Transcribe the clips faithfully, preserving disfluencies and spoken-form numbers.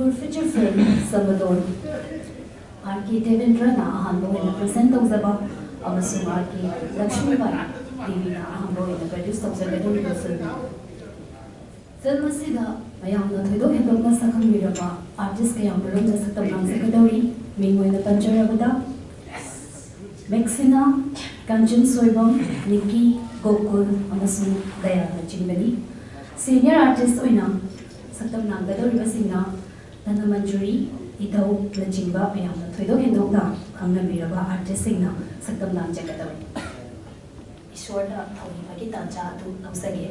Feature film Salvador, R K Devendra ꯅ ꯑꯍꯥꯟꯕ ꯑꯣꯏꯅ present ꯇꯧꯖꯕ ꯑꯃꯁꯨꯡ R K Lakshmibai Devi ꯅ ꯑꯍꯥꯟꯕ ꯑꯣꯏꯅ produce ꯇꯧꯖꯒꯗꯧꯔꯤꯕ film꯫ Film ꯑꯁꯤꯗ ꯃꯌꯥꯝꯅ ꯊꯣꯏꯗꯣꯛ ꯍꯦꯟꯗꯣꯛꯅ ꯁꯛꯈꯪꯕꯤꯔꯕ artist ꯀꯌꯥ ꯃꯔꯨꯝꯅ ꯁꯛꯇꯝ ꯂꯥꯡꯖꯒꯗꯧꯔꯤ꯫ ꯃꯤꯡ ꯑꯣꯏꯅ ꯄꯟꯖꯔꯕꯗ, ꯃꯦꯛꯁꯤꯅꯥ, ꯀꯥꯟꯆꯟ ꯁꯣꯏꯕꯝ, ꯅꯤꯀꯤ, ꯒꯣꯀꯨꯜ ꯑꯃꯁꯨꯡ ꯗꯌꯥꯅꯆꯤꯡꯕꯅꯤ꯫ Senior artist ꯑꯣꯏꯅ ꯁꯛꯇꯝ ꯂꯥꯡꯒꯗꯧꯔꯤꯕꯁꯤꯡꯅ ꯙꯅꯃꯟꯖꯨꯔꯤ, ꯏꯙꯧꯅꯆꯤꯡꯕ ꯃꯌꯥꯝꯅ ꯊꯣꯏꯗꯣꯛ ꯍꯦꯟꯗꯣꯛꯅ ꯈꯪꯅꯕꯤꯔꯕ artist ꯁꯤꯡꯅ ꯁꯛꯇꯝ ꯂꯥꯡꯖꯒꯗꯧꯔꯤ꯫ ꯏꯁꯣꯔꯗ ꯊꯧꯅꯤꯕꯒꯤ ꯇꯥꯟꯖꯥ ꯑꯗꯨ ꯂꯧꯖꯒꯦ꯫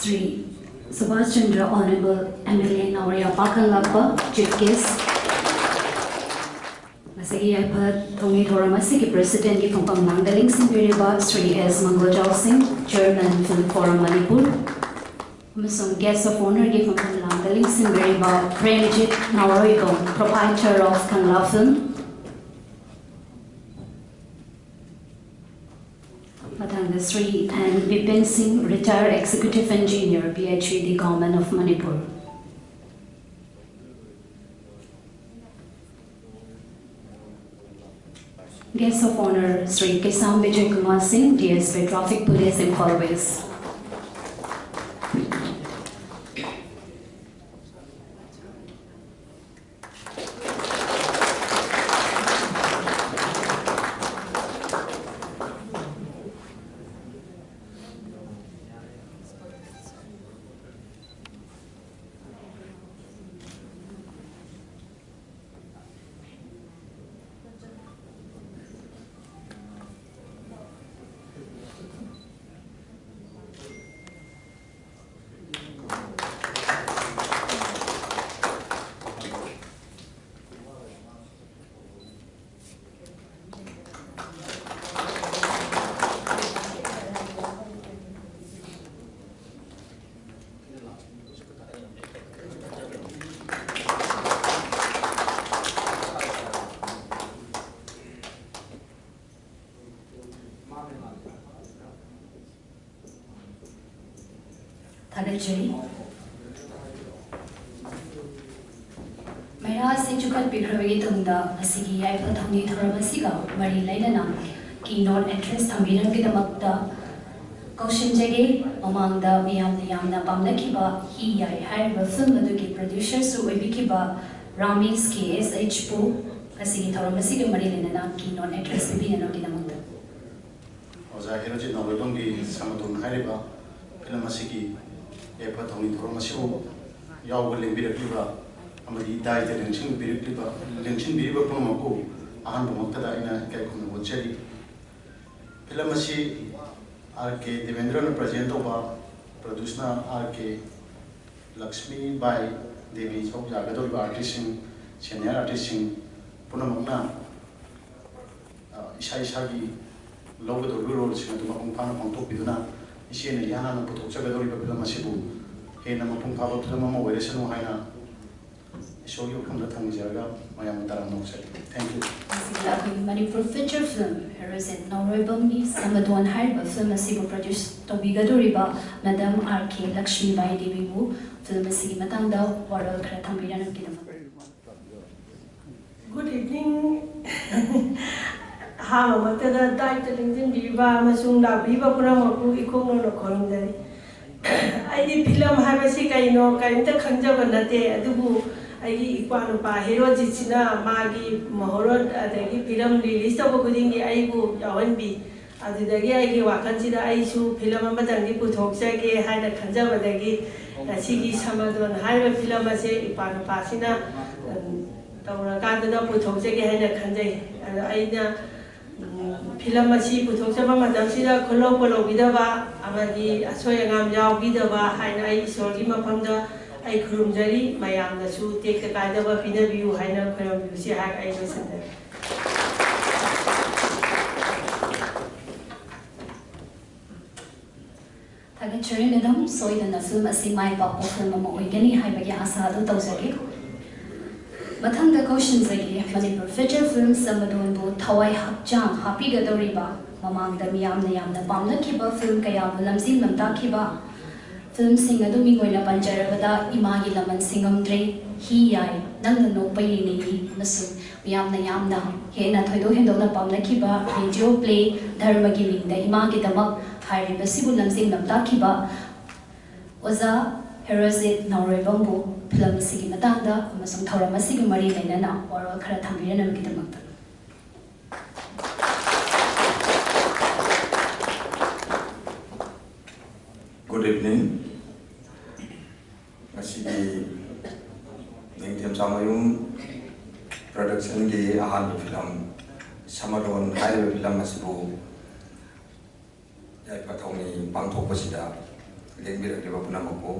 ꯁ꯭ꯔꯤ ꯁꯨꯕꯥꯁ Chandra, Honourable M L A ꯅꯥꯎꯔꯩ ꯄꯥꯈꯪꯂꯥꯛꯄ, Chief Guest꯫ ꯉꯁꯤꯒꯤ ꯌꯥꯏꯐ ꯊꯧꯅꯤ ꯊꯧꯔꯝ ꯑꯁꯤꯒꯤ Presidentꯀꯤ ꯐꯝꯐꯝ ꯂꯥꯡꯗ ꯂꯦꯡꯁꯤꯟꯕꯤꯔꯤꯕ ꯁ꯭ꯔꯤ ꯑꯦꯁ ꯃꯪꯒꯣꯜꯖꯥꯎ ꯁꯤꯡ, Chairman Film Forum ꯃꯅꯤꯄꯨꯔ, ꯑꯃꯁꯨꯡ Guest of Honourꯒꯤ ꯐꯝꯐꯝ ꯂꯥꯡꯗ ꯂꯦꯡꯁꯤꯟꯕꯤꯔꯤꯕ Premjit ꯅꯥꯎꯔꯣꯏꯕꯝ, Proprietor of Kangla Film, ꯃꯊꯪꯗ ꯁ꯭ꯔꯤ ꯑꯦꯟ ꯕꯤꯄꯤꯟ ꯁꯤꯡ, Retired Executive Engineer, P H E D, Government of Manipur. Guest of Honour, Shri ꯀꯦꯁꯥꯝ Bijoy Kumar ꯁꯤꯡ, D S P Traffic Police, Imphal West꯫ ꯊꯥꯒꯠꯆꯔꯤ꯫ ꯃꯩꯔꯥ ꯑꯁꯤ ꯆꯨꯞꯈꯠꯄꯤꯈ꯭ꯔꯕꯒꯤ ꯇꯨꯡꯗ ꯉꯁꯤꯒꯤ ꯌꯥꯏꯐ ꯊꯧꯅꯤ ꯊꯧꯔꯝ ꯑꯁꯤꯒ ꯃꯔꯤ ꯂꯩꯅꯅ keynote address ꯊꯝꯕꯤꯅꯕꯒꯤꯗꯃꯛꯇ ꯀꯧꯁꯤꯟꯖꯒꯦ꯫ ꯃꯃꯥꯡꯗ ꯃꯤꯌꯥꯝꯅ ꯌꯥꯝꯅ ꯄꯥꯝꯅꯈꯤꯕ ꯍꯤ ꯌꯥꯏ ꯍꯥꯏꯔꯤꯕ film ꯑꯗꯨꯒꯤ producerꯁꯨ ꯑꯣꯏꯕꯤꯈꯤꯕ ꯔꯥꯃꯦꯁ ꯀꯦ ꯑꯦꯁ ꯑꯩꯆ ꯄꯨ ꯉꯁꯤꯒꯤ ꯊꯧꯔꯝ ꯑꯁꯤꯒ ꯃꯔꯤ ꯂꯩꯅꯅ keynote address ꯄꯤꯕꯤꯅꯕꯒꯤꯗꯃꯛꯇ꯫ ꯑꯣꯖꯥ ꯍꯦꯔꯣꯖꯤꯠ ꯅꯥꯎꯔꯣꯏꯕꯝꯒꯤ ꯁꯃꯥꯗꯣꯟ ꯍꯥꯏꯔꯤꯕ film ꯑꯁꯤꯒꯤ ꯌꯥꯏꯐ ꯊꯧꯅꯤ ꯊꯧꯔꯝ ꯑꯁꯤꯕꯨ ꯌꯥꯎꯕ ꯂꯦꯡꯕꯤꯔꯛꯂꯤꯕ ꯑꯃꯗꯤ ꯗꯥꯏꯇ ꯂꯦꯡꯁꯤꯟꯕꯤꯔꯛꯂꯤꯕ, ꯂꯦꯡꯁꯤꯟꯕꯤꯔꯤꯕ ꯄꯨꯝꯅꯃꯛꯄꯨ ꯑꯍꯥꯟꯕꯃꯛꯇꯗ ꯑꯩꯅ ꯏꯀꯥꯏ ꯈꯨꯝꯅꯕ ꯎꯠꯆꯔꯤ꯫ Film ꯑꯁꯤ ꯑꯥꯔ ꯀꯦ ꯗꯦꯕꯦꯟꯗ꯭ꯔꯅ present ꯇꯧꯕ ꯄ꯭ꯔꯣꯗ꯭ꯌꯨꯁꯅ ꯑꯥꯔ ꯀꯦ ꯂꯛꯁꯃꯤ ꯕꯥꯏ ꯗꯦꯕꯤ ꯁꯔꯨꯛ ꯌꯥꯒꯗꯧꯔꯤꯕ ꯑꯥꯔꯇꯤꯁꯁꯤꯡ, ꯁꯦꯅꯤꯌꯔ ꯑꯥꯔꯇꯤꯁꯁꯤꯡ ꯄꯨꯝꯅꯃꯛꯅ, ꯑ, ꯏꯁꯥ ꯏꯁꯥꯒꯤ ꯂꯧꯒꯗꯧꯔꯤꯕ ꯔꯣꯜꯁꯤꯡ ꯑꯗꯨ ꯃꯄꯨꯡ ꯐꯥꯅ ꯄꯥꯡꯊꯣꯛꯄꯤꯗꯨꯅ ꯏꯆꯦꯅ ꯏꯍꯥꯟ ꯍꯥꯟꯅ ꯄꯨꯊꯣꯛꯆꯒꯗꯧꯔꯤꯕ ꯐꯤꯂꯝ ꯑꯁꯤꯕꯨ ꯍꯦꯟꯅ ꯃꯄꯨꯡ ꯐꯥꯕ ꯐꯤꯂꯝ ꯑꯃ ꯑꯣꯏꯔꯁꯅꯨ ꯍꯥꯏꯅ ꯏꯁꯣꯔꯒꯤ ꯋꯥꯐꯝꯗ ꯊꯝꯖꯔꯒ ꯃꯌꯥꯝꯅ ꯇꯔꯥꯝꯅ ꯑꯣꯛꯆꯔꯤ꯫ Thank you꯫ ꯃꯁꯤꯗ ꯑꯩꯈꯣꯏꯒꯤ ꯃꯅꯤꯄꯨꯔ ꯐꯤꯆꯔ ꯐꯤꯂꯝ ꯍꯦꯔꯣꯖꯦꯠ ꯅꯥꯎꯔꯣꯏꯕꯝꯒꯤ ꯁꯃꯗꯣꯟ ꯍꯥꯏꯔꯤꯕ ꯐꯤꯂꯝ ꯑꯁꯤꯕꯨ ꯄ꯭ꯔꯣꯗ꯭ꯌꯨꯁ ꯇꯧꯕꯤꯒꯗꯧꯔꯤꯕ ꯃꯦꯗꯥꯝ ꯑꯥꯔ ꯀꯦ ꯂꯛꯁꯃꯤꯕꯥꯏ ꯗꯦꯕꯤꯕꯨ ꯐꯤꯂꯝ ꯑꯁꯤꯒꯤ ꯃꯇꯥꯡꯗ ꯋꯥꯔꯣꯜ ꯈꯔ ꯊꯝꯕꯤꯔꯛꯅꯕꯒꯤꯗꯃꯛ꯫ Good evening꯫ ꯑꯍꯥꯟꯕꯃꯛꯇꯗ ꯗꯥꯏꯠꯇ ꯂꯦꯡꯁꯤꯟꯕꯤꯔꯤꯕ ꯑꯃꯁꯨꯡ ꯂꯥꯛꯄꯤꯔꯤꯕ ꯄꯨꯝꯅꯃꯛꯄꯨ ꯏꯀꯣꯛ ꯅꯧꯅ ꯈꯨꯔꯨꯝꯖꯔꯤ꯫ ꯑꯩꯗꯤ ꯐꯤꯂꯝ ꯍꯥꯏꯕꯁꯤ ꯀꯩꯅꯣ ꯀꯔꯤꯝꯇ ꯈꯪꯖꯕ ꯅꯠꯇꯦ, ꯑꯗꯨꯕꯨ ꯑꯩꯒꯤ ꯏꯄ꯭ꯋꯥ ꯅꯨꯄꯥ ꯍꯦꯔꯣꯖꯤꯠꯁꯤꯅ ꯃꯥꯒꯤ ꯃꯍꯧꯔꯣꯟ ꯑꯗꯒꯤ ꯐꯤꯂꯝ ꯔꯤꯂꯤꯁ ꯇꯧꯕ ꯈꯨꯗꯤꯡꯒꯤ ꯑꯩꯕꯨ ꯌꯥꯎꯍꯟꯕꯤ꯫ ꯑꯗꯨꯗꯒꯤ ꯑꯩꯒꯤ ꯋꯥꯈꯜꯁꯤꯗ ꯑꯩꯁꯨ ꯐꯤꯂꯝ ꯑꯃꯇꯪꯗꯤ ꯄꯨꯊꯣꯛꯆꯒꯦ ꯍꯥꯏꯅ ꯈꯟꯖꯕꯗꯒꯤ ꯉꯁꯤꯒꯤ ꯁꯃꯗꯣꯟ ꯍꯥꯏꯔꯤꯕ ꯐꯤꯂꯝ ꯑꯁꯦ ꯏꯄ꯭ꯋꯥ ꯅꯨꯄꯥꯁꯤꯅ, ꯎꯝ, ꯇꯧꯔꯀꯥꯟꯗꯨꯗ ꯄꯨꯊꯣꯛꯆꯒꯦ ꯍꯥꯏꯅ ꯈꯟꯖꯩ꯫ ꯑꯗꯣ ꯑꯩꯅ, ꯎꯝ, ꯐꯤꯂꯝ ꯑꯁꯤ ꯄꯨꯊꯣꯛꯆꯕ ꯃꯇꯝꯁꯤꯗ ꯈꯨꯜꯂꯧ ꯄꯣꯠꯂꯧꯕꯤꯗꯕ ꯑꯃꯗꯤ ꯑꯁꯣꯏ ꯑꯉꯥꯝ ꯌꯥꯎꯕꯤꯗꯕ ꯍꯥꯏꯅ ꯑꯩ ꯏꯁꯣꯔꯒꯤ ꯃꯐꯝꯗ ꯑꯩ ꯈꯨꯔꯨꯝꯖꯔꯤ꯫ ꯃꯌꯥꯝꯅꯁꯨ ꯇꯦꯛꯇ ꯀꯥꯏꯗꯕ ꯄꯤꯅꯕꯤꯌꯨ ꯍꯥꯏꯅ ꯈꯨꯔꯨꯝꯕꯤꯕꯁꯤ ꯍꯥꯏ ꯑꯩ ꯂꯣꯏꯁꯤꯟꯖꯔꯦ꯫ ꯊꯥꯒꯠꯆꯔꯤ ꯃꯦꯗꯥꯝ, ꯁꯣꯏꯗꯅ ꯐꯤꯂꯝ ꯑꯁꯤ ꯃꯥꯏ ꯄꯥꯛꯄ ꯐꯤꯂꯝ ꯑꯃ ꯑꯣꯏꯒꯅꯤ ꯍꯥꯏꯕꯒꯤ ꯑꯥꯁꯥ ꯑꯗꯨ ꯇꯧꯖꯒꯦ꯫ ꯃꯊꯪꯗ ꯀꯧꯁꯤꯟꯖꯒꯦ, ꯃꯅꯤꯄꯨꯔ ꯐꯤꯆꯔ ꯐꯤꯂꯝ ꯁꯃꯗꯣꯟꯕꯨ ꯊꯋꯥꯏ ꯍꯛꯆꯥꯡ ꯍꯥꯞꯄꯤꯒꯗꯧꯔꯤꯕ, ꯃꯃꯥꯡꯗ ꯃꯤꯌꯥꯝꯅ ꯌꯥꯝꯅ ꯄꯥꯝꯅꯈꯤꯕ ꯐꯤꯂꯝ ꯀꯌꯥꯕꯨ ꯂꯝꯖꯤꯡ ꯂꯝꯇꯥꯛꯈꯤꯕ, ꯐꯤꯂꯝꯁꯤꯡ ꯑꯗꯨ ꯃꯤꯡ ꯑꯣꯏꯅ ꯄꯟꯖꯔꯕꯗ ꯏꯃꯥꯒꯤ ꯂꯃꯟ ꯁꯤꯡꯉꯝꯗ꯭ꯔꯦ, ꯍꯤ ꯌꯥꯏ, ꯅꯪꯅ ꯅꯣꯛꯄ ꯌꯦꯡꯅꯤꯡꯏ ꯑꯃꯁꯨꯡ ꯃꯤꯌꯥꯝꯅ ꯌꯥꯝꯅ ꯍꯦꯟꯅ ꯊꯣꯏꯗꯣꯛ ꯍꯦꯟꯗꯣꯛꯅ ꯄꯥꯝꯅꯈꯤꯕ ꯔꯦꯗꯤꯑꯣ ꯄ꯭ꯂꯦ ꯙꯔꯃꯒꯤ ꯃꯤꯡꯗ ꯏꯃꯥꯒꯤꯗꯃꯛ ꯍꯥꯏꯔꯤꯕꯁꯤꯕꯨ ꯂꯝꯖꯤꯡ ꯂꯝꯇꯥꯛꯈꯤꯕ ꯑꯣꯖꯥ ꯍꯦꯔꯣꯖꯤꯠ ꯅꯥꯎꯔꯣꯏꯕꯝꯕꯨ ꯐꯤꯂꯝ ꯑꯁꯤꯒꯤ ꯃꯇꯥꯡꯗ ꯑꯃꯁꯨꯡ ꯊꯧꯔꯝ ꯑꯁꯤꯒ ꯃꯔꯤ ꯂꯩꯅꯅ ꯋꯥꯔꯣꯜ ꯈꯔ ꯊꯝꯕꯤꯔꯅꯕꯒꯤꯗꯃꯛꯇ꯫ Good evening꯫ ꯉꯁꯤꯒꯤ ꯅꯤꯡꯊꯦꯝꯆꯥꯃꯌꯨꯝ ꯄ꯭ꯔꯗꯛꯁꯟꯒꯤ ꯑꯍꯥꯟꯕ ꯐꯤꯂꯝ ꯁꯃꯗꯣꯟ ꯍꯥꯏꯔꯤꯕ ꯐꯤꯂꯝ ꯑꯁꯤꯕꯨ ꯌꯥꯏꯐ ꯊꯧꯅꯤ ꯄꯥꯡꯊꯣꯛꯄꯁꯤꯗ ꯂꯦꯡꯕꯤꯔꯛꯂꯤꯕ ꯄꯨꯝꯅꯃꯛꯄꯨ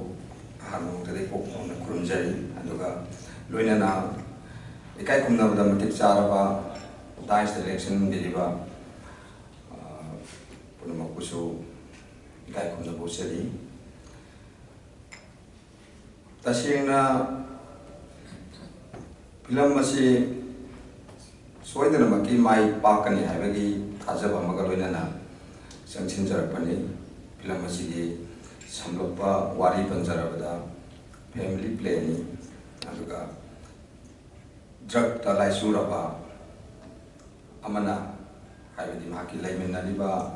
ꯑꯍꯥꯟꯕ ꯃꯛꯇꯗ ꯏꯀꯣꯛ ꯈꯣꯡꯅ ꯈꯨꯔꯨꯝꯖꯔꯤ꯫ ꯑꯗꯨꯒ ꯂꯣꯏꯅꯅ ꯏꯀꯥꯏ ꯈꯨꯝꯅꯕꯗ ꯃꯇꯤꯛ ꯆꯥꯔꯕ ꯗꯥꯏꯁꯇ ꯂꯦꯡꯁꯤꯟꯕꯤꯔꯤꯕ, ꯑ, ꯄꯨꯝꯅꯃꯛꯄꯨꯁꯨ ꯏꯀꯥꯏ ꯈꯨꯝꯅꯕ ꯎꯠꯆꯔꯤ꯫ ꯇꯁꯦꯡꯅ ꯐꯤꯂꯝ ꯑꯁꯤ ꯁꯣꯏꯗꯅꯃꯛꯀꯤ ꯃꯥꯏ ꯄꯥꯛꯀꯅꯤ ꯍꯥꯏꯕꯒꯤ ꯊꯥꯖꯕ ꯑꯃꯒ ꯂꯣꯏꯅꯅ ꯆꯪꯁꯤꯟꯖꯔꯛꯄꯅꯤ꯫ ꯐꯤꯂꯝ ꯑꯁꯤꯒꯤ ꯁꯝꯂꯞꯄ ꯋꯥꯔꯤ ꯄꯟꯖꯔꯕꯗ, ꯐꯦꯃꯤꯂꯤ ꯄ꯭ꯂꯦꯅꯤ꯫ ꯑꯗꯨꯒ ꯗ꯭ꯔꯛꯇ ꯂꯥꯏꯆꯨꯔꯕ ꯑꯃꯅ, ꯍꯥꯏꯕꯗꯤ ꯃꯍꯥꯛꯀꯤ ꯂꯩꯃꯤꯟꯅꯔꯤꯕ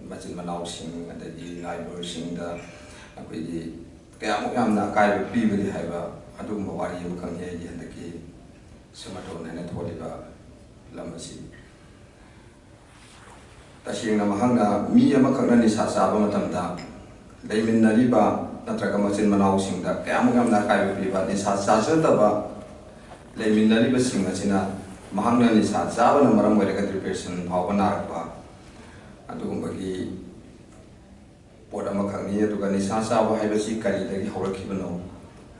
ꯃꯆꯤꯟ ꯃꯅꯥꯎꯁꯤꯡ ꯑꯗꯒꯤ ꯅꯥꯏꯕꯔꯁꯤꯡꯗ ꯑꯩꯈꯣꯏꯒꯤ ꯀꯌꯥꯃꯨꯛ ꯌꯥꯝꯅ ꯑꯀꯥꯏꯕ ꯄꯤꯕꯒꯦ ꯍꯥꯏꯕ ꯑꯗꯨꯒꯨꯝꯕ ꯋꯥꯔꯤ ꯑꯃꯈꯛꯅꯤ ꯑꯩꯒꯤ ꯍꯟꯗꯛꯀꯤ ꯁꯃꯥꯇꯣꯟ ꯍꯥꯏꯅ ꯊꯣꯜꯂꯤꯕ ꯐꯤꯂꯝ ꯑꯁꯤ꯫ ꯇꯁꯦꯡꯅ ꯃꯍꯥꯛꯅ ꯃꯤ ꯑꯃꯈꯛꯅ ꯅꯤꯁꯥ ꯆꯥꯕ ꯃꯇꯝꯗ ꯂꯩꯃꯤꯟꯅꯔꯤꯕ ꯅꯠꯇ꯭ꯔꯒ ꯃꯆꯤꯟ ꯃꯅꯥꯎꯁꯤꯡꯗ ꯀꯌꯥꯃꯨꯛ ꯌꯥꯝꯅ ꯑꯀꯥꯏꯕ ꯄꯤꯕ, ꯅꯤꯁꯥ ꯆꯥꯖꯗꯕ ꯂꯩꯃꯤꯟꯅꯔꯤꯕꯁꯤꯡ ꯑꯁꯤꯅ ꯃꯍꯥꯛꯅ ꯅꯤꯁꯥ ꯆꯥꯕꯅ ꯃꯔꯝ ꯑꯣꯏꯔꯒ ꯗꯤꯄ꯭ꯔꯦꯁꯟ ꯐꯥꯎꯕ ꯅꯥꯔꯛꯄ, ꯑꯗꯨꯒꯨꯝꯕꯒꯤ ꯄꯣꯠ ꯑꯃꯈꯛꯅꯤ꯫ ꯑꯗꯨꯒ ꯅꯤꯁꯥ ꯆꯥꯕ ꯍꯥꯏꯕꯁꯤ ꯀꯔꯤꯗꯒꯤ ꯍꯧꯔꯛꯈꯤꯕꯅꯣ?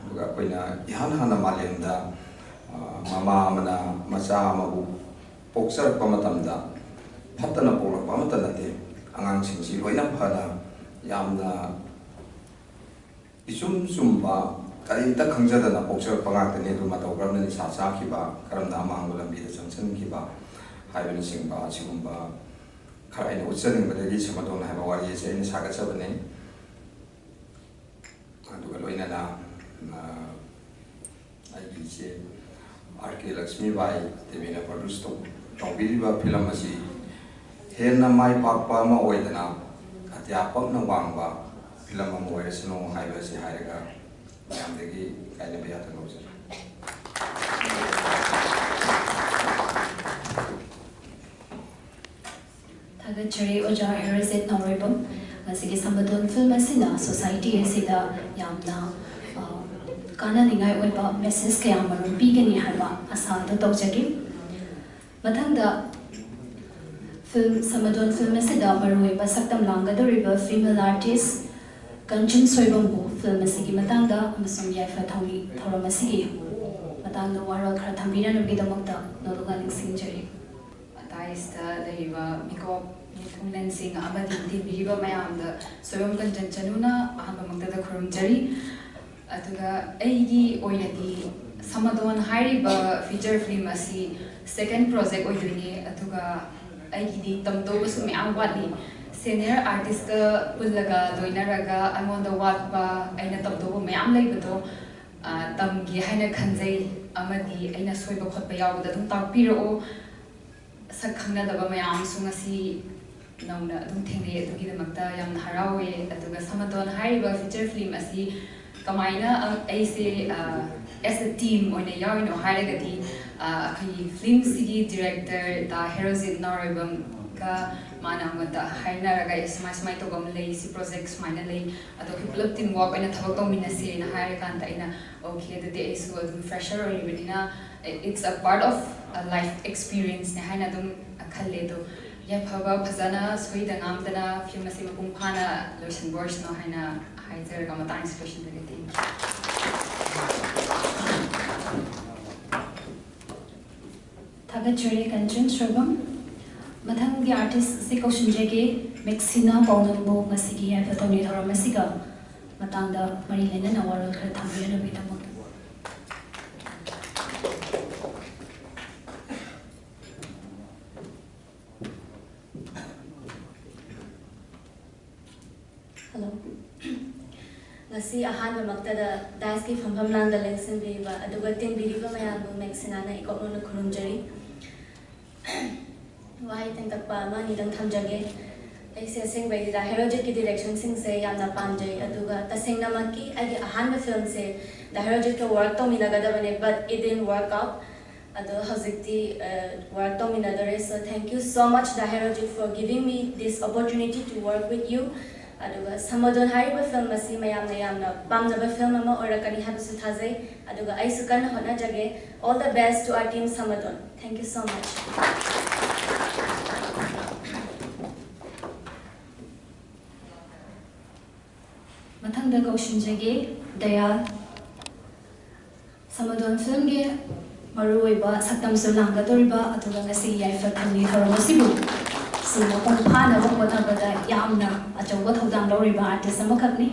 ꯑꯗꯨꯒ ꯑꯩꯈꯣꯏꯅ ꯏꯍꯥꯟ ꯍꯥꯟꯅ ꯃꯥꯂꯦꯝꯗ, ꯑ, ꯃꯃꯥ ꯑꯃꯅ ꯃꯆꯥ ꯑꯃꯕꯨ ꯄꯣꯛꯆꯔꯛꯄ ꯃꯇꯝꯗ ꯐꯠꯇꯅ ꯄꯣꯛꯂꯛꯄ ꯑꯃꯠꯇ ꯅꯠꯇꯦ꯫ ꯑꯉꯥꯡꯁꯤꯡꯁꯤ ꯂꯣꯏꯅ ꯐꯅ, ꯌꯥꯝꯅ ꯏꯆꯨꯝ ꯆꯨꯝꯕ, ꯀꯔꯤꯝꯇ ꯈꯪꯖꯗꯅ ꯄꯣꯛꯆꯔꯛꯄ ꯉꯥꯛꯇꯅꯤ꯫ ꯑꯗꯨ ꯃꯇꯧ ꯀꯔꯝꯅ ꯅꯤꯁꯥ ꯆꯥꯈꯤꯕ, ꯀꯔꯝꯅ ꯑꯃꯥꯡꯕ ꯂꯝꯕꯤꯗ ꯆꯪꯁꯤꯟꯈꯤꯕ ꯍꯥꯏꯕꯅꯆꯤꯡꯕ ꯑꯁꯤꯒꯨꯝꯕ ꯈꯔ ꯑꯩꯅ ꯎꯠꯆꯅꯤꯡꯕꯗꯒꯤ ꯁꯃꯥꯇꯣꯟ ꯍꯥꯏꯕ ꯋꯥꯔꯤ ꯑꯁꯤ ꯑꯩꯅ ꯁꯥꯒꯠꯆꯕꯅꯤ꯫ ꯑꯗꯨꯒ ꯂꯣꯏꯅꯅ, ꯑ, ꯑꯩꯒꯤ ꯏꯆꯦ ꯑꯥꯔ ꯀꯦ ꯂꯛꯁꯃꯤꯕꯥꯏ ꯗꯦꯕꯤꯅ ꯄ꯭ꯔꯣꯗ꯭ꯌꯨꯁ ꯇꯧ-, ꯇꯧꯕꯤꯔꯤꯕ ꯐꯤꯂꯝ ꯑꯁꯤ ꯍꯦꯟꯅ ꯃꯥꯏ ꯄꯥꯛꯄ ꯑꯃ ꯑꯣꯏꯗꯅ ꯑꯇꯤꯌꯥ ꯄꯛꯅ ꯋꯥꯡꯕ ꯐꯤꯂꯝ ꯑꯃ ꯑꯣꯏꯔꯁꯅꯨ ꯍꯥꯏꯕ ꯑꯁꯤ ꯍꯥꯏꯔꯒ ꯃꯌꯥꯝꯗꯒꯤ ꯀꯥꯏꯅꯕ ꯌꯥꯗꯅ ꯂꯧꯖꯔꯤ꯫ ꯊꯥꯒꯠꯆꯔꯤ ꯑꯣꯖꯥ ꯍꯦꯔꯣꯖꯤꯠ ꯅꯥꯎꯔꯦꯝꯕꯝ꯫ ꯉꯁꯤꯒꯤ ꯁꯝꯕꯗꯣꯟ ꯐꯤꯜꯝ ꯑꯁꯤꯅ ꯁꯣꯁꯥꯏꯇꯤ ꯑꯁꯤꯗ ꯌꯥꯝꯅ, ꯑ, ꯀꯥꯟꯅꯅꯤꯡꯉꯥꯏ ꯑꯣꯏꯕ ꯃꯦꯁꯦꯖ ꯀꯌꯥ ꯃꯔꯨꯝ ꯄꯤꯒꯅꯤ ꯍꯥꯏꯕ ꯑꯁꯥ ꯑꯗꯨ ꯇꯧꯖꯒꯦ꯫ ꯃꯊꯪꯗ ꯐꯤꯜꯝ, ꯁꯝꯕꯗꯣꯟ ꯐꯤꯜꯝ ꯑꯁꯤꯗ ꯃꯔꯨꯑꯣꯏꯕ ꯁꯛꯇꯝ ꯂꯥꯡꯒꯗꯧꯔꯤꯕ ꯐꯤꯃꯦꯜ ꯑꯥꯔꯇꯤꯁ ꯀꯟꯆꯟ ꯁꯣꯏꯕꯝꯕꯨ ꯐꯤꯜꯝ ꯑꯁꯤꯒꯤ ꯃꯇꯥꯡꯗ ꯑꯃꯁꯨꯡ ꯌꯥꯏꯐ ꯊꯧꯅꯤ ꯊꯧꯔꯝ ꯑꯁꯤꯒꯤ ꯃꯇꯥꯡꯗ ꯋꯥꯔꯣꯜ ꯈꯔ ꯊꯝꯕꯤꯅꯅꯕꯒꯤꯗꯃꯛꯇ ꯅꯣꯂꯨꯛꯅ ꯅꯤꯡꯁꯤꯡꯖꯔꯤ꯫ ꯃꯇꯥꯏꯁꯤꯗ ꯂꯩꯔꯤꯕ ꯃꯤꯀꯣꯛ ꯃꯤꯊꯨꯡꯂꯦꯟꯁꯤꯡ ꯑꯃꯗꯤ ꯇꯤꯟꯕꯤꯔꯤꯕ ꯃꯌꯥꯝꯗ ꯁꯣꯏꯕꯝ ꯀꯟꯆꯟ ꯆꯅꯨꯅ ꯑꯍꯥꯟꯕꯃꯛꯇꯗ ꯈꯨꯔꯨꯝꯖꯔꯤ꯫ ꯑꯗꯨꯒ ꯑꯩꯒꯤ ꯑꯣꯏꯅꯗꯤ ꯁꯃꯗꯣꯟ ꯍꯥꯏꯔꯤꯕ ꯐꯤꯆꯔ ꯐꯤꯂꯝ ꯑꯁꯤ ꯁꯦꯀꯦꯟ ꯄ꯭ꯔꯣꯖꯦꯛ ꯑꯣꯏꯗꯣꯏꯅꯦ꯫ ꯑꯗꯨꯒ ꯑꯩꯒꯤꯗꯤ ꯇꯝꯗꯧꯕꯁꯨ ꯃꯌꯥꯝ ꯋꯥꯠꯂꯤ꯫ ꯁꯦꯅꯤꯌꯔ ꯑꯥꯔꯇꯤꯁꯀ ꯄꯨꯜꯂꯒ ꯂꯣꯏꯅꯔꯒ ꯑꯩꯉꯣꯟꯗ ꯋꯥꯠꯄ, ꯑꯩꯅ ꯇꯝꯗꯧꯕ ꯃꯌꯥꯝ ꯂꯩꯕꯗꯣ, ꯑ, ꯇꯝꯒꯦ ꯍꯥꯏꯅ ꯈꯟꯖꯩ꯫ ꯑꯃꯗꯤ ꯑꯩꯅ ꯁꯣꯏꯕ ꯈꯣꯠꯄ ꯌꯥꯎꯕꯗ ꯑꯗꯨꯝ ꯇꯥꯛꯄꯤꯔꯛꯑꯣ꯫ ꯁꯛ ꯈꯪꯅꯗꯕ ꯃꯌꯥꯝꯁꯨ ꯉꯁꯤ ꯅꯧꯅ ꯑꯗꯨꯝ ꯊꯦꯡꯅꯩ꯫ ꯑꯗꯨꯒꯤꯗꯃꯛꯇ ꯌꯥꯝꯅ ꯍꯔꯥꯎꯋꯦ꯫ ꯑꯗꯨꯒ ꯁꯃꯗꯣꯟ ꯍꯥꯏꯔꯤꯕ ꯐꯤꯆꯔ ꯐꯤꯂꯝ ꯑꯁꯤ ꯀꯃꯥꯏꯅ, ꯑ, ꯑꯩꯁꯦ, ꯑ, as a team ꯑꯣꯏꯅ ꯌꯥꯎꯔꯤꯅꯣ ꯍꯥꯏꯔꯒꯗꯤ, ꯑ, ꯑꯩꯈꯣꯏꯒꯤ ꯐꯤꯂꯝꯁꯤꯒꯤ ꯗꯤꯔꯦꯛꯇꯔ ꯗꯥ ꯍꯦꯔꯣꯖꯤꯠ ꯅꯥꯎꯔꯦꯝꯕꯝꯒ ꯃꯥꯅ ꯑꯩꯉꯣꯟꯗ ꯍꯥꯏꯅꯔꯒ, "ꯑꯩ ꯁꯨꯃꯥꯏ ꯁꯨꯃꯥꯏꯅ ꯇꯧꯕ ꯑꯃ ꯂꯩ, ꯁꯤ ꯄ꯭ꯔꯣꯖꯦꯛ ꯁꯨꯃꯥꯏꯅ ꯂꯩ, ꯑꯗꯣ ꯑꯩꯈꯣꯏ ꯄꯨꯂꯞ ꯇꯤꯝ ꯋꯥꯔꯛ ꯑꯣꯏꯅ ꯊꯕꯛ ꯇꯧꯃꯤꯟꯅꯁꯦꯅ" ꯍꯥꯏꯔꯀꯥꯟꯗ ꯑꯩꯅ, "ꯑꯣꯀꯦ, ꯑꯗꯨꯗꯤ ꯑꯩꯁꯨ ꯑꯗꯨꯝ ꯐ꯭ꯔꯦꯁꯔ ꯑꯣꯏꯔꯤꯕꯅꯤꯅ, it's a part of a life experienceꯅꯦ" ꯍꯥꯏꯅ ꯑꯗꯨꯝ ꯈꯜꯂꯦ꯫ ꯑꯗꯣ ꯌꯥꯏꯐꯕ ꯐꯖꯅ ꯁꯣꯏꯗ ꯉꯥꯝꯗꯅ ꯐꯤꯂꯝ ꯑꯁꯤ ꯃꯄꯨꯡ ꯐꯥꯅ ꯂꯣꯏꯁꯤꯟꯕ ꯑꯣꯏꯔꯁꯅꯨ ꯍꯥꯏꯅ ꯍꯥꯏꯖꯔꯒ ꯃꯇꯥꯡꯁꯤ ꯂꯣꯏꯁꯤꯟꯖꯔꯒꯦ꯫ Thank you꯫ ꯊꯥꯒꯠꯆꯔꯤ ꯀꯟꯆꯟ ꯁꯣꯏꯕꯝ꯫ ꯃꯊꯪꯒꯤ ꯑꯥꯔꯇꯤꯁ ꯑꯁꯤ ꯀꯧꯁꯤꯟꯖꯒꯦ, ꯃꯦꯛꯁꯤꯅꯥ ꯄꯥꯎꯅꯝꯕꯨ ꯉꯁꯤꯒꯤ ꯌꯥꯏꯐ ꯊꯧꯅꯤ ꯊꯧꯔꯝ ꯑꯁꯤꯒ ꯃꯇꯥꯡꯗ ꯃꯔꯤ ꯂꯩꯅꯅ ꯋꯥꯔꯣꯜ ꯈꯔ ꯊꯝꯕꯤꯔꯝꯕꯒꯤꯗꯃꯛꯇ꯫ ꯍꯜꯂꯣ꯫ ꯉꯁꯤ ꯑꯍꯥꯟꯕꯃꯛꯇꯗ ꯗꯥꯏꯁꯀꯤ ꯐꯝꯐꯝ ꯂꯥꯡꯗ ꯂꯦꯡꯁꯤꯟꯕꯤꯔꯤꯕ ꯑꯗꯨꯒ ꯇꯤꯟꯕꯤꯔꯤꯕ ꯃꯌꯥꯝꯕꯨ ꯃꯦꯛꯁꯤꯅꯥꯅ ꯏꯀꯣꯛ ꯅꯣꯟꯅ ꯈꯨꯔꯨꯝꯖꯔꯤ꯫ ꯋꯥꯍꯩ ꯇꯦꯟꯇꯛꯄ ꯑꯃ ꯑꯅꯤꯗꯪ ꯊꯝꯖꯒꯦ꯫ ꯑꯩꯁꯦ ꯑꯁꯦꯡꯕꯩꯗꯤ ꯗꯥ ꯍꯦꯔꯣꯖꯤꯠꯀꯤ ꯗꯤꯔꯦꯛꯁꯟꯁꯤꯡꯁꯦ ꯌꯥꯝꯅ ꯄꯥꯝꯖꯩ, ꯑꯗꯨꯒ ꯇꯁꯦꯡꯅꯃꯛꯀꯤ ꯑꯩꯒꯤ ꯑꯍꯥꯟꯕ ꯐꯤꯂꯝꯁꯦ ꯗꯥ ꯍꯦꯔꯣꯖꯤꯠꯀ ꯋꯥꯔꯛ ꯇꯧꯃꯤꯟꯅꯒꯗꯕꯅꯦ, but it didn't work out꯫ ꯑꯗꯣ ꯍꯧꯖꯤꯛꯇꯤ, ꯑ, ꯋꯥꯔꯛ ꯇꯧꯃꯤꯟꯅꯗꯣꯔꯦ꯫ So thank you so much, Da Herojit, for giving me this opportunity to work with you. ꯑꯗꯨꯒ ꯁꯃꯗꯣꯟ ꯍꯥꯏꯔꯤꯕ ꯐꯤꯂꯝ ꯑꯁꯤ ꯃꯌꯥꯝꯅ ꯌꯥꯝꯅ ꯄꯥꯝꯅꯕ ꯐꯤꯂꯝ ꯑꯃ ꯑꯣꯏꯔꯛꯀꯅꯤ ꯍꯥꯏꯕꯁꯨ ꯊꯥꯖꯩ꯫ ꯑꯗꯨꯒ ꯑꯩꯁꯨ ꯀꯟꯅ ꯍꯣꯠꯅꯖꯒꯦ꯫ All the best to our team Samadon. Thank you so much. ꯀꯧꯁꯤꯟꯖꯒꯦ꯫ Dayal. ꯁꯃꯥꯗꯣꯟ ꯐꯤꯂꯝꯒꯤ ꯃꯔꯨꯑꯣꯏꯕ ꯁꯛꯇꯝꯁꯨ ꯂꯥꯡꯒꯗꯧꯔꯤꯕ, ꯑꯗꯨꯒ ꯉꯁꯤꯒꯤ ꯌꯥꯏꯐ ꯊꯧꯅꯤ ꯊꯧꯔꯝ ꯑꯁꯤꯕꯨ ꯁꯤ ꯃꯄꯨꯡ ꯐꯥꯅꯕ ꯍꯣꯠꯅꯕꯗ ꯌꯥꯝꯅ ꯑꯆꯧꯕ ꯊꯧꯗꯥꯡ ꯂꯧꯔꯤꯕ artist ꯑꯃꯈꯛꯅꯤ꯫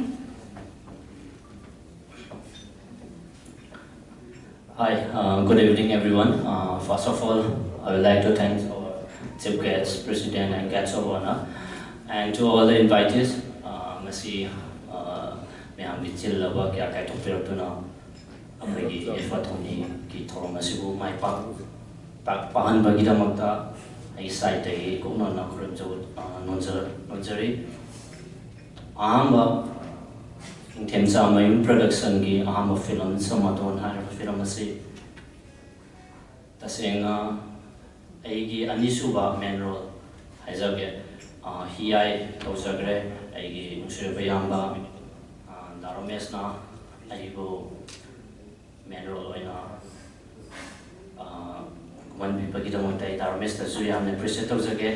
Hi, uh, good evening, everyone. Uh, first of all, I would like to thank our chief guests, president, and guests of honor, and to all the invitees. Uh, ꯉꯁꯤ uh, ꯃꯌꯥꯝꯒꯤ ꯆꯤꯜꯂꯕ ꯀꯌꯥ ꯀꯥꯏꯊꯣꯛꯄꯤꯔꯛꯇꯨꯅ ꯑꯩꯈꯣꯏꯒꯤ ꯌꯥꯏꯐ ꯊꯧꯅꯤꯒꯤ ꯊꯧꯔꯝ ꯑꯁꯤꯕꯨ ꯃꯥꯏ ꯄꯥꯛ ꯄꯥꯛ ꯄꯥꯛꯍꯟꯕꯒꯤꯗꯃꯛꯇ ꯑꯩ ꯁꯥꯏꯠꯇꯒꯤ ꯀꯨꯞꯅ ꯈꯨꯔꯨꯝꯖꯧ- ꯑ, ꯅꯣꯟꯖ- ꯅꯣꯟꯖꯔꯤ꯫ ꯑꯍꯥꯟꯕ ꯅꯤꯡꯊꯦꯝꯆꯥ ꯃꯌꯨꯝ ꯄ꯭ꯔꯗꯛꯁꯟꯒꯤ ꯑꯍꯥꯟꯕ ꯐꯤꯂꯝ ꯁꯃꯥꯗꯣꯟ ꯍꯥꯏꯔꯤꯕ ꯐꯤꯂꯝ ꯑꯁꯤ ꯇꯁꯦꯡꯅ ꯑꯩꯒꯤ ꯑꯅꯤꯁꯨꯕ ꯃꯦꯟ ꯔꯣꯜ ꯍꯥꯏꯖꯒꯦ꯫ ꯑ, ꯍꯤꯌꯥꯏ ꯇꯧꯖꯈ꯭ꯔꯦ ꯑꯩꯒꯤ ꯅꯨꯡꯁꯤꯔꯕ ꯏꯌꯥꯝꯕ, ꯑ, ꯗꯥ ꯔꯣꯃꯦꯁꯅ ꯑꯩꯕꯨ ꯃꯦꯟ ꯔꯣꯜ ꯑꯣꯏꯅ ꯑ, ꯀꯨꯝꯍꯟꯕꯤꯕꯒꯤꯗꯃꯛꯇ ꯑꯩ ꯗꯥ ꯔꯣꯃꯦꯁꯇꯁꯨ ꯌꯥꯝꯅ ꯑꯦꯄ꯭ꯔꯤꯁꯤꯌꯦꯠ ꯇꯧꯖꯒꯦ꯫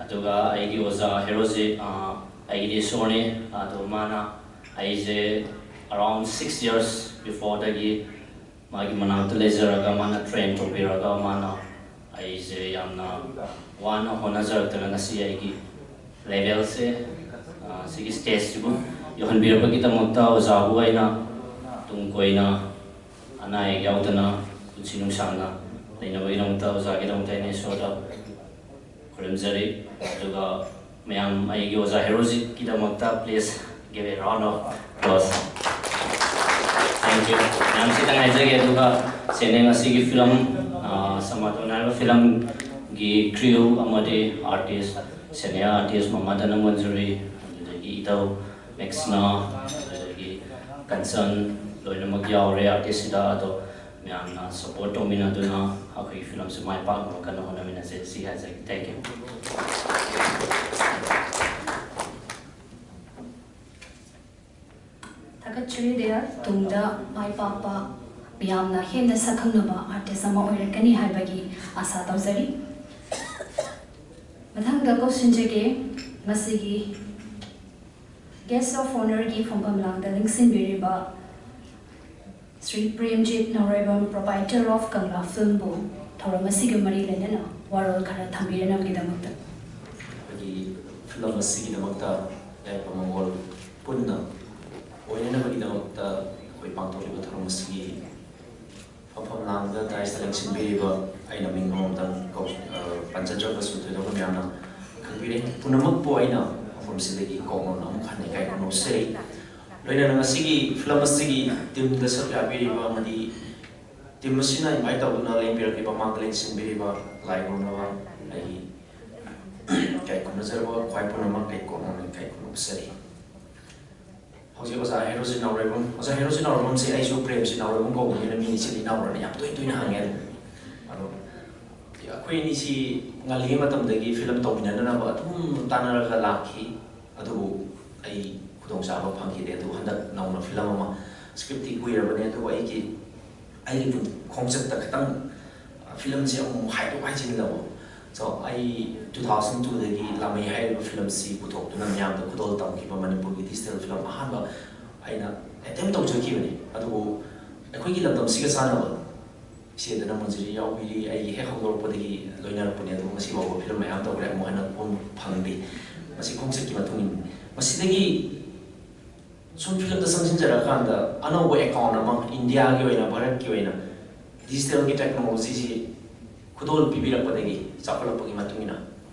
ꯑꯗꯨꯒ ꯑꯩꯒꯤ ꯑꯣꯖꯥ ꯍꯦꯔꯣꯖꯤꯠ, ꯑ, ꯑꯩꯒꯤꯗꯤ ꯏꯁꯣꯔꯅꯤ꯫ ꯑꯗꯣ ꯃꯥꯅ ꯑꯩꯁꯦ around six years before ꯗꯒꯤ ꯃꯥꯒꯤ ꯃꯅꯥꯛꯇ ꯂꯩꯖꯔꯒ ꯃꯥꯅ ꯇ꯭ꯔꯦꯟ ꯇꯧꯕꯤꯔꯒ ꯃꯥꯅ ꯑꯩꯁꯦ ꯌꯥꯝꯅ ꯋꯥꯅ ꯍꯣꯠꯅꯖꯔꯛꯇꯅ ꯉꯁꯤ ꯑꯩꯒꯤ ꯂꯦꯚꯦꯜꯁꯦ, ꯑ, ꯁꯤꯒꯤ ꯁ꯭ꯇꯦꯖꯁꯤꯕꯨ ꯌꯧꯍꯟꯕꯤꯔꯛꯄꯒꯤꯗꯃꯛꯇ ꯑꯣꯖꯥꯕꯨ ꯑꯩꯅ ꯇꯨꯡ ꯀꯣꯏꯅ ꯑꯅꯥ ꯑꯌꯦꯛ ꯌꯥꯎꯗꯅ ꯄꯨꯟꯁꯤ ꯅꯨꯡꯁꯥꯡꯅ ꯂꯩꯅꯕꯒꯤꯗꯃꯛꯇ ꯑꯣꯖꯥꯒꯤꯗꯃꯛꯇ ꯑꯩꯅ ꯏꯁꯣꯔꯗ ꯈꯨꯔꯨꯝꯖꯔꯤ꯫ ꯑꯗꯨꯒ ꯃꯌꯥꯝ ꯑꯩꯒꯤ ꯑꯣꯖꯥ ꯍꯦꯔꯣꯖꯤꯠꯀꯤꯗꯃꯛꯇ please give a round of applause. Thank you꯫ ꯃꯌꯥꯝ ꯁꯤꯇꯪ ꯍꯥꯏꯖꯒꯦ꯫ ꯑꯗꯨꯒ ꯁꯦꯅꯦꯡ ꯑꯁꯤꯒꯤ ꯐꯤꯂꯝ, ꯑ, ꯁꯃꯥꯗꯣꯟ ꯍꯥꯏꯔꯤꯕ ꯐꯤꯂꯝꯒꯤ crew ꯑꯃꯗꯤ artist, senior artist ꯃꯃꯥ ꯙꯅꯃꯟꯖꯨꯔꯤ, ꯑꯗꯨꯗꯒꯤ ꯏꯙꯧ ꯃꯦꯛꯁꯅꯥ, ꯑꯗꯨꯗꯒꯤ ꯀꯟꯁꯔꯟ ꯂꯣꯏꯅꯃꯛ ꯌꯥꯎꯔꯦ artist ꯁꯤꯗ꯫ ꯑꯗꯣ ꯃꯌꯥꯝꯅ support ꯇꯧꯃꯤꯟꯅꯗꯨꯅ ꯑꯩꯈꯣꯏꯒꯤ ꯐꯤꯂꯝꯁꯤ ꯃꯥꯏ ꯄꯥꯛꯅꯕ ꯀꯟꯅ ꯍꯣꯠꯅꯃꯤꯟꯅꯁꯦ꯫ ꯁꯤ ꯍꯥꯏꯖꯒꯦ꯫ Thank you꯫ ꯊꯥꯒꯠꯆꯔꯤ ꯗꯌꯥꯜ꯫ ꯇꯨꯡꯗ ꯃꯥꯏ ꯄꯥꯛꯄ, ꯃꯤꯌꯥꯝꯅ ꯍꯦꯟꯅ ꯁꯛꯈꯪꯅꯕ artist ꯑꯃ ꯑꯣꯏꯔꯛꯀꯅꯤ ꯍꯥꯏꯕꯒꯤ ꯑꯥꯁꯥ ꯇꯧꯖꯔꯤ꯫ ꯃꯊꯪꯗ ꯀꯧꯁꯤꯟꯖꯒꯦ ꯉꯁꯤꯒꯤ Guest of Honorꯒꯤ ꯐꯝꯐꯝ ꯂꯥꯡꯗ ꯂꯦꯡꯁꯤꯟꯕꯤꯔꯤꯕ ꯁ꯭ꯔꯤ ꯄ꯭ꯔꯦꯝꯖꯤꯠ ꯅꯧꯔꯩꯕꯝ, proprietor of ꯀꯪꯂꯥ Filmꯕꯨ ꯊꯧꯔꯝ ꯑꯁꯤꯒ ꯃꯔꯤ ꯂꯩꯅꯅ ꯋꯥꯔꯣꯜ ꯈꯔ ꯊꯝꯕꯤꯔꯅꯕꯒꯤꯗꯃꯛꯇ꯫ ꯑꯩꯈꯣꯏꯒꯤ ꯐꯤꯂꯝ ꯑꯁꯤꯒꯤꯗꯃꯛꯇ ꯌꯥꯏꯐ ꯃꯪꯒꯣꯜ ꯄꯨꯟꯅ ꯑꯣꯏꯅꯅꯕꯒꯤꯗꯃꯛꯇ ꯑꯩꯈꯣꯏ ꯄꯥꯡꯊꯣꯛꯂꯤꯕ ꯊꯧꯔꯝ ꯑꯁꯤꯒꯤ ꯐꯝꯐꯝ ꯂꯥꯡꯗ, dais ꯇ ꯂꯦꯡꯁꯤꯟꯕꯤꯔꯤꯕ, ꯑꯩꯅ ꯃꯤꯡ ꯑꯃꯃꯝꯇꯪ ꯀꯧ-, ꯑ, ꯄꯟꯖꯗ꯭ꯔꯒꯁꯨ ꯊꯣꯏꯗꯣꯛꯅ ꯃꯌꯥꯝꯅ ꯈꯪꯕꯤꯔꯦ꯫ ꯄꯨꯝꯅꯃꯛꯄꯨ ꯑꯩꯅ ꯃꯐꯝꯁꯤꯗꯒꯤ ꯀꯣꯛ ꯉꯥꯎꯅ ꯑꯃꯨꯛ ꯍꯟꯅ ꯏꯀꯥꯏ ꯈꯨꯝꯅꯧꯖꯔꯤ꯫ ꯂꯣꯏꯅꯅ ꯉꯁꯤꯒꯤ ꯐꯤꯂꯝ ꯑꯁꯤꯒꯤ team ꯗ ꯁꯔꯨꯛ ꯌꯥꯕꯤꯔꯤꯕ ꯑꯃꯗꯤ team ꯑꯁꯤꯅ invite ꯇꯧꯗꯨꯅ ꯂꯦꯡꯕꯤꯔꯛꯂꯤꯕ, ꯃꯥꯡꯗ ꯂꯦꯡꯁꯤꯟꯕꯤꯔꯤꯕ ꯂꯥꯏ ꯒꯨꯔꯨꯅꯕ ꯑꯩꯒꯤ ꯏꯀꯥꯏ ꯈꯨꯝꯅꯖꯔꯕ ꯈ꯭ꯋꯥꯏ ꯄꯨꯝꯅꯃꯛ ꯑꯩ ꯀꯣꯛ ꯉꯥꯎꯅ ꯏꯀꯥꯏ ꯈꯨꯝꯅꯖꯔꯤ꯫ ꯍꯧꯖꯤꯛ ꯑꯣꯖꯥ ꯍꯦꯔꯣꯖꯤꯠ ꯅꯥꯎꯔꯦꯝꯕꯝ, ꯑꯣꯖꯥ ꯍꯦꯔꯣꯖꯤꯠ ꯅꯥꯎꯔꯦꯝꯕꯝꯁꯦ ꯑꯩꯁꯨ ꯄ꯭ꯔꯦꯝꯖꯤꯠ ꯅꯥꯎꯔꯦꯝꯕꯝ ꯀꯧꯕꯅꯤꯅ ꯃꯤꯅ ꯏꯆꯤꯜ ꯏꯅꯥꯎꯔꯅ ꯌꯥꯝ ꯇꯣꯏ ꯇꯣꯏꯅ ꯍꯪꯉꯦ ꯑꯗꯨꯝ꯫ ꯑꯗꯣ ꯑꯩꯈꯣꯏ ꯑꯅꯤꯁꯤ ꯉꯜꯂꯤꯉꯩ ꯃꯇꯝꯗꯒꯤ ꯐꯤꯂꯝ ꯇꯧꯃꯤꯟꯅꯅꯕ ꯑꯗꯨꯝ ꯇꯥꯟꯅꯔꯒ ꯂꯥꯛꯈꯤ꯫ ꯑꯗꯨꯕꯨ ꯑꯩ ꯈꯨꯗꯣꯡꯆꯥꯕ ꯐꯪꯈꯤꯗꯦ꯫ ꯑꯗꯨꯕꯨ ꯍꯟꯗꯛ ꯅꯧꯅ ꯐꯤꯂꯝ ꯑꯃ, script ꯇꯤ ꯀꯨꯏꯔꯕꯅꯦ, ꯑꯗꯨꯕꯨ ꯑꯩꯒꯤ, ꯑꯩꯒꯤ ꯈꯣꯡꯆꯠꯇ ꯈꯤꯇꯪ, ꯑ, ꯐꯤꯂꯝꯁꯦ ꯑꯃꯨꯛ ꯍꯥꯏꯗꯣꯛ ꯍꯥꯏꯖꯤꯟ ꯇꯧꯕ꯫ So, ꯑꯩ two thousand two ꯗꯒꯤ ꯂꯥꯃꯩ ꯍꯥꯏꯔꯤꯕ ꯐꯤꯂꯝꯁꯤ ꯄꯨꯊꯣꯛꯇꯨꯅ ꯃꯤꯌꯥꯝꯗ ꯈꯨꯗꯣꯜ ꯇꯝꯈꯤꯕ ꯃꯅꯤꯄꯨꯔꯒꯤ digital ꯐꯤꯂꯝ ꯑꯍꯥꯟꯕ ꯑꯩꯅ attempt ꯇꯧꯖꯈꯤꯕꯅꯤ꯫ ꯑꯗꯨꯕꯨ ꯑꯩꯈꯣꯏꯒꯤ ꯂꯝꯗꯝꯁꯤꯒ ꯆꯥꯟꯅꯕ ꯏꯆꯦꯗꯅ ꯃꯟꯖꯨꯔꯤ ꯌꯥꯎꯕꯤꯔꯤ, ꯑꯩꯒꯤ ꯍꯦꯛ ꯍꯧꯗꯣꯔꯛꯄꯗꯒꯤ ꯂꯣꯏꯅꯔꯛꯄꯅꯤ꯫ ꯑꯗꯨꯕꯨ ꯉꯁꯤ ꯐꯥꯎꯕ ꯐꯤꯂꯝ ꯃꯌꯥꯝ ꯇꯧꯈ꯭ꯔꯦ, ꯑꯃꯨꯛ ꯍꯟꯅ ꯐꯣꯝ ꯐꯪꯗꯦ꯫ ꯃꯁꯤ ꯈꯣꯡꯆꯠꯀꯤ ꯃꯇꯨꯡ ꯏꯟꯅ꯫ ꯃꯁꯤꯗꯒꯤ ꯁꯨꯝ ꯐꯤꯂꯝꯗ ꯆꯪꯁꯤꯟꯖꯔꯀꯥꯟꯗ ꯑꯅꯧꯕ account ꯑꯃ ꯏꯟꯗꯤꯌꯥꯒꯤ ꯑꯣꯏꯅ, ꯚꯥꯔꯠꯀꯤ ꯑꯣꯏꯅ digital ꯒꯤ technology ꯁꯤ ꯈꯨꯗꯣꯜ ꯄꯤꯕꯤꯔꯛꯄꯗꯒꯤ, ꯆꯥꯎꯈꯠꯂꯛꯄꯒꯤ ꯃꯇꯨꯡ ꯏꯟꯅ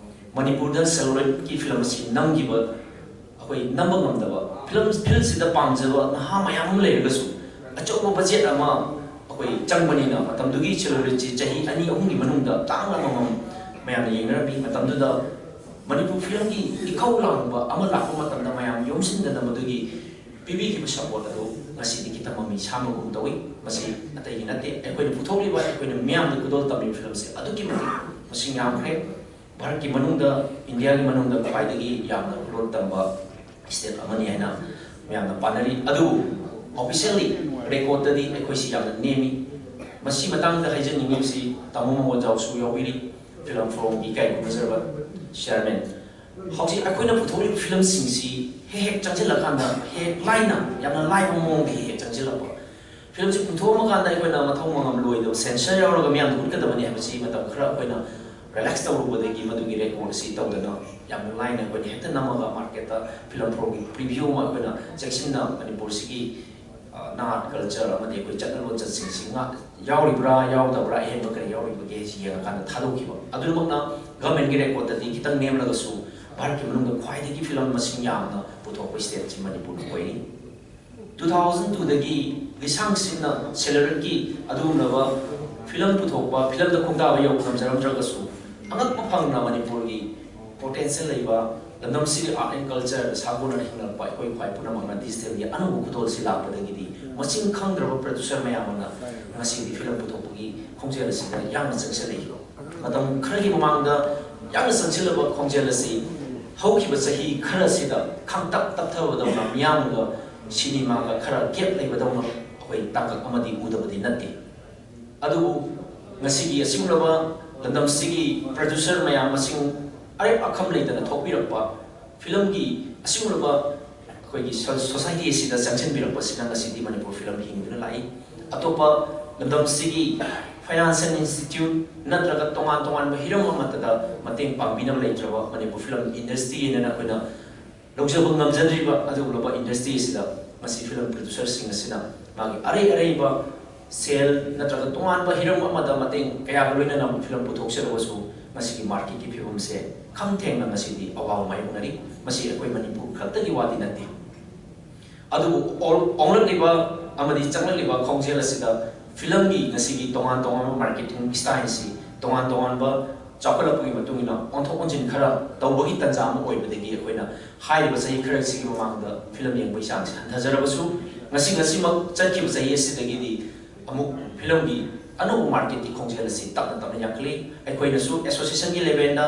ꯃꯅꯤꯄꯨꯔꯗ celluloid ꯀꯤ ꯐꯤꯂꯝ ꯑꯁꯤ ꯅꯝꯈꯤꯕ, ꯑꯩꯈꯣꯏ ꯅꯝꯕ ꯉꯝꯗꯕ, ꯐꯤꯂꯝ field ꯁꯤꯗ ꯄꯥꯝꯖꯕ ꯅꯍꯥ ꯃꯌꯥꯝ ꯑꯃ ꯂꯩꯔꯒꯁꯨ ꯑꯆꯧꯕ budget ꯑꯃ ꯑꯩꯈꯣꯏ ꯆꯪꯕꯅꯤꯅ ꯃꯇꯝꯗꯨꯒꯤ celluloid ꯁꯤ ꯆꯍꯤ ꯑꯅꯤ ꯑꯍꯨꯝꯒꯤ ꯃꯅꯨꯡꯗ ꯇꯥꯡꯅ ꯑꯃꯃꯝ ꯃꯌꯥꯝꯅ ꯌꯦꯡꯅꯔꯝꯃꯤ꯫ ꯃꯇꯝꯗꯨꯗ ꯃꯅꯤꯄꯨꯔ ꯐꯤꯂꯝꯒꯤ ꯏꯈꯧ ꯂꯥꯡꯕ ꯑꯃ ꯂꯥꯛꯄ ꯃꯇꯝꯗ ꯃꯌꯥꯝ ꯌꯣꯝꯁꯤꯟꯗꯅ ꯃꯗꯨꯒꯤ ꯄꯤꯕꯤꯈꯤꯕ support ꯑꯗꯨ ꯉꯁꯤꯗꯤ ꯈꯤꯇꯪ ꯃꯃꯤ ꯁꯥꯝꯕꯒꯨꯝ ꯇꯧꯏ꯫ ꯃꯁꯤ ꯑꯇꯩꯒꯤ ꯅꯠꯇꯦ, ꯑꯩꯈꯣꯏꯅ ꯄꯨꯊꯣꯛꯂꯤꯕ, ꯑꯩꯈꯣꯏꯅ ꯃꯤꯌꯥꯝꯗ ꯈꯨꯗꯣꯜ ꯇꯝꯂꯤꯕ ꯐꯤꯂꯝꯁꯦ ꯑꯗꯨꯛꯀꯤ ꯃꯇꯤꯛ ꯃꯁꯤꯡ ꯌꯥꯝꯈ꯭ꯔꯦ꯫ ꯚꯥꯔꯠꯀꯤ ꯃꯅꯨꯡꯗ, ꯏꯟꯗꯤꯌꯥꯒꯤ ꯃꯅꯨꯡꯗ ꯈ꯭ꯋꯥꯏꯗꯒꯤ ꯌꯥꯝꯅ ꯈꯨꯗꯣꯜ ꯇꯝꯕ state ꯑꯃꯅꯤ ꯍꯥꯏꯅ ꯃꯌꯥꯝꯅ ꯄꯥꯅꯔꯤ꯫ ꯑꯗꯨꯕꯨ officially record ꯇꯗꯤ ꯑꯩꯈꯣꯏꯁꯤ ꯌꯥꯝꯅ ꯅꯦꯝꯃꯤ꯫ ꯃꯁꯤ ꯃꯇꯥꯡꯗ ꯍꯥꯏꯖꯅꯤꯡꯉꯤꯕꯁꯤ ꯇꯥꯃꯣ ꯃꯉꯣꯟꯖꯥꯎꯁꯨ ꯌꯥꯎꯕꯤꯔꯤ, film forum ꯒꯤ ꯏꯀꯥꯏ ꯈꯨꯝꯅꯖꯔꯕ chairman꯫ ꯍꯧꯖꯤꯛ ꯑꯩꯈꯣꯏꯅ ꯄꯨꯊꯣꯛꯂꯤꯕ ꯐꯤꯂꯝꯁꯤꯡꯁꯤ ꯍꯦꯛ ꯍꯦꯛ ꯆꯪꯁꯤꯜꯂꯀꯥꯟꯗ ꯍꯦꯛ ꯍꯦꯛ ꯂꯥꯏꯅ, ꯌꯥꯝꯅ ꯂꯥꯏꯕ ꯃꯑꯣꯡꯗ ꯍꯦꯛ ꯍꯦꯛ ꯆꯪꯁꯤꯜꯂꯛꯄ꯫ ꯐꯤꯂꯝꯁꯤ ꯄꯨꯊꯣꯛꯑꯝꯃꯀꯥꯟꯗ ꯑꯩꯈꯣꯏꯅ ꯃꯊꯧ ꯃꯉꯝ ꯂꯣꯏꯗꯕ, ꯁꯦꯟꯁꯔ ꯌꯥꯎꯔꯒ ꯃꯤꯌꯥꯝꯗ ꯎꯠꯀꯗꯕꯅꯤ ꯍꯥꯏꯕꯁꯤ ꯃꯇꯝ ꯈꯔ ꯑꯩꯈꯣꯏꯅ ꯔꯤꯂꯦꯛꯁ ꯇꯧꯔꯨꯕꯗꯒꯤ ꯃꯗꯨꯒꯤ ꯔꯦꯀꯣꯔꯠ ꯑꯁꯤ ꯇꯧꯗꯅ ꯌꯥꯝꯅ ꯂꯥꯏꯅ ꯑꯩꯈꯣꯏꯅ ꯍꯦꯛꯇ ꯅꯝꯃꯒ ꯃꯥꯔꯀꯦꯠꯇ ꯐꯤꯂꯝ ꯐꯣꯔꯝꯒꯤ ꯄ꯭ꯔꯤꯚ꯭ꯌꯨ ꯑꯃ ꯑꯩꯈꯣꯏꯅ ꯆꯦꯛꯁꯤꯟꯅ ꯃꯅꯤꯄꯨꯔꯁꯤꯒꯤ, ꯑ, ꯅꯥꯠ, ꯀꯜꯆꯔ ꯑꯃꯗꯤ ꯑꯩꯈꯣꯏ ꯆꯠꯅ ꯂꯣꯟꯆꯠꯁꯤꯡꯁꯤ ꯉꯥꯛ-, ꯌꯥꯎꯔꯤꯕ꯭ꯔꯥ ꯌꯥꯎꯗꯕ꯭ꯔꯥ, ꯑꯍꯦꯟꯕ ꯀꯔꯤ ꯌꯥꯎꯔꯤꯕꯒꯦ ꯍꯥꯏꯁꯤ ꯌꯦꯡꯉꯀꯥꯟꯗ ꯊꯥꯗꯣꯛꯈꯤꯕ꯫ ꯑꯗꯨꯃꯛꯅ ꯒꯚꯔꯟꯃꯦꯟꯒꯤ ꯔꯦꯀꯣꯔꯠꯇꯗꯤ ꯈꯤꯇꯪ ꯅꯦꯝꯂꯒꯁꯨ ꯚꯥꯔꯠꯀꯤ ꯃꯅꯨꯡꯗ ꯈ꯭ꯋꯥꯏꯗꯒꯤ ꯐꯤꯂꯝ ꯃꯁꯤꯡ ꯌꯥꯝꯅ ꯄꯨꯊꯣꯛꯄ ꯁ꯭ꯇꯦꯠꯁꯤ ꯃꯅꯤꯄꯨꯔꯅ ꯑꯣꯏꯔꯤ꯫ ꯇꯨ ꯊꯥꯎꯖꯟ ꯇꯨꯗꯒꯤ ꯂꯤꯁꯥꯡ ꯁꯤꯠꯅ ꯁꯦꯂꯔꯤꯒꯤ ꯑꯗꯨꯒꯨꯝꯂꯕ ꯐꯤꯂꯝ ꯄꯨꯊꯣꯛꯄ, ꯐꯤꯂꯝꯗ ꯈꯣꯡꯗꯥꯕ ꯌꯧꯕ ꯉꯝꯖꯔꯝꯗ꯭ꯔꯒꯁꯨ, ꯑꯉꯛꯄ ꯐꯪꯅ ꯃꯅꯤꯄꯨꯔꯒꯤ ꯄꯣꯇꯦꯟꯁꯤꯌꯦꯜ ꯂꯩꯕ ꯂꯝꯗꯝꯁꯤꯒꯤ ꯑꯥꯔꯠ ꯑꯦꯟ ꯀꯜꯆꯔꯗ ꯁꯥꯒꯣꯟꯅꯅ ꯍꯤꯡꯂꯛꯄ ꯑꯩꯈꯣꯏ ꯈ꯭ꯋꯥꯏ ꯄꯨꯝꯅꯃꯛꯅ ꯗꯤꯖꯤꯇꯦꯜꯒꯤ ꯑꯅꯧꯕ ꯈꯨꯗꯣꯜꯁꯤ ꯂꯥꯛꯄꯗꯒꯤꯗꯤ ꯃꯁꯤꯡ ꯈꯪꯗ꯭ꯔꯕ ꯄ꯭ꯔꯗ꯭ꯌꯨꯁꯔ ꯃꯌꯥꯝ ꯑꯃꯅ ꯉꯁꯤꯗꯤ ꯐꯤꯂꯝ ꯄꯨꯊꯣꯛꯄꯒꯤ ꯈꯣꯡꯖꯦꯜ ꯑꯁꯤꯗ ꯌꯥꯝꯅ ꯆꯪꯁꯤꯜꯂꯛꯏ꯫ ꯃꯇꯝ ꯈꯔꯒꯤ ꯃꯃꯥꯡꯗ ꯌꯥꯝꯅ ꯆꯪꯁꯤꯜꯂꯕ ꯈꯣꯡꯖꯦꯜ ꯑꯁꯤ ꯍꯧꯈꯤꯕ ꯆꯍꯤ ꯈꯔ ꯑꯁꯤꯗ ꯈꯪꯇꯞ ꯇꯞꯊꯕꯗꯧꯅ, ꯃꯤꯌꯥꯝꯒ ꯁꯤꯅꯦꯃꯥꯒ ꯈꯔ ꯒꯦꯞ ꯂꯩꯕꯗꯧꯅ ꯑꯩꯈꯣꯏ ꯇꯥꯡꯀꯛ ꯑꯃꯗꯤ ꯎꯗꯕꯗꯤ ꯅꯠꯇꯦ꯫ ꯑꯗꯨꯕꯨ ꯉꯁꯤꯒꯤ ꯑꯁꯤꯒꯨꯝꯂꯕ ꯂꯝꯗꯝꯁꯤꯒꯤ ꯄ꯭ꯔꯗ꯭ꯌꯨꯁꯔ ꯃꯌꯥꯝ ꯃꯁꯤꯡ ꯑꯔꯦꯞ ꯑꯈꯝ ꯂꯩꯇꯅ ꯊꯣꯛꯄꯤꯔꯛꯄ, ꯐꯤꯂꯝꯒꯤ ꯑꯁꯤꯒꯨꯝꯂꯕ ꯑꯩꯈꯣꯏꯒꯤ ꯁꯣ-, ꯁꯣꯁꯥꯏꯇꯤ ꯑꯁꯤꯗ ꯆꯪꯁꯤꯟꯕꯤꯔꯛꯄꯁꯤꯅ ꯉꯁꯤꯗꯤ ꯃꯅꯤꯄꯨꯔ ꯐꯤꯂꯝ ꯍꯤꯡꯗꯨꯅ ꯂꯥꯛꯏ꯫ ꯑꯇꯣꯞꯄ ꯂꯝꯗꯝꯁꯤꯒꯤ ꯐꯥꯏꯅꯥꯟꯁꯤꯌꯦꯜ ꯏꯟꯁꯇꯤꯇ꯭ꯌꯨꯠ ꯅꯠꯇ꯭ꯔꯒ ꯇꯣꯉꯥꯟ ꯇꯣꯉꯥꯟꯕ ꯍꯤꯔꯝ ꯑꯃꯠꯇꯗ ꯃꯇꯦꯡ ꯄꯥꯡꯕꯤꯅꯕ ꯂꯩꯇ꯭ꯔꯕ ꯃꯅꯤꯄꯨꯔ ꯐꯤꯂꯝ ꯏꯟꯗꯁꯇ꯭ꯔꯤ ꯍꯥꯏꯅ ꯑꯩꯈꯣꯏꯅ ꯂꯧꯖꯕ ꯉꯝꯖꯗ꯭ꯔꯤꯕ ꯑꯗꯨꯒꯨꯝꯂꯕ ꯏꯟꯗꯁꯇ꯭ꯔꯤ ꯑꯁꯤꯗ ꯉꯁꯤ ꯐꯤꯂꯝ ꯄ꯭ꯔꯗ꯭ꯌꯨꯁꯔꯁꯤꯡ ꯑꯁꯤꯅ ꯃꯥꯒꯤ ꯑꯔꯩ ꯑꯔꯩꯕ ꯁꯦꯜ ꯅꯠꯇ꯭ꯔꯒ ꯇꯣꯉꯥꯟꯕ ꯍꯤꯔꯝ ꯑꯃꯗ ꯃꯇꯦꯡ ꯀꯌꯥꯒ ꯂꯣꯏꯅꯅ ꯐꯤꯂꯝ ꯄꯨꯊꯣꯛꯆꯔꯕꯁꯨ ꯉꯁꯤꯒꯤ ꯃꯥꯔꯀꯦꯠꯀꯤ ꯐꯤꯕꯝꯁꯦ ꯈꯝ ꯊꯦꯡꯅ ꯉꯁꯤꯗꯤ ꯑꯋꯥꯕ ꯃꯥꯌꯣꯛꯅꯔꯤ꯫ ꯃꯁꯤ ꯑꯩꯈꯣꯏ ꯃꯅꯤꯄꯨꯔ ꯈꯛꯇꯒꯤ ꯋꯥꯗꯤ ꯅꯠꯇꯦ꯫ ꯑꯗꯨꯕꯨ ꯑꯣꯜ-, ꯑꯣꯡꯂꯛꯂꯤꯕ ꯑꯃꯗꯤ ꯆꯪꯂꯛꯂꯤꯕ ꯈꯣꯡꯖꯦꯜ ꯑꯁꯤꯗ ꯐꯤꯂꯝꯒꯤ ꯉꯁꯤꯒꯤ ꯇꯣꯉꯥꯟ ꯇꯣꯉꯥꯟꯕ ꯃꯥꯔꯀꯦꯇꯤꯡ ꯁ꯭ꯇꯥꯏꯜꯁꯤ ꯇꯣꯉꯥꯟ ꯇꯣꯉꯥꯟꯕ ꯆꯥꯎꯈꯠꯂꯛꯄꯒꯤ ꯃꯇꯨꯡ ꯏꯟꯅ ꯑꯣꯟꯊꯣꯛ ꯑꯣꯟꯁꯤꯟ ꯈꯔ ꯇꯧꯕꯒꯤ ꯇꯥꯟꯖꯥ ꯑꯃ ꯑꯣꯏꯕꯗꯒꯤ ꯑꯩꯈꯣꯏꯅ ꯍꯥꯏꯔꯤꯕ ꯆꯍꯤ ꯈꯔꯁꯤꯒꯤ ꯃꯃꯥꯡꯗ ꯐꯤꯂꯝ ꯌꯦꯡꯕꯒꯤ ꯆꯥꯡꯁꯤ ꯍꯟꯊꯖꯔꯕꯁꯨ, ꯉꯁꯤ, ꯉꯁꯤꯃꯛ ꯆꯠꯈꯤꯕ ꯆꯍꯤ ꯑꯁꯤꯗꯒꯤꯗꯤ ꯑꯃꯨꯛ ꯐꯤꯂꯝꯒꯤ ꯑꯅꯧꯕ ꯃꯥꯔꯀꯦꯠꯀꯤ ꯈꯣꯡꯖꯦꯜ ꯑꯁꯤ ꯇꯞꯅ ꯇꯞꯅ ꯌꯥꯡꯈꯠꯂꯛꯏ꯫ ꯑꯩꯈꯣꯏꯅꯁꯨ ꯑꯦꯁꯣꯁꯤꯌꯦꯁꯟꯒꯤ ꯂꯦꯚꯦꯜꯗ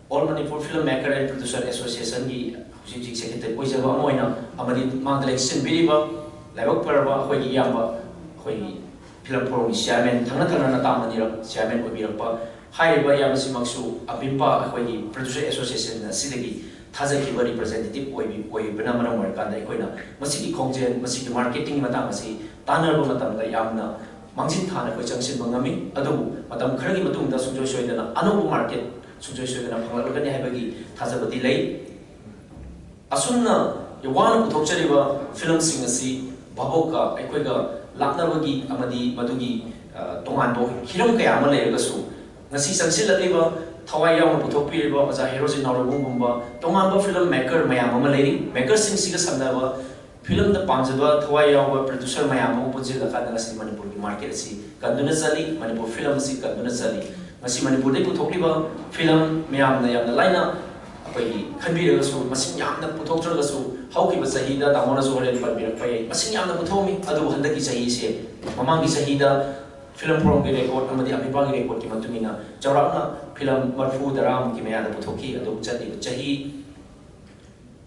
All Manipur Film Maker and Producer Associationꯒꯤ ꯍꯧꯖꯤꯛ ꯍꯧꯖꯤꯛ ꯁꯦꯀ꯭ꯔꯦꯇꯔꯤ ꯑꯣꯏꯖꯕ ꯑꯃ ꯑꯣꯏꯅ ꯑꯃꯗꯤ ꯃꯥꯡꯗ ꯂꯦꯡꯁꯤꯟꯕꯤꯔꯤꯕ ꯂꯥꯏꯕꯛ ꯐꯔꯕ ꯑꯩꯈꯣꯏꯒꯤ ꯏꯌꯥꯝꯕ, ꯑꯩꯈꯣꯏꯒꯤ ꯐꯤꯂꯝ ꯐꯣꯔꯝꯒꯤ ꯆꯤꯌꯥꯔꯃꯦꯟ, ꯊꯪꯅ ꯊꯪꯅꯅ ꯇꯥꯝ ꯑꯅꯤꯔꯛ ꯆꯤꯌꯥꯔꯃꯦꯟ ꯑꯣꯏꯕꯤꯔꯛꯄ ꯍꯥꯏꯔꯤꯕ ꯑꯌꯥꯝꯕꯁꯤꯃꯛꯁꯨ ꯑꯄꯤꯝꯄꯥ ꯑꯩꯈꯣꯏꯒꯤ producer association ꯑꯁꯤꯗꯒꯤ ꯊꯥꯖꯈꯤꯕ representative ꯑꯣꯏꯕꯤ ꯑꯣꯏꯕꯅ ꯃꯔꯝ ꯑꯣꯏꯔꯀꯥꯟꯗ ꯑꯩꯈꯣꯏꯅ ꯃꯁꯤꯒꯤ ꯈꯣꯡꯖꯦꯜ, ꯃꯁꯤꯒꯤ marketing ꯃꯇꯥꯡ ꯑꯁꯤ ꯇꯥꯟꯅꯔꯕ ꯃꯇꯝꯗ ꯌꯥꯝꯅ ꯃꯥꯡꯖꯤꯟ ꯊꯥꯅ ꯑꯩꯈꯣꯏ ꯆꯪꯁꯤꯟꯕ ꯉꯝꯃꯤ꯫ ꯑꯗꯨꯕꯨ ꯃꯇꯝ ꯈꯔꯒꯤ ꯃꯇꯨꯡꯗ ꯁꯨꯡꯁꯣꯏ ꯁꯣꯏꯗꯅ ꯑꯅꯧꯕ market ꯁꯨꯡꯁꯣꯏ ꯁꯣꯏꯗꯅ ꯐꯪꯂꯛꯂꯒꯅꯤ ꯍꯥꯏꯕꯒꯤ ꯊꯥꯖꯕꯗꯤ ꯂꯩ꯫ ꯑꯁꯨꯝꯅ ꯋꯥꯅ ꯄꯨꯊꯣꯛꯆꯔꯤꯕ ꯐꯤꯂꯝꯁꯤꯡ ꯑꯁꯤ ꯚꯥꯕꯣꯛꯀ ꯑꯩꯈꯣꯏꯒ ꯂꯥꯞꯅꯕꯒꯤ ꯑꯃꯗꯤ ꯃꯗꯨꯒꯤ, ꯑ, ꯇꯣꯉꯥꯟꯕ ꯍꯤꯔꯝ ꯀꯌꯥ ꯑꯃ ꯂꯩꯔꯒꯁꯨ, ꯉꯁꯤ ꯆꯪꯁꯤꯜꯂꯛꯂꯤꯕ ꯊꯋꯥꯏ ꯌꯥꯎꯅ ꯄꯨꯊꯣꯛꯄꯤꯔꯤꯕ ꯑꯣꯖꯥ ꯍꯦꯔꯣꯖꯤꯠ ꯅꯥꯎꯔꯦꯝꯕꯝꯒꯨꯝꯕ ꯇꯣꯉꯥꯟꯕ film maker ꯃꯌꯥꯝ ꯑꯃ ꯂꯩꯔꯤ꯫ Makerꯁꯤꯡꯁꯤꯒ ꯁꯝꯅꯕ, ꯐꯤꯂꯝꯗ ꯄꯥꯝꯖꯕ ꯊꯋꯥꯏ ꯌꯥꯎꯕ producer ꯃꯌꯥꯝ ꯑꯃ ꯄꯨꯟꯁꯤꯜꯂꯀꯥꯟꯗ ꯉꯁꯤ ꯃꯅꯤꯄꯨꯔꯒꯤ market ꯑꯁꯤ ꯀꯟꯗꯨꯅ ꯆꯠꯂꯤ, ꯃꯅꯤꯄꯨꯔ ꯐꯤꯂꯝ ꯑꯁꯤ ꯀꯟꯗꯨꯅ ꯆꯠꯂꯤ꯫ ꯉꯁꯤ ꯃꯅꯤꯄꯨꯔꯗꯒꯤ ꯄꯨꯊꯣꯛꯂꯤꯕ ꯐꯤꯂꯝ ꯃꯌꯥꯝꯅ ꯌꯥꯝꯅ ꯂꯥꯏꯅ ꯑꯩꯈꯣꯏꯒꯤ ꯈꯟꯕꯤꯔꯒꯁꯨ, ꯃꯁꯤꯡ ꯌꯥꯝꯅ ꯄꯨꯊꯣꯛꯇ꯭ꯔꯒꯁꯨ, ꯍꯧꯈꯤꯕ ꯆꯍꯤꯗ ꯇꯥꯃꯣꯅꯁꯨ ꯍꯣꯔꯦꯟ ꯄꯟꯕꯤꯔꯛꯄ ꯌꯥꯏ, ꯃꯁꯤꯡ ꯌꯥꯝꯅ ꯄꯨꯊꯣꯛꯑꯝꯃꯤ꯫ ꯑꯗꯨꯕꯨ ꯍꯟꯗꯛꯀꯤ ꯆꯍꯤꯁꯦ, ꯃꯃꯥꯡꯒꯤ ꯆꯍꯤꯗ ꯐꯤꯂꯝ ꯐꯣꯔꯝꯒꯤ record ꯑꯃꯗꯤ ꯑꯃꯤꯄꯥꯒꯤ recordꯀꯤ ꯃꯇꯨꯡ ꯏꯟꯅ ꯆꯥꯎꯔꯥꯛꯅ ꯐꯤꯂꯝ ꯃꯔꯤꯐꯨ ꯇꯔꯥꯃꯨꯛꯀꯤ ꯃꯌꯥꯗ ꯄꯨꯊꯣꯛꯈꯤ꯫ ꯑꯗꯨꯕꯨ ꯆꯠꯂꯤꯕ ꯆꯍꯤ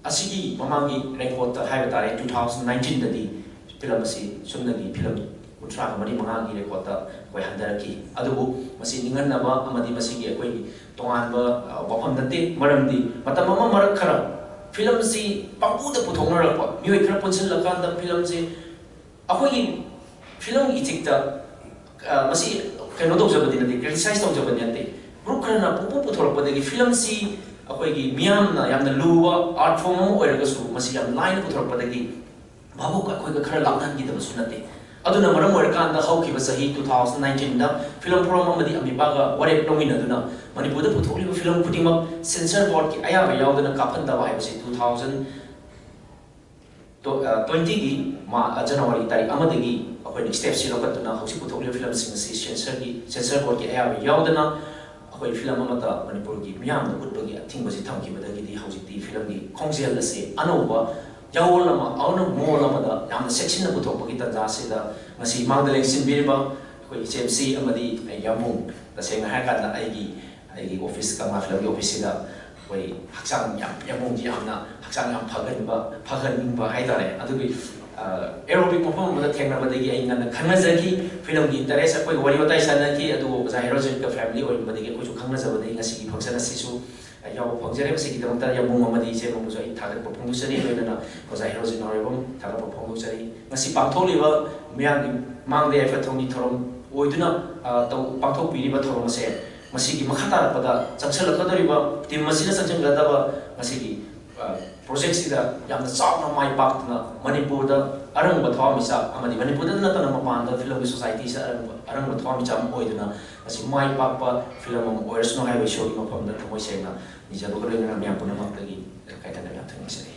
ꯑꯁꯤꯒꯤ ꯃꯃꯥꯡꯒꯤ recordꯇ ꯍꯥꯏꯕ ꯇꯥꯔꯦ, two thousand nineteenꯗꯗꯤ ꯐꯤꯂꯝ ꯑꯁꯤ ꯁꯨꯞꯅꯒꯤ ꯐꯤꯂꯝ ꯀꯨꯟꯊ꯭ꯔꯥꯒ ꯃꯔꯤ ꯃꯉꯥꯒꯤ recordꯇ ꯑꯩꯈꯣꯏ ꯍꯟꯊꯔꯛꯈꯤ꯫ ꯑꯗꯨꯕꯨ ꯃꯁꯤ ꯅꯤꯡꯍꯟꯅꯕ ꯑꯃꯗꯤ ꯃꯁꯤꯒꯤ ꯑꯩꯈꯣꯏꯒꯤ ꯇꯣꯉꯥꯟꯕ, ꯑ, ꯋꯥꯐꯝ ꯅꯠꯇꯦ꯫ ꯃꯔꯝꯗꯤ ꯃꯇꯝ ꯑꯃ ꯃꯔꯛ ꯈꯔ ꯐꯤꯂꯝꯁꯤ ꯄꯪꯄꯨꯗ ꯄꯨꯊꯣꯛꯅꯔꯛꯄ, ꯃꯤꯑꯣꯏ ꯈꯔ ꯄꯨꯟꯁꯤꯜꯂꯀꯥꯟꯗ ꯐꯤꯂꯝꯁꯤ ꯑꯩꯈꯣꯏꯒꯤ ꯐꯤꯂꯝꯒꯤ ꯏꯊꯤꯛꯇ, ꯑ, ꯃꯁꯤ ꯀꯩꯅꯣ ꯇꯧꯖꯕꯗꯤ ꯅꯠꯇꯦ, criticize ꯇꯧꯖꯕꯗꯤ ꯅꯠꯇꯦ꯫ Group ꯈꯔꯅ ꯄꯨꯡꯄꯨ ꯄꯨꯊꯣꯔꯛꯄꯗꯒꯤ ꯐꯤꯂꯝꯁꯤ ꯑꯩꯈꯣꯏꯒꯤ ꯃꯤꯌꯥꯝꯅ ꯌꯥꯝꯅ ꯂꯨꯕ art form ꯑꯃ ꯑꯣꯏꯔꯒꯁꯨ ꯃꯁꯤ ꯌꯥꯝ ꯂꯥꯏꯅ ꯄꯨꯊꯣꯔꯛꯄꯗꯒꯤ ꯚꯥꯕꯣꯛꯀ ꯑꯩꯈꯣꯏꯒ ꯈꯔ ꯂꯥꯞꯅꯍꯟꯈꯤꯗꯕꯁꯨ ꯅꯠꯇꯦ꯫ ꯑꯗꯨꯅ ꯃꯔꯝ ꯑꯣꯏꯔꯀꯥꯟꯗ ꯍꯧꯈꯤꯕ ꯆꯍꯤ two thousand nineteenꯗ ꯐꯤꯂꯝ ꯐꯣꯔꯝ ꯑꯃꯗꯤ ꯑꯃꯤꯄꯥꯒ ꯋꯥꯔꯦꯞ ꯂꯧꯃꯤꯟꯅꯗꯨꯅ ꯃꯅꯤꯄꯨꯔꯗ ꯄꯨꯊꯣꯛꯂꯤꯕ ꯐꯤꯂꯝ ꯈꯨꯗꯤꯡꯃꯛ censor boardꯀꯤ ꯑꯌꯥꯕ ꯌꯥꯎꯗꯅ ꯀꯥꯞꯍꯟꯗꯕ ꯍꯥꯏꯕꯁꯤ two thousand twentyꯒꯤ ꯃꯥ-, ꯖꯅꯋꯥꯔꯤ ꯇꯥꯔꯤꯛ ꯑꯃꯗꯒꯤ ꯑꯩꯈꯣꯏꯅ stepꯁꯤ ꯂꯧꯈꯠꯇꯨꯅ ꯍꯧꯖꯤꯛ ꯄꯨꯊꯣꯛꯂꯤꯕ ꯐꯤꯂꯝꯁꯤꯡ ꯑꯁꯤ censorꯒꯤ, censor boardꯀꯤ ꯑꯌꯥꯕ ꯌꯥꯎꯗꯅ ꯑꯩꯈꯣꯏ ꯐꯤꯂꯝ ꯑꯃꯠꯇ ꯃꯅꯤꯄꯨꯔꯒꯤ ꯃꯤꯌꯥꯝꯗ ꯎꯠꯄꯒꯤ ꯑꯊꯤꯡꯕꯁꯤ ꯊꯝꯈꯤꯕꯗꯒꯤꯗꯤ ꯍꯧꯖꯤꯛꯇꯤ ꯐꯤꯂꯝꯒꯤ ꯈꯣꯡꯖꯦꯜ ꯑꯁꯤ ꯑꯅꯧꯕ ꯌꯥꯑꯣꯜ ꯑꯃ, ꯑꯅꯧꯕ ꯃꯑꯣꯜ ꯑꯃꯗ ꯌꯥꯝꯅ ꯆꯦꯛꯁꯤꯟꯅ ꯄꯨꯊꯣꯛꯄꯒꯤ ꯇꯥꯟꯖꯥ ꯑꯁꯤꯗ ꯉꯁꯤ ꯃꯥꯡꯗ ꯂꯦꯡꯁꯤꯟꯕꯤꯔꯤꯕ ꯑꯩꯈꯣꯏ ꯏꯆꯦꯝꯁꯤ ꯑꯃꯗꯤ ꯑꯩ ꯌꯥꯝꯕꯨꯡ, ꯇꯁꯦꯡꯅ ꯍꯥꯏꯔꯀꯥꯟꯗ ꯑꯩꯒꯤ, ꯑꯩꯒꯤ office, ꯀꯪꯂꯥ ꯐꯤꯂꯝꯒꯤ officeꯁꯤꯗ ꯑꯩꯈꯣꯏ ꯍꯛꯆꯥꯡ ꯌꯥꯝ, ꯌꯥꯝꯕꯨꯡꯁꯤ ꯌꯥꯝꯅ ꯍꯛꯆꯥꯡ ꯌꯥꯝ ꯐꯒꯟꯕ, ꯐꯒꯟꯕ ꯍꯥꯏꯇꯥꯔꯦ꯫ ꯑꯗꯨꯒꯤ, ꯑꯦꯔꯣꯕꯤꯛ ꯃꯐꯝ ꯑꯃꯗ ꯊꯦꯡꯅꯕꯗꯒꯤ ꯑꯩ ꯉꯟꯅ ꯈꯪꯅꯖꯈꯤ꯫ ꯐꯤꯂꯝꯒꯤ ꯏꯟꯇꯔꯦꯁ ꯑꯩꯈꯣꯏ ꯋꯥꯔꯤ ꯋꯥꯇꯥꯏ ꯁꯥꯟꯅꯈꯤ꯫ ꯑꯗꯨꯕꯨ ꯑꯣꯖꯥ ꯍꯦꯔꯣꯖꯤꯠꯀ ꯐꯦꯃꯤꯂꯤ ꯑꯣꯏꯔꯝꯕꯗꯒꯤ ꯑꯩꯈꯣꯏꯁꯨ ꯈꯪꯅꯖꯕꯗꯒꯤ ꯉꯁꯤꯒꯤ ꯐꯪꯁꯟ ꯑꯁꯤꯁꯨ ꯌꯥꯎꯕ ꯐꯪꯖꯔꯦ꯫ ꯃꯁꯤꯒꯤꯗꯃꯛꯇ ꯌꯥꯝꯕꯨꯡ ꯑꯃꯗꯤ ꯏꯆꯦ ꯑꯃꯕꯨꯁꯨ ꯑꯩ ꯊꯥꯒꯠꯄ ꯐꯣꯡꯗꯣꯛꯆꯔꯤ꯫ ꯂꯣꯏꯅꯅ ꯑꯣꯖꯥ ꯍꯦꯔꯣꯖꯤꯠ ꯅꯥꯎꯔꯦꯝꯕꯝ ꯊꯥꯒꯠꯄ ꯐꯣꯡꯗꯣꯛꯆꯔꯤ꯫ ꯉꯁꯤ ꯄꯥꯡꯊꯣꯛꯂꯤꯕ ꯃꯤꯌꯥꯝꯒꯤ ꯃꯥꯡꯗ ꯌꯥꯏꯐ ꯊꯧꯅꯤ ꯊꯧꯔꯝ ꯑꯣꯏꯗꯨꯅ ꯄꯥꯡꯊꯣꯛꯄꯤꯔꯤꯕ ꯊꯧꯔꯝ ꯑꯁꯦ ꯃꯁꯤꯒꯤ ꯃꯈꯥ ꯇꯥꯔꯛꯄꯗ ꯆꯪꯁꯤꯜꯂꯛꯀꯗꯧꯔꯤꯕ ꯇꯤꯝ ꯑꯁꯤꯅ ꯆꯪꯁꯤꯟꯒꯗꯕ ꯃꯁꯤꯒꯤ ꯄ꯭ꯔꯣꯖꯦꯛꯁꯤꯗ ꯌꯥꯝꯅ ꯆꯥꯎꯅ ꯃꯥꯏ ꯄꯥꯛꯇꯨꯅ ꯃꯅꯤꯄꯨꯔꯗ ꯑꯔꯪꯕ ꯊꯋꯥꯟꯃꯤꯆꯥꯛ ꯑꯃꯗꯤ ꯃꯅꯤꯄꯨꯔꯗ ꯅꯠꯇꯅ ꯃꯄꯥꯟꯗ ꯐꯤꯂꯝꯒꯤ ꯁꯣꯁꯥꯏꯇꯤꯁꯤꯗ ꯑꯔꯪꯕ ꯑꯔꯪꯕ ꯊꯋꯥꯟꯃꯤꯆꯥꯛ ꯑꯃ ꯑꯣꯏꯗꯨꯅ ꯃꯁꯤ ꯃꯥꯏ ꯄꯥꯛꯄ ꯐꯤꯂꯝ ꯑꯃ ꯑꯣꯏꯔꯁꯅꯨ ꯍꯥꯏꯕ ꯏꯁꯣꯔꯒꯤ ꯃꯐꯝꯗ ꯊꯃꯣꯏ ꯁꯦꯡꯅ ꯅꯤꯖꯕꯒ ꯂꯣꯏꯅꯅ ꯃꯌꯥꯝ ꯄꯨꯝꯅꯃꯛꯇꯒꯤ ꯀꯥꯏꯊꯅ ꯌꯥꯝ ꯊꯣꯏꯅ ꯅꯤꯖꯔꯤ꯫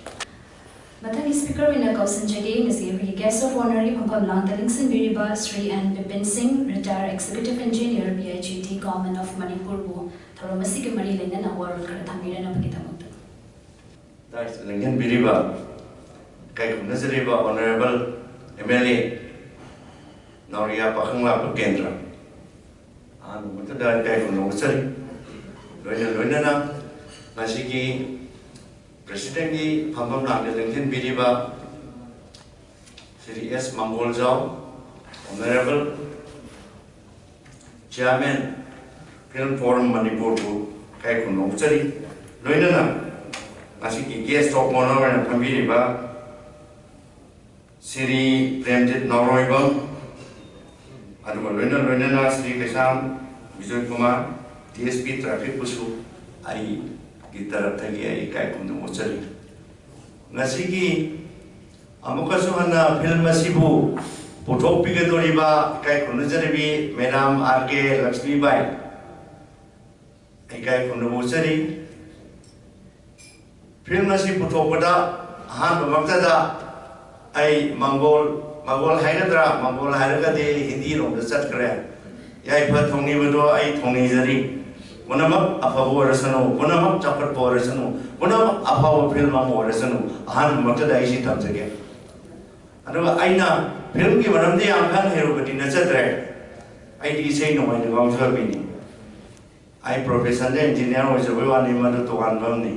ꯃꯊꯪꯒꯤ ꯁ꯭ꯄꯤꯀꯔ ꯑꯣꯏꯅ ꯀꯧꯁꯤꯟꯖꯒꯦ ꯉꯁꯤ ꯑꯩꯈꯣꯏꯒꯤ ꯒꯦꯁ ꯑꯣꯐ ꯑꯣꯅꯔꯒꯤ ꯐꯝꯐꯝ ꯂꯥꯡꯗ ꯂꯦꯡꯁꯤꯟꯕꯤꯔꯤꯕ Shri N Bipin Singh, retired executive engineer, P H E T, government of ꯃꯅꯤꯄꯨꯔꯕꯨ ꯊꯧꯔꯝ ꯑꯁꯤꯒꯤ ꯃꯔꯤ ꯂꯩꯅꯅ ꯋꯥꯔꯣꯜ ꯈꯔ ꯊꯝꯕꯤꯔꯅꯕꯒꯤꯗꯃꯛꯇ꯫ ꯗꯥꯏꯁꯇ ꯂꯦꯡꯁꯤꯟꯕꯤꯔꯤꯕ ꯏꯀꯥꯏ ꯈꯨꯝꯅꯖꯔꯤꯕ honourable M L A Nauriya ꯄꯥꯈꯪꯂꯥꯛꯄ ꯀꯦꯟꯗ꯭ꯔ, ꯑꯍꯥꯟꯕ ꯃꯛꯇꯗ ꯏꯀꯥꯏ ꯈꯨꯝꯅꯧꯖꯔꯤ꯫ ꯂꯣꯏꯅ ꯂꯣꯏꯅꯅ ꯉꯁꯤꯒꯤ ꯄ꯭ꯔꯦꯁꯤꯗꯦꯟꯒꯤ ꯐꯝꯐꯝ ꯂꯥꯡꯗ ꯂꯦꯡꯁꯤꯟꯕꯤꯔꯤꯕ ꯁ꯭ꯔꯤ ꯑꯦꯁ ꯃꯪꯒꯣꯜꯖꯥꯎ, ꯑꯣꯅꯔꯦꯕꯜ ꯆꯤꯌꯥꯔꯃꯦꯟ, ꯐꯤꯜꯝ ꯐꯣꯔꯝ ꯃꯅꯤꯄꯨꯔꯕꯨ ꯏꯀꯥꯏ ꯈꯨꯝꯅꯧꯖꯔꯤ꯫ ꯂꯣꯏꯅꯅ ꯉꯁꯤꯒꯤ ꯒꯦꯁ ꯑꯣꯐ ꯑꯣꯅꯔ ꯑꯣꯏꯅ ꯐꯝꯕꯤꯔꯤꯕ ꯁ꯭ꯔꯤ ꯄ꯭ꯔꯦꯝꯖꯤꯠ ꯅꯥꯎꯔꯣꯏꯕꯝ, ꯑꯗꯨꯒ ꯂꯣꯏꯅ ꯂꯣꯏꯅꯅ ꯁ꯭ꯔꯤ ꯀꯩꯁꯥꯝ ꯕꯤꯖꯣꯏ ꯀꯨꯃꯥꯔ, ꯗꯤ ꯑꯦꯁ ꯄꯤ ꯇ꯭ꯔꯥꯐꯤꯛꯄꯨꯁꯨ ꯑꯩꯒꯤ ꯇꯔꯞꯇꯒꯤ ꯑꯩ ꯏꯀꯥꯏ ꯈꯨꯝꯅꯧꯖꯔꯤ꯫ ꯉꯁꯤꯒꯤ ꯑꯃꯨꯛꯀꯁꯨ ꯍꯟꯅ ꯐꯤꯜꯝ ꯑꯁꯤꯕꯨ ꯄꯨꯊꯣꯛꯄꯤꯒꯗꯧꯔꯤꯕ ꯏꯀꯥꯏ ꯈꯨꯝꯅꯖꯔꯤꯕꯤ ꯃꯦꯗꯥꯝ ꯑꯥꯔ ꯀꯦ ꯂꯛꯁꯃꯤꯕꯥꯏ, ꯏꯀꯥꯏ ꯈꯨꯝꯅꯧꯖꯔꯤ꯫ ꯐꯤꯜꯝ ꯑꯁꯤ ꯄꯨꯊꯣꯛꯄꯗ ꯑꯍꯥꯟꯕꯃꯛꯇꯗ ꯑꯩ ꯃꯪꯒꯣꯜ, ꯃꯪꯒꯣꯜ ꯍꯥꯏꯒꯗ꯭ꯔꯥ, ꯃꯪꯒꯣꯜ ꯍꯥꯏꯔꯒꯗꯤ ꯍꯤꯟꯗꯤꯔꯣꯝꯗ ꯆꯠꯈ꯭ꯔꯦ꯫ ꯌꯥꯏꯐ ꯊꯧꯅꯤꯕꯗꯣ ꯑꯩ ꯊꯧꯅꯤꯖꯔꯤ꯫ ꯄꯨꯝꯅꯃꯛ ꯑꯐꯕ ꯑꯣꯏꯔꯁꯅꯨ, ꯄꯨꯝꯅꯃꯛ ꯆꯥꯎꯈꯠꯄ ꯑꯣꯏꯔꯁꯅꯨ, ꯄꯨꯝꯅꯃꯛ ꯑꯐꯕ ꯐꯤꯜꯝ ꯑꯃ ꯑꯣꯏꯔꯁꯅꯨ꯫ ꯑꯍꯥꯟꯕꯃꯛꯇꯗ ꯑꯩ ꯁꯤ ꯊꯝꯖꯒꯦ꯫ ꯑꯗꯨꯒ ꯑꯩꯅ ꯐꯤꯜꯝꯒꯤ ꯃꯔꯝꯗꯤ ꯌꯥꯝ ꯀꯟꯅ ꯍꯩꯔꯨꯕꯗꯤ ꯅꯠꯆꯗ꯭ꯔꯦ꯫ ꯑꯩꯗꯤ ꯏꯁꯩ ꯅꯣꯡꯃꯥꯏꯗ ꯉꯥꯎꯖꯕ ꯃꯤꯅꯤ꯫ ꯑꯩ ꯄ꯭ꯔꯣꯐꯦꯁꯟꯗ ꯏꯟꯖꯤꯅꯤꯌꯥꯔ ꯑꯣꯏꯖꯕꯩ ꯋꯥꯅꯤ, ꯃꯗꯨ ꯇꯣꯉꯥꯟꯕ ꯑꯃꯅꯤ꯫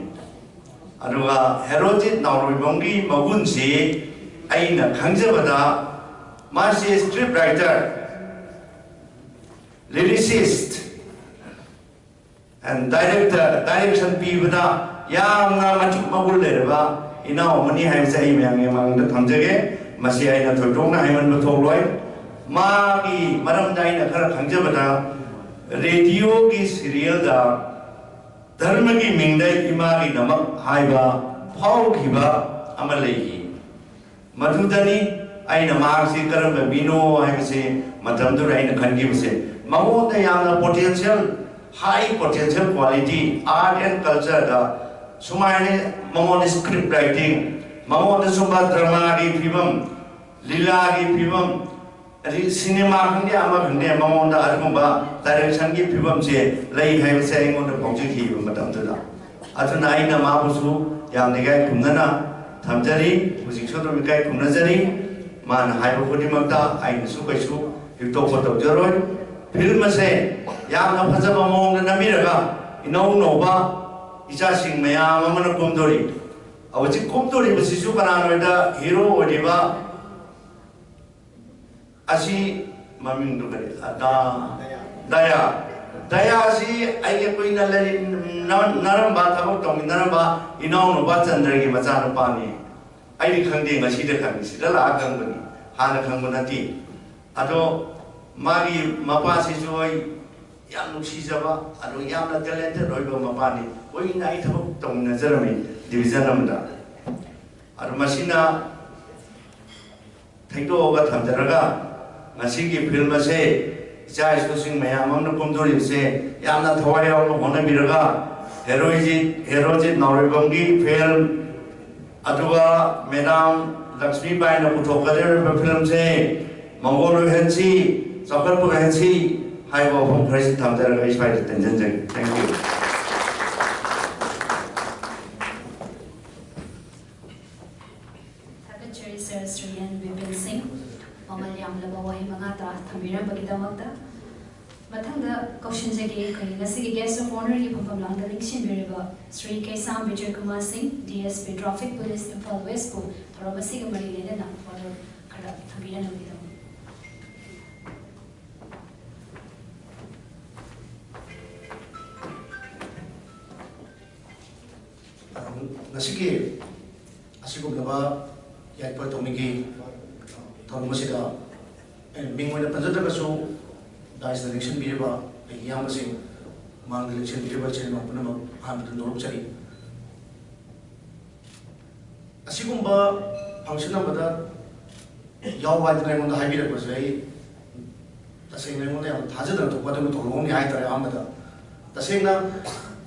ꯑꯗꯨꯒ ꯍꯦꯔꯣꯖꯤꯠ ꯅꯥꯎꯔꯣꯏꯕꯝꯒꯤ ꯃꯒꯨꯟꯁꯤ ꯑꯩꯅ ꯈꯪꯖꯕꯗ ꯃꯥꯁꯦ script writer, lyricist and director, direction ꯄꯤꯕꯗ ꯌꯥꯝꯅ ꯃꯇꯤꯛ ꯃꯒꯨꯟ ꯂꯩꯔꯕ ꯏꯅꯥꯎ ꯑꯃꯅꯤ ꯍꯥꯏꯕꯁꯦ ꯑꯩ ꯃꯌꯥꯝꯒꯤ ꯃꯃꯥꯡꯗ ꯊꯝꯖꯒꯦ꯫ ꯃꯁꯤ ꯑꯩꯅ ꯊꯣꯏꯗꯣꯛꯅ ꯍꯥꯏꯃꯟꯕ ꯊꯣꯛꯂꯣꯏ꯫ ꯃꯥꯒꯤ ꯃꯔꯝꯗ ꯑꯩꯅ ꯈꯔ ꯈꯪꯖꯕꯗ, ꯔꯦꯗꯤꯑꯣꯒꯤ ꯁꯤꯔꯤꯌꯦꯜꯗ ꯙꯔꯃꯒꯤ ꯃꯤꯡꯗ ꯏꯃꯥꯒꯤꯗꯃꯛ ꯍꯥꯏꯕ ꯐꯥꯎꯈꯤꯕ ꯑꯃ ꯂꯩꯈꯤ꯫ ꯃꯗꯨꯗꯅꯤ ꯑꯩꯅ ꯃꯍꯥꯛꯁꯤ ꯀꯔꯝꯕ ꯃꯤꯅꯣ ꯍꯥꯏꯕꯁꯤ ꯃꯇꯝꯗꯨꯗ ꯑꯩꯅ ꯈꯟꯈꯤꯕꯁꯦ꯫ ꯃꯉꯣꯟꯗ ꯌꯥꯝꯅ potential, high potential quality, art and cultureꯗ ꯁꯨꯃꯥꯏꯅ ꯃꯉꯣꯟꯗ script writing, ꯃꯉꯣꯟꯗ ꯁꯨꯝꯕ dramaꯒꯤ ꯐꯤꯕꯝ, ꯂꯤꯂꯥꯒꯤ ꯐꯤꯕꯝ, ꯑꯗꯩ ꯁꯤꯅꯦꯃꯥ ꯈꯪꯗꯦ ꯑꯃ ꯈꯪꯗꯦ ꯃꯉꯣꯟꯗ ꯑꯗꯨꯒꯨꯝꯕ directionꯒꯤ ꯐꯤꯕꯝꯁꯦ ꯂꯩ ꯍꯥꯏꯕꯁꯦ ꯑꯩꯉꯣꯟꯗ ꯐꯥꯎꯖꯈꯤꯕ ꯃꯇꯝꯗꯨꯗ꯫ ꯑꯗꯨꯅ ꯑꯩꯅ ꯃꯥꯕꯨꯁꯨ ꯌꯥꯝꯅ ꯏꯀꯥꯏ ꯈꯨꯝꯅꯅ ꯊꯝꯖꯔꯤ, ꯍꯧꯖꯤꯛꯁꯨ ꯑꯗꯨꯝ ꯏꯀꯥꯏ ꯈꯨꯝꯅꯖꯔꯤ꯫ ꯃꯥꯅ ꯍꯥꯏꯕ ꯈꯨꯗꯤꯡꯃꯛꯇ ꯑꯩꯅꯁꯨ ꯀꯩꯁꯨ ꯍꯤꯛꯇꯣꯛꯄ ꯇꯧꯖꯔꯣꯏ꯫ ꯐꯤꯂꯝ ꯑꯁꯦ ꯌꯥꯝꯅ ꯐꯖꯕ ꯃꯑꯣꯡꯗ ꯅꯝꯕꯤꯔꯒ ꯏꯅꯧ ꯅꯧꯕ ꯏꯆꯥꯁꯤꯡ ꯃꯌꯥꯝ ꯑꯃꯅ ꯀꯨꯝꯗꯣꯔꯤ꯫ ꯍꯧꯖꯤꯛ ꯀꯨꯝꯗꯣꯔꯤꯕꯁꯤꯁꯨ ꯀꯅꯥꯅꯣ ꯍꯥꯏꯗ ꯍꯤꯔꯣ ꯑꯣꯏꯔꯤꯕ ꯑꯁꯤ ꯃꯃꯤꯡꯗꯨ ꯀꯔꯤ? ꯑꯗꯥ ꯗꯌꯥ꯫ ꯗꯌꯥꯁꯤ ꯑꯩꯒ ꯀꯨꯏꯅ ꯂꯩꯃꯤꯟꯅꯔꯝꯕ, ꯊꯕꯛ ꯇꯧꯃꯤꯟꯅꯔꯝꯕ ꯏꯅꯥꯎꯅꯨꯄꯥ ꯆꯟꯗ꯭ꯔꯒꯤ ꯃꯆꯥꯅꯨꯄꯥꯅꯤ꯫ ꯑꯩꯗꯤ ꯈꯪꯗꯦ, ꯉꯁꯤꯗ ꯈꯪꯉꯤ, ꯁꯤꯗ ꯂꯥꯛꯑ ꯈꯪꯕꯅꯤ, ꯍꯥꯟꯅ ꯈꯪꯕ ꯅꯠꯇꯦ꯫ ꯑꯗꯣ ꯃꯥꯒꯤ ꯃꯄꯥꯁꯤꯁꯨ ꯑꯩ ꯌꯥꯝ ꯅꯨꯡꯁꯤꯖꯕ, ꯑꯗꯣ ꯌꯥꯝꯅ talented ꯑꯣꯏꯕ ꯃꯄꯥꯅꯤ꯫ ꯀꯨꯏꯅ ꯑꯩ ꯊꯕꯛ ꯇꯧꯃꯤꯟꯅꯖꯔꯝꯃꯤ division ꯑꯃꯗ꯫ ꯑꯗꯣ ꯃꯁꯤꯅ ꯊꯩꯗꯣꯛꯑꯒ ꯊꯝꯖꯔꯒ, ꯉꯁꯤꯒꯤ ꯐꯤꯂꯝ ꯑꯁꯦ ꯏꯆꯥ ꯏꯁꯨꯁꯤꯡ ꯃꯌꯥꯝ ꯑꯃꯅ ꯀꯨꯝꯗꯣꯔꯤꯕꯁꯦ ꯌꯥꯝꯅ ꯊꯋꯥꯏ ꯌꯥꯎꯅ ꯍꯣꯠꯅꯕꯤꯔꯒ, ꯍꯦꯔꯣꯖꯤꯠ, ꯍꯦꯔꯣꯖꯤꯠ ꯅꯥꯎꯔꯦꯝꯕꯝꯒꯤ ꯐꯤꯂꯝ, ꯑꯗꯨꯒ ꯃꯦꯗꯥꯝ ꯂꯛꯁꯃꯤꯕꯥꯏꯅ ꯄꯨꯊꯣꯛꯀꯗꯧꯔꯤꯕ ꯐꯤꯂꯝꯁꯦ ꯃꯪꯒꯣꯜ ꯑꯣꯏꯍꯟꯁꯤ, ꯆꯥꯎꯈꯠꯄ ꯑꯣꯏꯍꯟꯁꯤ ꯍꯥꯏꯕ ꯋꯥꯐꯝ ꯈꯔꯁꯤ ꯊꯝꯖꯔꯒ ꯑꯩ ꯁ꯭ꯋꯥꯏꯗ ꯇꯦꯟꯖꯟꯖꯒꯦ꯫ Thank you꯫ ꯊꯥꯒꯠꯆꯔꯤ ꯁꯔ ꯁ꯭ꯔꯤ ꯑꯦꯟ ꯕꯤꯄꯤꯟ ꯁꯤꯡ, ꯃꯃꯜ ꯌꯥꯝꯂꯕ ꯋꯥꯍꯩ ꯃꯉꯥ ꯇꯔꯥ ꯊꯝꯕꯤꯔꯝꯕꯒꯤꯗꯃꯛꯇ꯫ ꯃꯊꯪꯗ ꯀꯧꯁꯤꯟꯖꯒꯦ ꯑꯩꯈꯣꯏꯒꯤ ꯉꯁꯤꯒꯤ guest of honourꯒꯤ ꯐꯝꯐꯝ ꯂꯥꯡꯗ ꯂꯦꯡꯁꯤꯟꯕꯤꯔꯤꯕ ꯁ꯭ꯔꯤ ꯀꯦꯁꯥꯝ ꯕꯤꯖꯣꯏ ꯀꯨꯃꯥꯔ ꯁꯤꯡ, DSP Traffic Police, Imphal Westꯄꯨ ꯊꯧꯔꯝ ꯑꯁꯤꯒ ꯃꯔꯤ ꯂꯩꯅꯅ ꯋꯥꯔꯣꯜ ꯈꯔ ꯊꯝꯕꯤꯔꯝꯅꯕꯒꯤꯗꯃꯛ꯫ ꯉꯁꯤꯒꯤ ꯑꯁꯤꯒꯨꯝꯂꯕ ꯌꯥꯏꯐ ꯊꯧꯅꯤꯒꯤ ꯊꯧꯔꯝ ꯑꯁꯤꯗ ꯑꯩꯅ ꯃꯤꯡ ꯑꯣꯏꯅ ꯄꯟꯖꯗ꯭ꯔꯒꯁꯨ dais ꯂꯦꯡꯁꯤꯟꯕꯤꯔꯤꯕ ꯑꯩꯒꯤ ꯏꯌꯥꯝꯕꯁꯤꯡ, ꯃꯥꯡꯗ ꯂꯦꯡꯁꯤꯟꯕꯤꯔꯤꯕ ꯏꯆꯤꯜ ꯏꯅꯥꯎ ꯄꯨꯝꯅꯃꯛ ꯑꯍꯥꯟꯕꯗ ꯅꯣꯛꯆꯔꯤ꯫ ꯑꯁꯤꯒꯨꯝꯕ function ꯑꯃꯗ ꯌꯥꯎꯕ ꯍꯥꯏꯗꯅ ꯑꯩꯉꯣꯟꯗ ꯍꯥꯏꯕꯤꯔꯛꯄꯁꯦ ꯑꯩ ꯇꯁꯦꯡꯅ ꯑꯩꯉꯣꯟꯗ ꯌꯥꯝ ꯊꯥꯖꯗꯅ ꯊꯣꯛꯄ ꯑꯗꯨꯒꯤ ꯊꯧꯗꯣꯛ ꯑꯃꯅꯤ ꯍꯥꯏꯇꯥꯔꯦ꯫ ꯑꯍꯥꯟꯕꯗ ꯇꯁꯦꯡꯅ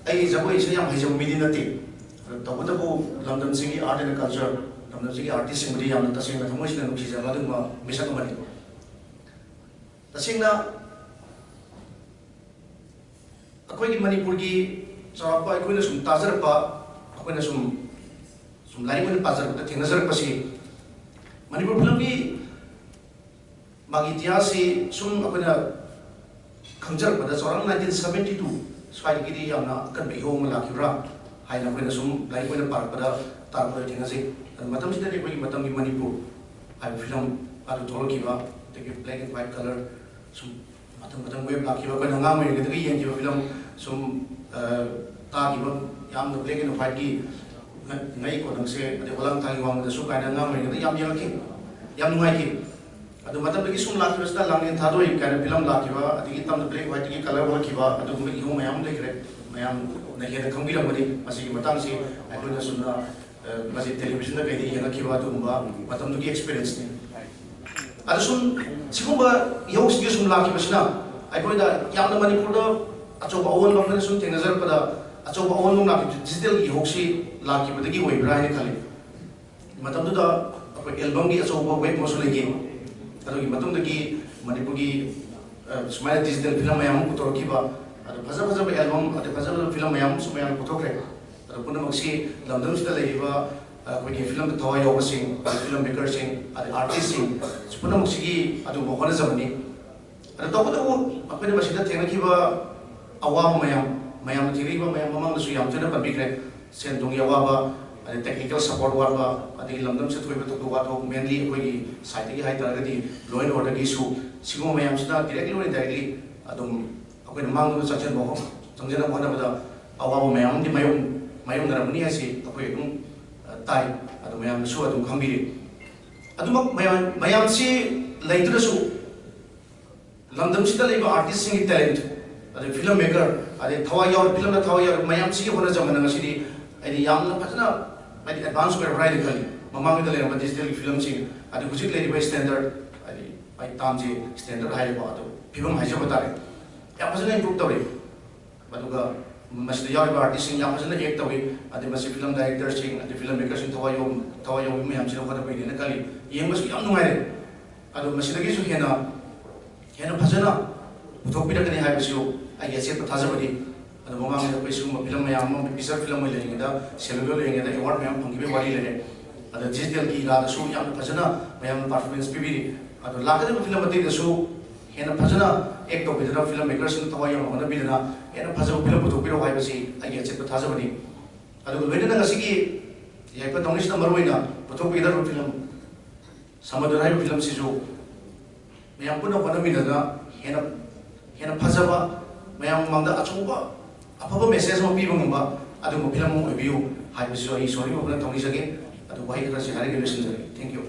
ꯑꯩ ꯖꯒꯣꯏ ꯏꯁꯩ ꯌꯥꯝ ꯍꯩꯖꯕ ꯃꯤꯗꯤ ꯅꯠꯇꯦ꯫ ꯑꯗꯣ ꯇꯧꯕꯇꯕꯨ ꯂꯝꯗꯝꯁꯤꯒꯤ art and culture, ꯂꯝꯗꯝꯁꯤꯒꯤ artistꯁꯤꯡꯕꯨꯗꯤ ꯌꯥꯝꯅ ꯇꯁꯦꯡꯅ ꯊꯃꯣꯏ ꯁꯦꯡꯅ ꯅꯨꯡꯁꯤꯖꯕ ꯑꯗꯨꯒꯨꯝꯕ ꯃꯤꯁꯛ ꯑꯃꯅꯤ꯫ ꯇꯁꯦꯡꯅ ꯑꯩꯈꯣꯏꯒꯤ ꯃꯅꯤꯄꯨꯔꯒꯤ ꯆꯥꯎꯔꯥꯛꯄ ꯑꯩꯈꯣꯏꯅ ꯁꯨꯝ ꯇꯥꯖꯔꯛꯄ, ꯑꯩꯈꯣꯏꯅ ꯁꯨꯝ ꯁꯨꯝ ꯂꯥꯏꯔꯤꯛ ꯑꯣꯏꯅ ꯄꯥꯖꯔꯛꯄꯗ ꯊꯦꯡꯅꯖꯔꯛꯄꯁꯤ ꯃꯅꯤꯄꯨꯔ ꯐꯤꯂꯝꯒꯤ ꯃꯥꯒꯤ ꯏꯇꯤꯍꯥꯁꯁꯤ ꯁꯨꯝ ꯑꯩꯈꯣꯏꯅ ꯈꯪꯖꯔꯛꯄꯗ ꯆꯥꯎꯔꯥꯛꯅ nineteen seventy two ꯁ꯭ꯋꯥꯏꯗꯒꯤꯗꯤ ꯌꯥꯝꯅ ꯑꯀꯟꯕ ꯏꯍꯧ ꯑꯃ ꯂꯥꯛꯈꯤꯕ꯭ꯔꯥ ꯍꯥꯏꯅ ꯑꯩꯈꯣꯏꯅ ꯁꯨꯝ ꯂꯥꯏꯔꯤꯛ ꯑꯣꯏꯅ ꯄꯥꯔꯛꯄꯗ ꯇꯥꯔꯛꯄꯗ ꯊꯦꯡꯅꯖꯩ꯫ ꯑꯗꯨ ꯃꯇꯝꯁꯤꯗꯗꯤ ꯑꯩꯈꯣꯏꯒꯤ ꯃꯇꯝꯒꯤ ꯃꯅꯤꯄꯨꯔ ꯍꯥꯏꯕ ꯐꯤꯂꯝ ꯑꯗꯨ ꯊꯣꯛꯂꯛꯈꯤꯕ, ꯑꯗꯒꯤ black and white colour ꯁꯨꯝ ꯃꯊꯪ ꯃꯊꯪ wave ꯂꯥꯛꯈꯤꯕ, ꯑꯩꯈꯣꯏꯅ ꯑꯉꯥꯡ ꯑꯣꯏꯔꯤꯉꯩꯗꯒꯤ ꯌꯦꯡꯈꯤꯕ ꯐꯤꯂꯝ ꯁꯨꯝ ꯇꯥꯈꯤꯕ ꯌꯥꯝꯅ black and whiteꯀꯤ ꯉꯩ ꯀꯣꯟꯊꯪꯁꯦ ꯑꯗꯩ ꯍꯣꯂꯥꯡ ꯊꯥꯡꯒꯤ ꯋꯥꯡꯃꯗꯁꯨ ꯀꯥꯏꯅ ꯑꯉꯥꯡ ꯑꯣꯏꯔꯤꯉꯩꯗ ꯌꯥꯝ ꯌꯦꯡꯉꯛꯈꯤ, ꯌꯥꯝ ꯅꯨꯡꯉꯥꯏꯈꯤ꯫ ꯑꯗꯨ ꯃꯇꯝꯗꯒꯤ ꯁꯨꯝ ꯂꯥꯛꯈꯤꯕꯁꯤꯗ ꯂꯥꯡꯂꯦꯟ ꯊꯥꯗꯣꯏ ꯀꯥꯏꯅ ꯐꯤꯂꯝ ꯂꯥꯛꯈꯤꯕ, ꯑꯗꯒꯤ ꯇꯝꯗ black whiteꯀꯤ colour ꯑꯣꯜꯂꯛꯈꯤꯕ, ꯑꯗꯨꯒꯨꯝꯕ ꯏꯍꯧ ꯃꯌꯥꯝ ꯑꯃ ꯂꯩꯈ꯭ꯔꯦ꯫ ꯃꯌꯥꯝꯅ ꯍꯦꯟꯅ ꯈꯪꯕꯤꯔꯝꯒꯅꯤ ꯃꯁꯤꯒꯤ ꯃꯇꯥꯡꯁꯤ꯫ ꯑꯩꯈꯣꯏꯅ ꯁꯨꯝꯅ ꯃꯁꯤ televisionꯗ ꯀꯩꯗ ꯌꯦꯡꯉꯛꯈꯤꯕ ꯑꯗꯨꯒꯨꯝꯕ ꯃꯇꯝꯗꯨꯒꯤ experienceꯅꯤ꯫ ꯑꯗ ꯁꯨꯝ ꯁꯤꯒꯨꯝꯕ ꯏꯍꯧꯁꯤꯡꯁꯦ ꯁꯨꯝ ꯂꯥꯛꯈꯤꯕꯁꯤꯅ ꯑꯩꯈꯣꯏꯗ ꯌꯥꯝꯅ ꯃꯅꯤꯄꯨꯔꯗ ꯑꯆꯧꯕ ꯑꯑꯣꯟꯕ ꯑꯩꯈꯣꯏꯅ ꯁꯨꯝ ꯊꯦꯡꯅꯖꯔꯛꯄꯗ ꯑꯆꯧꯕ ꯑꯑꯣꯟꯕ ꯑꯃ ꯂꯥꯛꯈꯤꯕꯁꯤ digitalꯒꯤ ꯏꯍꯧꯁꯤ ꯂꯥꯛꯈꯤꯕꯗꯒꯤ ꯑꯣꯏꯕ꯭ꯔꯥ ꯍꯥꯏꯅ ꯈꯜꯂꯤ꯫ ꯃꯇꯝꯗꯨꯗ ꯑꯩꯈꯣꯏ albumꯒꯤ ꯑꯆꯧꯕ wave ꯑꯃꯁꯨ ꯂꯩꯈꯤ꯫ ꯑꯗꯨꯒꯤ ꯃꯇꯨꯡꯗꯒꯤ ꯃꯅꯤꯄꯨꯔꯒꯤ ꯁꯨꯃꯥꯏꯅ digital ꯐꯤꯂꯝ ꯃꯌꯥꯝ ꯑꯃ ꯄꯨꯊꯣꯔꯛꯈꯤꯕ, ꯑꯗ ꯐꯖ ꯐꯖꯕ album ꯑꯗꯩ ꯐꯖ ꯐꯖꯕ ꯐꯤꯂꯝ ꯃꯌꯥꯝ ꯑꯃꯁꯨ ꯃꯌꯥꯝꯅ ꯄꯨꯊꯣꯛꯈ꯭ꯔꯦ꯫ ꯑꯗꯣ ꯄꯨꯝꯅꯃꯛꯁꯤ ꯂꯝꯗꯝꯁꯤꯗ ꯂꯩꯔꯤꯕ ꯑꯩꯈꯣꯏꯒꯤ ꯐꯤꯂꯝꯗ ꯊꯋꯥꯏ ꯌꯥꯎꯕꯁꯤꯡ, ꯐꯤꯂꯝ makerꯁꯤꯡ, ꯑꯗꯩ artistꯁꯤꯡ ꯄꯨꯝꯅꯃꯛꯁꯤꯒꯤ ꯑꯗꯨꯒꯨꯝꯕ ꯍꯣꯠꯅꯖꯕꯅꯤ꯫ ꯑꯗꯣ ꯇꯧꯕꯇꯕꯨ ꯑꯩꯈꯣꯏꯅ ꯃꯁꯤꯗ ꯊꯦꯡꯅꯈꯤꯕ ꯑꯋꯥꯕ ꯃꯌꯥꯝ, ꯃꯌꯥꯝꯅ ꯊꯦꯡꯅꯈꯤꯕ ꯃꯌꯥꯝ ꯃꯃꯥꯡꯗꯁꯨ ꯌꯥꯝ ꯊꯤꯅ ꯄꯟꯕꯤꯈ꯭ꯔꯦ꯫ ꯁꯦꯟ ꯊꯨꯝꯒꯤ ꯑꯋꯥꯕ, ꯑꯗꯩ technical support ꯋꯥꯠꯄ, ꯑꯗꯒꯤ ꯂꯝꯗꯝꯁꯤꯗ ꯊꯣꯛꯏꯕ ꯊꯧꯗꯣꯛ ꯋꯥꯊꯣꯛ, mainly ꯑꯩꯈꯣꯏꯒꯤ side ꯇꯒꯤ ꯍꯥꯏꯇꯥꯔꯒꯗꯤ law and order ꯒꯤ issue, ꯁꯤꯒꯨꯝꯕ ꯃꯌꯥꯝꯁꯤꯅ directly or indirectly ꯑꯗꯨꯝ ꯑꯩꯈꯣꯏꯅ ꯃꯥꯡꯂꯣꯝꯗ ꯆꯪꯁꯤꯟꯕ ꯍꯣ-, ꯆꯪꯁꯤꯟꯅꯕ ꯍꯣꯠꯅꯕꯗ ꯑꯋꯥꯕ ꯃꯌꯥꯝ ꯑꯃꯗꯤ ꯃꯥꯌꯣꯛ-, ꯃꯥꯌꯣꯛꯅꯔꯝꯒꯅꯤ ꯍꯥꯏꯁꯤ ꯑꯩꯈꯣꯏ ꯑꯗꯨꯝ, ꯑ, ꯇꯥꯏ꯫ ꯑꯗꯨ ꯃꯌꯥꯝꯅꯁꯨ ꯑꯗꯨꯝ ꯈꯪꯕꯤꯔꯤ꯫ ꯑꯗꯨꯃꯛ ꯃꯌꯥꯝ, ꯃꯌꯥꯝꯁꯤ ꯂꯩꯇ꯭ꯔꯁꯨ, ꯂꯝꯗꯝꯁꯤꯗ ꯂꯩꯕ artist ꯁꯤꯡꯒꯤ talent, ꯑꯗꯩ film maker, ꯑꯗꯩ ꯊꯋꯥꯏ ꯌꯥꯎꯔꯤ, film ꯗ ꯊꯋꯥꯏ ꯌꯥꯎꯔꯤ ꯃꯌꯥꯝꯁꯤꯒꯤ ꯍꯣꯠꯅꯖꯃꯟꯅ ꯉꯁꯤꯗꯤ ꯍꯥꯏꯗꯤ ꯌꯥꯝꯅ ꯐꯖꯅ ꯍꯥꯏꯗꯤ advance ꯑꯣꯏꯔꯕ꯭ꯔꯥ ꯍꯥꯏꯅ ꯈꯜꯂꯤ꯫ ꯃꯃꯥꯡꯗ ꯂꯩꯔꯝꯕ digital ꯒꯤ film ꯁꯤꯡ, ꯑꯗꯩ ꯍꯧꯖꯤꯛ ꯂꯩꯔꯤꯕ standard, ꯍꯥꯏꯗꯤ ꯑꯩ term ꯁꯦ standard ꯍꯥꯏꯔꯦꯀꯣ, ꯑꯗꯣ ꯐꯤꯕꯝ ꯍꯥꯏꯖꯕ ꯇꯥꯔꯦ, ꯌꯥꯝ ꯐꯖꯅ improve ꯇꯧꯔꯤ꯫ ꯑꯗꯨꯒ ꯃꯁꯤꯗ ꯌꯥꯎꯔꯤꯕ artist ꯁꯤꯡ ꯌꯥꯝ ꯐꯖꯅ act ꯇꯧꯏ꯫ ꯑꯗꯩ ꯃꯁꯤ film director ꯁꯤꯡ, ꯑꯗꯩ film maker ꯁꯤꯡ ꯊꯋꯥꯏ ꯌꯥꯎ-, ꯊꯋꯥꯏ ꯌꯥꯎꯕ ꯃꯌꯥꯝꯁꯤꯅ ꯍꯣꯠꯅꯕꯒꯤꯅꯦꯅ ꯈꯜꯂꯤ꯫ ꯌꯦꯡꯕꯁꯨ ꯌꯥꯝ ꯅꯨꯡꯉꯥꯏꯔꯦ꯫ ꯑꯗꯣ ꯃꯁꯤꯗꯒꯤꯁꯨ ꯍꯦꯟꯅ, ꯍꯦꯟꯅ ꯐꯖꯅ ꯄꯨꯊꯣꯛꯄꯤꯔꯛꯀꯅꯤ ꯍꯥꯏꯕꯁꯨ ꯑꯩꯒꯤ ꯑꯆꯦꯠꯄ ꯊꯥꯖꯕꯅꯤ꯫ ꯑꯗꯣ ꯃꯃꯥꯡꯗ ꯑꯩꯈꯣꯏ ꯁꯤꯒꯨꯝꯕ film ꯃꯌꯥꯝ ꯑꯃ, feature film ꯑꯣꯏ ꯂꯩꯔꯤꯉꯩꯗ, celluloid ꯑꯣꯏ ꯂꯩꯔꯤꯉꯩꯗ award ꯃꯌꯥꯝ ꯐꯪꯈꯤꯕꯒꯤ ꯋꯥꯔꯤ ꯂꯩꯔꯦ꯫ ꯑꯗꯣ digital ꯒꯤ ꯏꯔꯥꯗꯁꯨ ꯌꯥꯝꯅ ꯐꯖꯅ ꯃꯌꯥꯝꯅ performance ꯄꯤꯕꯤꯔꯤ꯫ ꯑꯗꯣ ꯂꯥꯛꯀꯗꯕ film ꯑꯇꯩꯗꯁꯨ ꯍꯦꯟꯅ ꯐꯖꯅ act ꯇꯧꯕꯤꯗꯨꯅ, film maker ꯁꯤꯡ ꯊꯋꯥꯏ ꯌꯥꯎꯅ ꯍꯣꯠꯅꯕꯤꯗꯨꯅ ꯍꯦꯟꯅ ꯐꯖꯕ film ꯄꯨꯊꯣꯛꯄꯤꯔꯛꯎ ꯍꯥꯏꯕꯁꯤ ꯑꯩꯒꯤ ꯑꯆꯦꯠꯄ ꯊꯥꯖꯕꯅꯤ꯫ ꯑꯗꯨꯒ ꯂꯣꯏꯅꯅ ꯉꯁꯤꯒꯤ ꯌꯥꯏꯐ ꯊꯧꯅꯤꯁꯤꯗ ꯃꯔꯨꯑꯣꯏꯅ ꯄꯨꯊꯣꯛꯄꯤꯒꯗꯧꯔꯤꯕ film ꯁꯃꯨꯗ꯭ꯔ ꯍꯥꯏꯔꯤꯕ film ꯁꯤꯁꯨ ꯃꯌꯥꯝ ꯄꯨꯟꯅ ꯍꯣꯠꯅꯃꯤꯟꯅꯗꯨꯅ ꯍꯦꯟꯅ, ꯍꯦꯟꯅ ꯐꯖꯕ, ꯃꯌꯥꯝ ꯃꯃꯥꯡꯗ ꯑꯆꯧꯕ ꯑꯐꯕ message ꯑꯃ ꯄꯤꯕ ꯉꯝꯕ ꯑꯗꯨꯒꯨꯝꯕ film ꯑꯃ ꯑꯣꯏꯕꯤꯌꯨ ꯍꯥꯏꯕꯁꯤꯁꯨ ꯑꯩ ꯏꯁꯣꯔꯒꯤ ꯃꯐꯝꯗ ꯊꯧꯅꯤꯖꯒꯦ꯫ ꯑꯗꯨ ꯋꯥꯍꯩ ꯈꯔꯁꯤ ꯍꯥꯏꯔꯒ ꯂꯣꯏꯁꯤꯟꯖꯔꯒꯦ꯫ Thank you꯫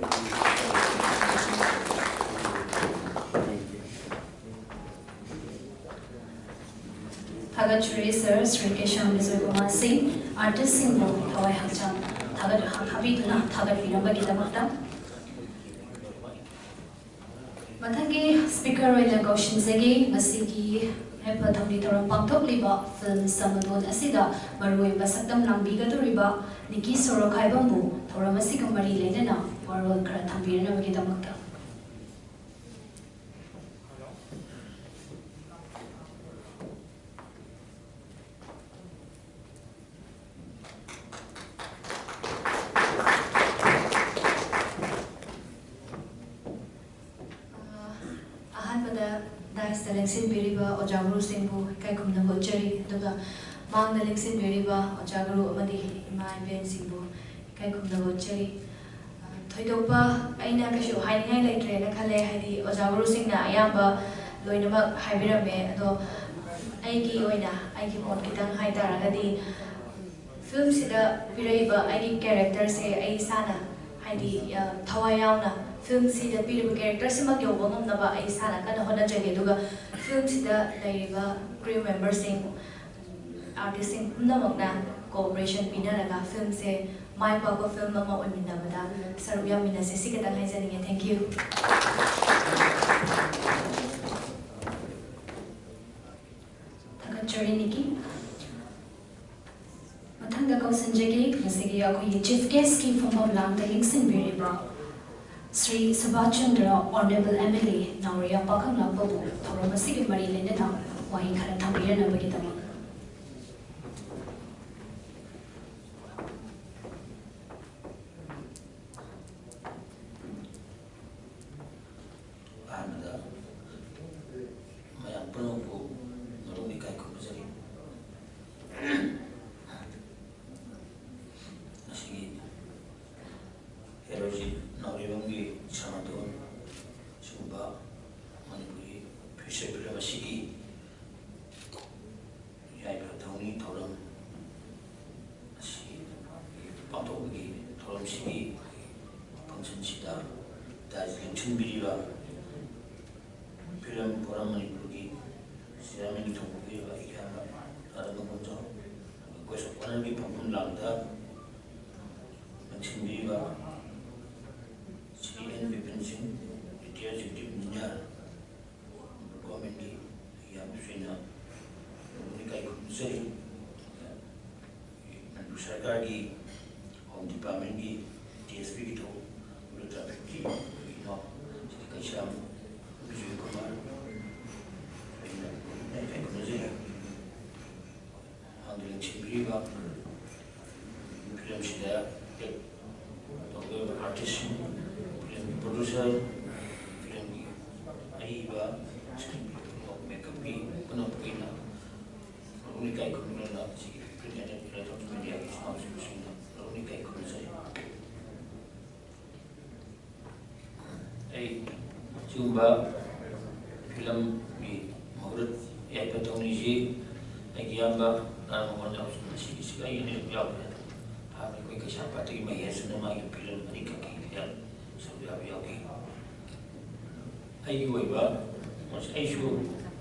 ꯊꯥꯒꯠꯆꯔꯤ ꯁꯔ ꯁ꯭ꯔꯤ ꯀꯦꯁꯥꯝ ꯕꯤꯖꯣꯏ ꯀꯨꯃꯥꯔ ꯁꯤꯡ, artist ꯁꯤꯡꯕꯨ ꯊꯋꯥꯏ ꯍꯛꯆꯥꯡ ꯊꯥꯒꯠ ꯍꯥꯞꯄꯤꯗꯨꯅ ꯊꯥꯒꯠꯄꯤꯅꯕꯒꯤꯗꯃꯛꯇ꯫ ꯃꯊꯪꯒꯤ speaker ꯑꯣꯏꯅ ꯀꯧꯁꯤꯟꯖꯒꯦ꯫ ꯉꯁꯤꯒꯤ ꯌꯥꯏꯐ ꯊꯧꯅꯤ ꯊꯧꯔꯝ ꯄꯥꯡꯊꯣꯛꯂꯤꯕ film ꯁꯃꯗꯣꯟ ꯑꯁꯤꯗ ꯃꯔꯨꯑꯣꯏꯕ ꯁꯛꯇꯝ ꯂꯥꯡꯕꯤꯒꯗꯧꯔꯤꯕ ꯅꯤꯀꯤ ꯁꯣꯔꯣꯈꯥꯏꯕꯝꯕꯨ ꯊꯧꯔꯝ ꯑꯁꯤꯒ ꯃꯔꯤ ꯂꯩꯅꯅ ꯋꯥꯔꯣꯜ ꯈꯔ ꯊꯝꯕꯤꯔꯅꯕꯒꯤꯗꯃꯛꯇ꯫ ꯑꯍꯥꯟꯕꯗ ꯗꯥꯏꯁꯇ ꯂꯦꯡꯁꯤꯟꯕꯤꯔꯤꯕ ꯑꯣꯖꯥ ꯒꯨꯔꯨꯁꯤꯡꯕꯨ ꯏꯀꯥꯏ ꯈꯨꯝꯅꯕ ꯎꯠꯆꯔꯤ, ꯑꯗꯨꯒ ꯃꯥꯡꯗ ꯂꯦꯡꯁꯤꯟꯕꯤꯔꯤꯕ ꯑꯣꯖꯥ ꯒꯨꯔꯨ ꯑꯃꯗꯤ ꯏꯃꯥ ꯏꯕꯦꯟꯁꯤꯡꯕꯨ ꯏꯀꯥꯏ ꯈꯨꯝꯅꯕ ꯎꯠꯆꯔꯤ꯫ ꯊꯣꯏꯗꯣꯛꯄ ꯑꯩꯅ ꯀꯩꯁꯨ ꯍꯥꯏꯅꯤꯡꯉꯥꯏ ꯂꯩꯇ꯭ꯔꯦꯅ ꯈꯜꯂꯦ, ꯍꯥꯏꯗꯤ ꯑꯣꯖꯥ ꯒꯨꯔꯨꯁꯤꯡꯅ ꯑꯌꯥꯝꯕ ꯂꯣꯏꯅꯃꯛ ꯍꯥꯏꯕꯤꯔꯝꯃꯦ꯫ ꯑꯗꯣ ꯑꯩꯒꯤ ꯑꯣꯏꯅ ꯑꯩꯒꯤ ꯃꯣꯠ ꯈꯤꯇꯪ ꯍꯥꯏꯇꯥꯔꯒꯗꯤ, ꯐꯤꯂꯝꯁꯤꯗ ꯄꯤꯔꯛꯏꯕ ꯑꯩꯒꯤ ꯀꯦꯔꯦꯛꯇꯔꯁꯦ ꯑꯩ ꯏꯁꯥꯅ, ꯍꯥꯏꯗꯤ, ꯑ, ꯊꯋꯥꯏ ꯌꯥꯎꯅ ꯐꯤꯂꯝꯁꯤꯗ ꯄꯤꯔꯤꯕ ꯀꯦꯔꯦꯛꯇꯔꯁꯤꯃꯛ ꯌꯧꯕ ꯉꯝꯅꯕ ꯑꯩ ꯏꯁꯥꯅ ꯀꯟꯅ ꯍꯣꯠꯅꯖꯒꯦ꯫ ꯑꯗꯨꯒ ꯐꯤꯂꯝꯁꯤꯗ ꯂꯩꯔꯤꯕ ꯀ꯭ꯔꯤꯌꯨ ꯃꯦꯝꯕꯔꯁꯤꯡ, ꯑꯥꯔꯇꯤꯁꯁꯤꯡ ꯄꯨꯝꯅꯃꯛꯅ ꯀꯣꯑꯣꯄꯔꯦꯁꯟ ꯄꯤꯅꯔꯒ ꯐꯤꯂꯝꯁꯦ ꯃꯥꯏ ꯄꯥꯛꯄ ꯐꯤꯂꯝ ꯑꯃ ꯑꯣꯏꯃꯤꯟꯅꯕꯗ ꯁꯔꯨꯛ ꯌꯥꯃꯤꯟꯅꯁꯦ꯫ ꯁꯤ ꯈꯛꯇꯪ ꯍꯥꯏꯖꯅꯤꯡꯉꯦ꯫ Thank you꯫ ꯊꯥꯒꯠꯆꯔꯤ, ꯅꯤꯀꯤ꯫ ꯃꯊꯪꯗ ꯀꯧꯁꯤꯟꯖꯒꯦ, ꯉꯁꯤꯒꯤ ꯑꯩꯈꯣꯏꯒꯤ ꯆꯤꯐ ꯒꯦꯁꯀꯤ ꯐꯝꯐꯝ ꯂꯥꯡꯗ ꯂꯦꯡꯁꯤꯟꯕꯤꯔꯤꯕ ꯁ꯭ꯔꯤ ꯁꯨꯕꯥꯁ Chandra, honourable M L A, Nauriya ꯄꯥꯈꯪꯂꯥꯛꯄꯕꯨ ꯊꯧꯔꯝ ꯑꯁꯤꯒꯤ ꯃꯔꯤ ꯂꯩꯅꯅ ꯋꯥꯍꯩ ꯈꯔ ꯊꯝꯕꯤꯔꯅꯕꯒꯤꯗꯃꯛ꯫ ꯑꯍꯥꯟꯕꯗ ꯃꯌꯥꯝ ꯄꯨꯝꯅꯃꯛꯄꯨ ꯃꯔꯨꯞ ꯏꯀꯥꯏ ꯈꯨꯝꯅꯖꯔꯤ꯫ ꯉꯁꯤꯒꯤ ꯍꯦꯔꯣꯖꯤꯠ ꯅꯥꯎꯔꯦꯝꯕꯝꯒꯤ ꯁꯃꯥꯇꯣꯟ ꯁꯤꯒꯨꯝꯕ ꯃꯅꯤꯄꯨꯔꯤ ꯐꯤꯆꯔ ꯐꯤꯂꯝ ꯑꯁꯤꯒꯤ ꯌꯥꯏꯐ ꯊꯧꯅꯤ ꯊꯧꯔꯝ ꯑꯁꯤ ꯄꯥꯡꯊꯣꯛꯄꯒꯤ ꯊꯧꯔꯝꯁꯤꯒꯤ ꯐꯪꯁꯟꯁꯤꯗ ꯗꯥꯏꯁ ꯂꯦꯡꯁꯤꯟꯕꯤꯔꯤꯕ ꯐꯤꯂꯝ ꯐꯣꯔꯝ ꯃꯅꯤꯄꯨꯔꯒꯤ ꯆꯤꯌꯥꯔꯃꯦꯟꯒꯤ ꯊꯧꯄꯨꯕꯤꯔꯤꯕ ꯏꯌꯥꯝꯕ ꯔꯥꯙꯥ ꯃꯪꯒꯣꯟꯖꯥꯎ, ꯒꯦꯁ ꯑꯣꯐ ꯑꯣꯅꯔꯒꯤ ꯐꯝꯐꯝ ꯂꯥꯡꯗ ꯂꯦꯡꯁꯤꯟꯕꯤꯔꯤꯕ ꯁ꯭ꯔꯤ ꯑꯦꯟ ꯕꯤꯄꯤꯟ ꯁꯤꯡ, ꯔꯤꯇꯤꯌꯔ ꯑꯦꯛꯖꯤꯀ꯭ꯌꯨꯇꯤꯚ ꯏꯟꯖꯤꯅꯤꯌꯥꯔ, ꯒꯣꯔꯃꯦꯟꯒꯤ ꯌꯥꯝ ꯊꯨꯅ ꯏꯀꯥꯏ ꯈꯨꯝꯅꯖꯔꯤ꯫ ꯃꯅꯤꯄꯨꯔ ꯁꯔꯀꯥꯔꯒꯤ ꯍꯣꯝ ꯗꯤꯄꯥꯔꯠꯃꯦꯟꯒꯤ ꯗꯤ ꯑꯦꯁ ꯄꯤꯒꯤ ꯊꯧ ꯇ꯭ꯔꯥꯐꯤꯛꯀꯤ ꯀꯩꯅꯣ ꯀꯩꯁꯥꯝ ꯕꯤꯖꯣꯏ ꯀꯨꯃꯥꯔ ꯑꯩꯅ ꯏꯀꯥꯏ ꯈꯨꯝꯅꯖꯔꯤ꯫ ꯃꯍꯥꯛꯅ ꯂꯦꯡꯁꯤꯟꯕꯤꯔꯤꯕ ꯐꯤꯂꯝꯁꯤꯗ ꯑꯦꯛ ꯇꯧꯕ ꯑꯥꯔꯇꯤꯁꯁꯤꯡ, ꯐꯤꯂꯝꯒꯤ ꯄ꯭ꯔꯣꯗ꯭ꯌꯨꯁꯔ, ꯐꯤꯂꯝꯒꯤ ꯑꯏꯕ, ꯃꯦꯀꯞꯀꯤ ꯄꯨꯝꯅꯃꯛꯀꯤ ꯑꯣꯏꯅ ꯂꯧꯅꯤꯡ ꯀꯥꯏ ꯈꯨꯝꯅꯅ ꯁꯤꯒꯤ ꯄ꯭ꯔꯤꯟ ꯑꯦꯟ ꯏꯂꯦꯛꯇ꯭ꯔꯣꯅꯤꯛ ꯃꯦꯗꯤꯌꯥꯒꯤ ꯏꯅꯥꯎꯁꯤꯡꯁꯤꯡꯗ ꯂꯧꯅꯤꯡ ꯀꯥꯏ ꯈꯨꯝꯖꯔꯤ꯫ ꯑꯩ ꯁꯤꯒꯨꯝꯕ ꯐꯤꯂꯝꯒꯤ ꯃꯍꯨꯠ ꯌꯥꯏꯐ ꯊꯧꯅꯤꯁꯤ ꯑꯩꯒꯤ ꯏꯌꯥꯝꯕ ꯔꯥꯝꯃꯣꯍꯟ ꯌꯥꯎꯁꯨ ꯃꯁꯤꯒꯤꯁꯤ ꯑꯩ ꯑꯅꯤꯔꯛ ꯌꯥꯎꯈ꯭ꯔꯦ꯫ ꯍꯥꯟꯅ ꯑꯩꯈꯣꯏ ꯀꯩꯁꯥꯝꯄꯥꯠꯇꯒꯤ ꯃꯍꯦꯁꯅ ꯃꯥꯒꯤ ꯐꯤꯂꯝ ꯑꯅꯤꯈꯛꯀꯤ ꯁꯔꯨꯛ ꯌꯥꯕ ꯌꯥꯎꯈꯤ꯫ ꯑꯩꯒꯤ ꯑꯣꯏꯕ ꯑꯩꯁꯨ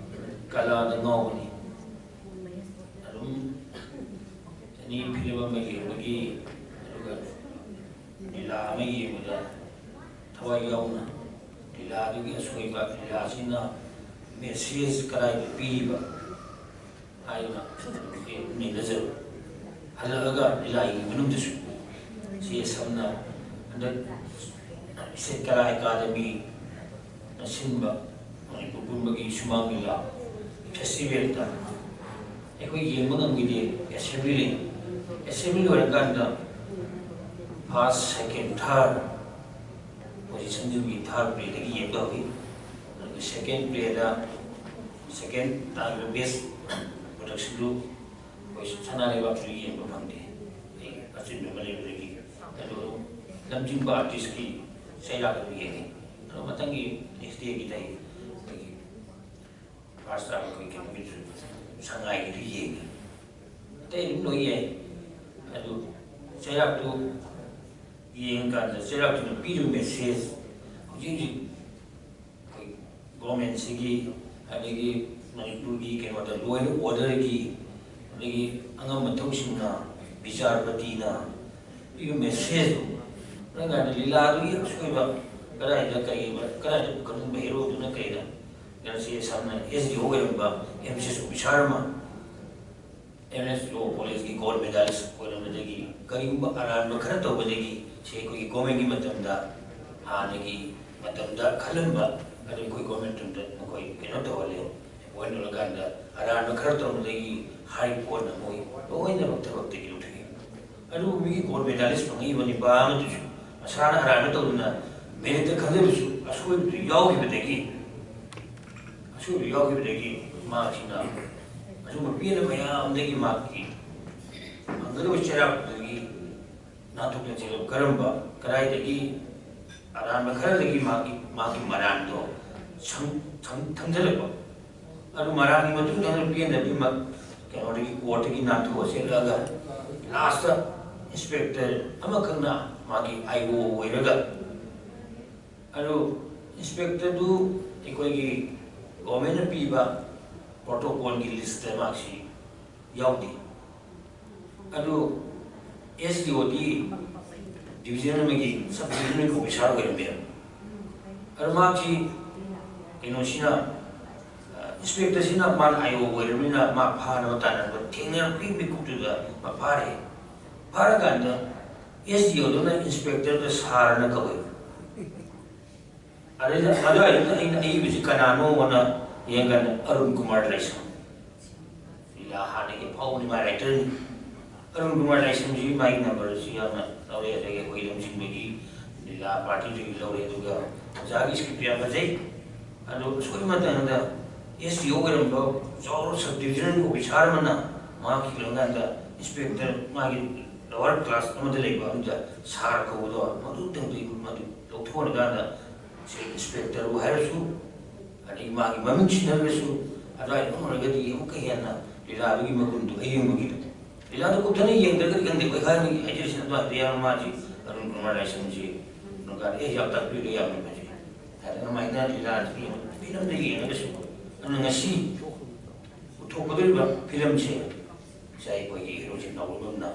ꯀꯂꯥꯗ ꯉꯥꯎꯕꯅꯤ꯫ ꯑꯗꯨꯝ ꯑꯦꯅꯤ ꯐꯤꯂꯝ ꯑꯃ ꯌꯦꯡꯕꯒꯤ, ꯑꯗꯨꯒ ꯂꯤꯂꯥ ꯑꯃ ꯌꯦꯡꯕꯗ ꯊꯋꯥꯏ ꯌꯥꯎꯅ ꯂꯤꯂꯥꯗꯨꯒꯤ ꯑꯁꯣꯏꯕ, ꯂꯤꯂꯥꯁꯤꯅ ꯃꯦꯁꯦꯖ ꯀꯗꯥꯏꯗ ꯄꯤꯔꯤꯕ ꯍꯥꯏꯗꯨꯅ ꯅꯩꯅꯖꯕ꯫ ꯍꯜꯂꯛꯑꯒ ꯂꯤꯂꯥꯒꯤ ꯃꯅꯨꯡꯗꯁꯨ ꯁꯤ ꯁꯝꯅ ꯍꯟꯗꯛ ꯏꯁꯩ ꯀꯂꯥ ꯑꯦꯀꯥꯗꯃꯤꯅ ꯁꯤꯟꯕ ꯃꯅꯤꯄꯨꯔ ꯄꯨꯝꯕꯒꯤ ꯁꯨꯃꯥꯡ ꯂꯤꯂꯥ ꯐꯦꯁꯇꯤꯚꯦꯜꯗ ꯑꯩꯈꯣꯏ ꯌꯦꯡꯕ ꯉꯝꯈꯤꯗꯦ꯫ ꯑꯦꯁꯦꯝꯕ꯭ꯂꯤ ꯂꯩ꯫ ꯑꯦꯁꯦꯝꯕ꯭ꯂꯤ ꯂꯣꯏꯔꯀꯥꯟꯗ ꯐꯥꯔꯁ, ꯁꯦꯀꯦꯟ, ꯊꯥꯔꯠ ꯄꯣꯖꯤꯁꯟꯗꯨꯒꯤ ꯊꯥꯔꯠ ꯄ꯭ꯂꯦꯗꯒꯤ ꯌꯦꯡꯕ ꯍꯧꯏ꯫ ꯑꯗꯨꯒ ꯁꯦꯀꯦꯟ ꯄ꯭ꯂꯦꯗ ꯁꯦꯀꯦꯟ ꯇꯥꯈꯤꯕ ꯕꯦꯁ ꯄ꯭ꯔꯗꯛꯁꯟꯗꯨ ꯑꯩꯈꯣꯏ ꯁꯅꯥ ꯂꯩꯕꯥꯛꯁꯤꯗ ꯌꯦꯡꯕ ꯐꯪꯗꯦ꯫ ꯑꯩ ꯑꯆꯤꯟꯕ ꯑꯃ ꯂꯩꯕꯗꯒꯤ꯫ ꯑꯗꯨ ꯂꯝꯖꯤꯡꯕ ꯑꯥꯔꯇꯤꯁꯀꯤ ꯆꯩꯔꯥꯛ ꯑꯗꯨ ꯌꯦꯡꯉꯤ꯫ ꯑꯗꯨ ꯃꯊꯪꯒꯤ ꯅꯦꯛꯁ ꯗꯦꯒꯤꯗ ꯑꯩ ꯑꯩꯈꯣꯏꯒꯤ ꯐꯥꯔꯁ ꯇꯥꯕ ꯑꯩꯈꯣꯏ ꯀꯩꯅꯣꯒꯤꯗꯨꯁꯨ ꯁꯉꯥꯏꯒꯤꯗꯨ ꯌꯦꯡꯉꯤ꯫ ꯑꯇꯩ ꯑꯗꯨꯝ ꯂꯣꯏ ꯌꯥꯏ꯫ ꯑꯗꯨ ꯆꯩꯔꯥꯛꯇꯨ ꯌꯦꯡꯉꯀꯥꯟꯗ ꯆꯩꯔꯥꯛꯇꯨꯅ ꯄꯤꯔꯤꯕ ꯃꯦꯁꯦꯖ ꯍꯧꯖꯤꯛ ꯍꯧꯖꯤꯛ ꯑꯩꯈꯣꯏ ꯒꯣꯔꯃꯦꯟꯁꯤꯒꯤ ꯑꯗꯒꯤ ꯃꯅꯤꯄꯨꯔꯒꯤ ꯀꯩꯅꯣꯗ ꯂꯣ ꯑꯦꯟ ꯑꯣꯔꯗꯔꯒꯤ ꯑꯗꯒꯤ ꯑꯉꯝꯕ ꯊꯧꯁꯤꯡꯅ ꯕꯤꯆꯥꯔꯄꯇꯤꯅ ꯄꯤꯕ ꯃꯦꯁꯦꯖ ꯅꯪ ꯂꯤꯂꯥꯗꯨꯒꯤ ꯑꯁꯣꯏꯕ ꯀꯗꯥꯏꯗ ꯀꯔꯤ ꯀꯗꯥꯏꯗ ꯀꯔꯝꯕ ꯍꯦꯔꯣꯗꯨꯅ ꯀꯩꯗ ꯉꯁꯤ ꯁꯝꯅ ꯑꯦꯁ ꯗꯤ ꯑꯣ ꯑꯣꯏꯔꯝꯕ ꯑꯦꯝ ꯁꯤ ꯑꯦꯁ ꯑꯣꯐꯤꯁꯥꯔ ꯑꯃ ꯑꯦꯝ ꯑꯦꯁ ꯂꯣ ꯀꯣꯂꯦꯖꯀꯤ ꯒꯣꯜ ꯃꯦꯗꯥꯂꯤꯁ ꯑꯣꯏꯔꯝꯕꯗꯒꯤ ꯀꯔꯤꯒꯨꯝꯕ ꯑꯔꯥꯟꯕ ꯈꯔ ꯇꯧꯕꯗꯒꯤ ꯁꯤ ꯑꯩꯈꯣꯏꯒꯤ ꯒꯣꯔꯃꯦꯟꯒꯤ ꯃꯇꯝꯗ ꯍꯥꯟꯅꯒꯤ ꯃꯇꯝꯗ ꯈꯜꯂꯝꯕ ꯑꯗꯨ ꯑꯩꯈꯣꯏ ꯒꯣꯔꯃꯦꯟ ꯃꯇꯝꯗ ꯃꯈꯣꯏ ꯀꯩꯅꯣ ꯇꯧꯍꯜꯂꯦ꯫ ꯑꯦꯄꯣꯏꯟ ꯇꯧꯔꯀꯥꯟꯗ ꯑꯔꯥꯟꯕ ꯈꯔ ꯇꯧꯕꯗꯒꯤ ꯍꯥꯏ ꯀꯣꯔꯠꯅ ꯃꯣꯏ ꯂꯣꯏꯅꯃꯛ ꯊꯕꯛꯇꯒꯤ ꯂꯧꯊꯣꯛꯏ꯫ ꯑꯗꯨꯕꯨ ꯃꯤꯒꯤ ꯒꯣꯜ ꯃꯦꯗꯥꯂꯤꯁ ꯐꯪꯉꯛꯏꯕ ꯅꯤꯄꯥ ꯑꯃꯗꯨꯁꯨ ꯃꯁꯥꯅ ꯑꯔꯥꯟꯕ ꯇꯧꯗꯅ ꯃꯦꯔꯤꯠꯇ ꯈꯟꯖꯕꯁꯨ ꯑꯁꯣꯏꯕꯗꯨ ꯌꯥꯎꯈꯤꯕꯗꯒꯤ ꯁꯣꯏꯕ ꯌꯥꯎꯈꯤꯕꯗꯒꯤ ꯃꯍꯥꯛꯁꯤꯅ ꯑꯁꯨꯝꯕ ꯄꯦꯟꯗꯕ ꯃꯌꯥꯝꯗꯒꯤ ꯃꯍꯥꯛꯀꯤ ꯐꯪꯒꯗꯕ ꯆꯩꯔꯥꯛꯇꯨꯗꯒꯤ ꯅꯥꯟꯊꯣꯛꯇꯅ ꯆꯦꯜꯂꯛꯄ꯫ ꯀꯔꯝꯕ, ꯀꯗꯥꯏꯗꯒꯤ? ꯑꯔꯥꯟꯕ ꯈꯔꯗꯒꯤ ꯃꯍꯥꯛꯀꯤ, ꯃꯍꯥꯛꯀꯤ ꯃꯔꯥꯟꯗꯣ ꯁꯪ-, ꯁꯪ-, ꯊꯪꯖꯜꯂꯛꯄ꯫ ꯑꯗꯨ ꯃꯔꯥꯟꯒꯤ ꯃꯇꯨꯡꯗ ꯄꯦꯟꯗꯕꯒꯤ ꯃ-, ꯀꯩꯅꯣꯗꯒꯤ, ꯀꯣꯔꯠꯇꯒꯤ ꯅꯥꯟꯊꯣꯛꯑ ꯆꯦꯜꯂꯛꯑꯒ ꯂꯥꯁꯇ ꯏꯟꯁꯄꯦꯛꯇꯔ ꯑꯃꯈꯛꯅ ꯃꯥꯒꯤ ꯑꯥꯏ ꯑꯣ ꯑꯣꯏꯔꯒ, ꯑꯗꯨ ꯏꯟꯁꯄꯦꯛꯇꯔꯗꯨ ꯑꯩꯈꯣꯏꯒꯤ ꯒꯣꯔꯃꯦꯟꯅ ꯄꯤꯕ ꯄ꯭ꯔꯣꯇꯣꯀꯣꯜꯒꯤ ꯂꯤꯁꯇ ꯃꯍꯥꯛꯁꯤ ꯌꯥꯎꯗꯦ꯫ ꯑꯗꯨ ꯑꯦꯁ ꯗꯤ ꯑꯣꯗꯤ ꯗꯤꯕꯤꯖꯟ ꯑꯃꯒꯤ ꯁꯕ ꯗꯤꯕꯤꯖꯟ ꯑꯣꯐꯤꯁꯥꯔ ꯑꯣꯏꯔꯝꯃꯦꯕ꯫ ꯑꯗꯨ ꯃꯍꯥꯛꯁꯤ ꯀꯩꯅꯣꯁꯤꯅ, ꯏꯟꯁꯄꯦꯛꯇꯔꯁꯤꯅ ꯃꯥꯅ ꯑꯥꯏ ꯑꯣ ꯑꯣꯏꯔꯕꯅꯤꯅ ꯃꯥ ꯐꯥꯅꯕ ꯇꯥꯟꯅꯕ ꯊꯦꯡꯅꯔꯛꯄꯒꯤ ꯃꯤꯀꯨꯞꯇꯨꯗ ꯃꯥ ꯐꯥꯔꯦ꯫ ꯐꯥꯔꯀꯥꯟꯗ ꯑꯦꯁ ꯗꯤ ꯑꯣꯗꯨꯅ ꯏꯟꯁꯄꯦꯛꯇꯔꯗ ꯁꯥꯔꯅ ꯀꯧꯋꯦ꯫ ꯑꯗꯩꯗ ꯑꯗꯨꯋꯥꯏꯗꯨꯗ ꯑꯩꯅ ꯑꯏꯕꯁꯤ ꯀꯅꯥꯅꯣꯅ ꯌꯦꯡꯀꯥꯟꯗ ꯑꯔꯨꯟ ꯀꯨꯃꯥꯔ ꯂꯥꯏꯁ꯭ꯔꯝ꯫ ꯂꯤꯂꯥ ꯍꯥꯟꯅꯒꯤ ꯑꯐꯥꯎꯕꯅꯤ, ꯃꯥ ꯔꯥꯏꯇꯔꯅꯤ꯫ ꯑꯔꯨꯟ ꯀꯨꯃꯥꯔ ꯂꯥꯏꯁ꯭ꯔꯝꯁꯤ ꯃꯥꯒꯤ ꯅꯝꯕꯔꯁꯤ ꯌꯥꯝꯅ ꯂꯧꯔꯦ꯫ ꯑꯗꯒꯤ ꯑꯩꯈꯣꯏ ꯂꯝꯖꯤꯡꯕꯒꯤ ꯂꯤꯂꯥ ꯄꯥꯔꯇꯤꯗꯒꯤ ꯂꯧꯔꯦ꯫ ꯑꯗꯨꯒ ꯑꯣꯖꯥꯒꯤ ꯁ꯭ꯀ꯭ꯔꯤꯞ ꯌꯥꯝ ꯐꯖꯩ꯫ ꯑꯗꯣ ꯑꯁꯣꯏꯕ ꯃꯇꯝꯗ ꯑꯦꯁ ꯗꯤ ꯑꯣ ꯑꯣꯏꯔꯝꯕ ꯆꯥꯎꯔꯕ ꯁꯕ ꯗꯤꯕꯤꯖꯅꯦꯜ ꯑꯣꯐꯤꯁꯥꯔ ꯑꯃꯅ ꯃꯍꯥꯛꯀꯤ ꯂꯣꯏꯔꯀꯥꯟꯗ ꯏꯟꯁꯄꯦꯛꯇꯔ, ꯃꯥꯒꯤ ꯂꯋꯥꯔ ꯀ꯭ꯂꯥꯁ ꯑꯃꯗ ꯂꯩꯕ ꯑꯃꯗ ꯁꯥꯔ ꯀꯧꯕꯗꯣ ꯃꯗꯨ ꯇꯧꯗꯦ꯫ ꯃꯗꯨ ꯂꯧꯊꯣꯛꯍꯟꯀꯥꯟꯗ ꯁꯦ ꯏꯟꯁꯄꯦꯛꯇꯔꯕꯨ ꯍꯥꯏꯔꯁꯨ, ꯑꯗꯒꯤ ꯃꯥꯒꯤ ꯃꯃꯤꯡ ꯁꯤꯟꯅꯔꯒꯁꯨ, ꯑꯗꯨꯋꯥꯏꯗ ꯑꯣꯏꯔꯒꯗꯤ ꯑꯃꯨꯛꯀ ꯍꯦꯟꯅ ꯂꯤꯂꯥꯗꯨꯒꯤ ꯃꯒꯨꯟꯗꯨ ꯑꯌꯦꯡꯕꯒꯤꯗ, ꯂꯤꯂꯥꯗꯨ ꯀꯨꯞꯊꯅ ꯌꯦꯡꯗ꯭ꯔꯒꯗꯤ ꯈꯪꯗꯦ꯫ ꯑꯩꯈꯣꯏ ꯈꯔꯅ ꯍꯥꯏꯖꯔꯤꯁꯤꯅ ꯑꯗꯨꯋꯥꯏꯗ ꯌꯥꯝꯅ ꯃꯥꯁꯤ ꯑꯔꯨꯟ ꯀꯨꯃꯥꯔ ꯂꯥꯏꯁ꯭ꯔꯝꯁꯤ ꯅꯨꯡꯒꯥꯗ ꯑꯦ ꯌꯥꯝ ꯇꯥꯛꯄꯤꯔꯦ, ꯌꯥꯝꯅ ꯐꯖꯩ꯫ ꯑꯗꯨꯃꯥꯏꯅ ꯂꯤꯂꯥꯁꯤ ꯐꯤꯂꯝꯗ ꯌꯦꯡꯉꯒꯁꯨ, ꯑꯗꯨꯅ ꯉꯁꯤ ꯎꯠꯊꯣꯛꯀꯗꯧꯔꯤꯕ ꯐꯤꯂꯝꯁꯦ ꯉꯁꯥꯏ ꯑꯩꯈꯣꯏꯒꯤ ꯍꯦꯔꯣꯁꯦ ꯅꯥꯎꯔꯦꯝꯕꯝꯅ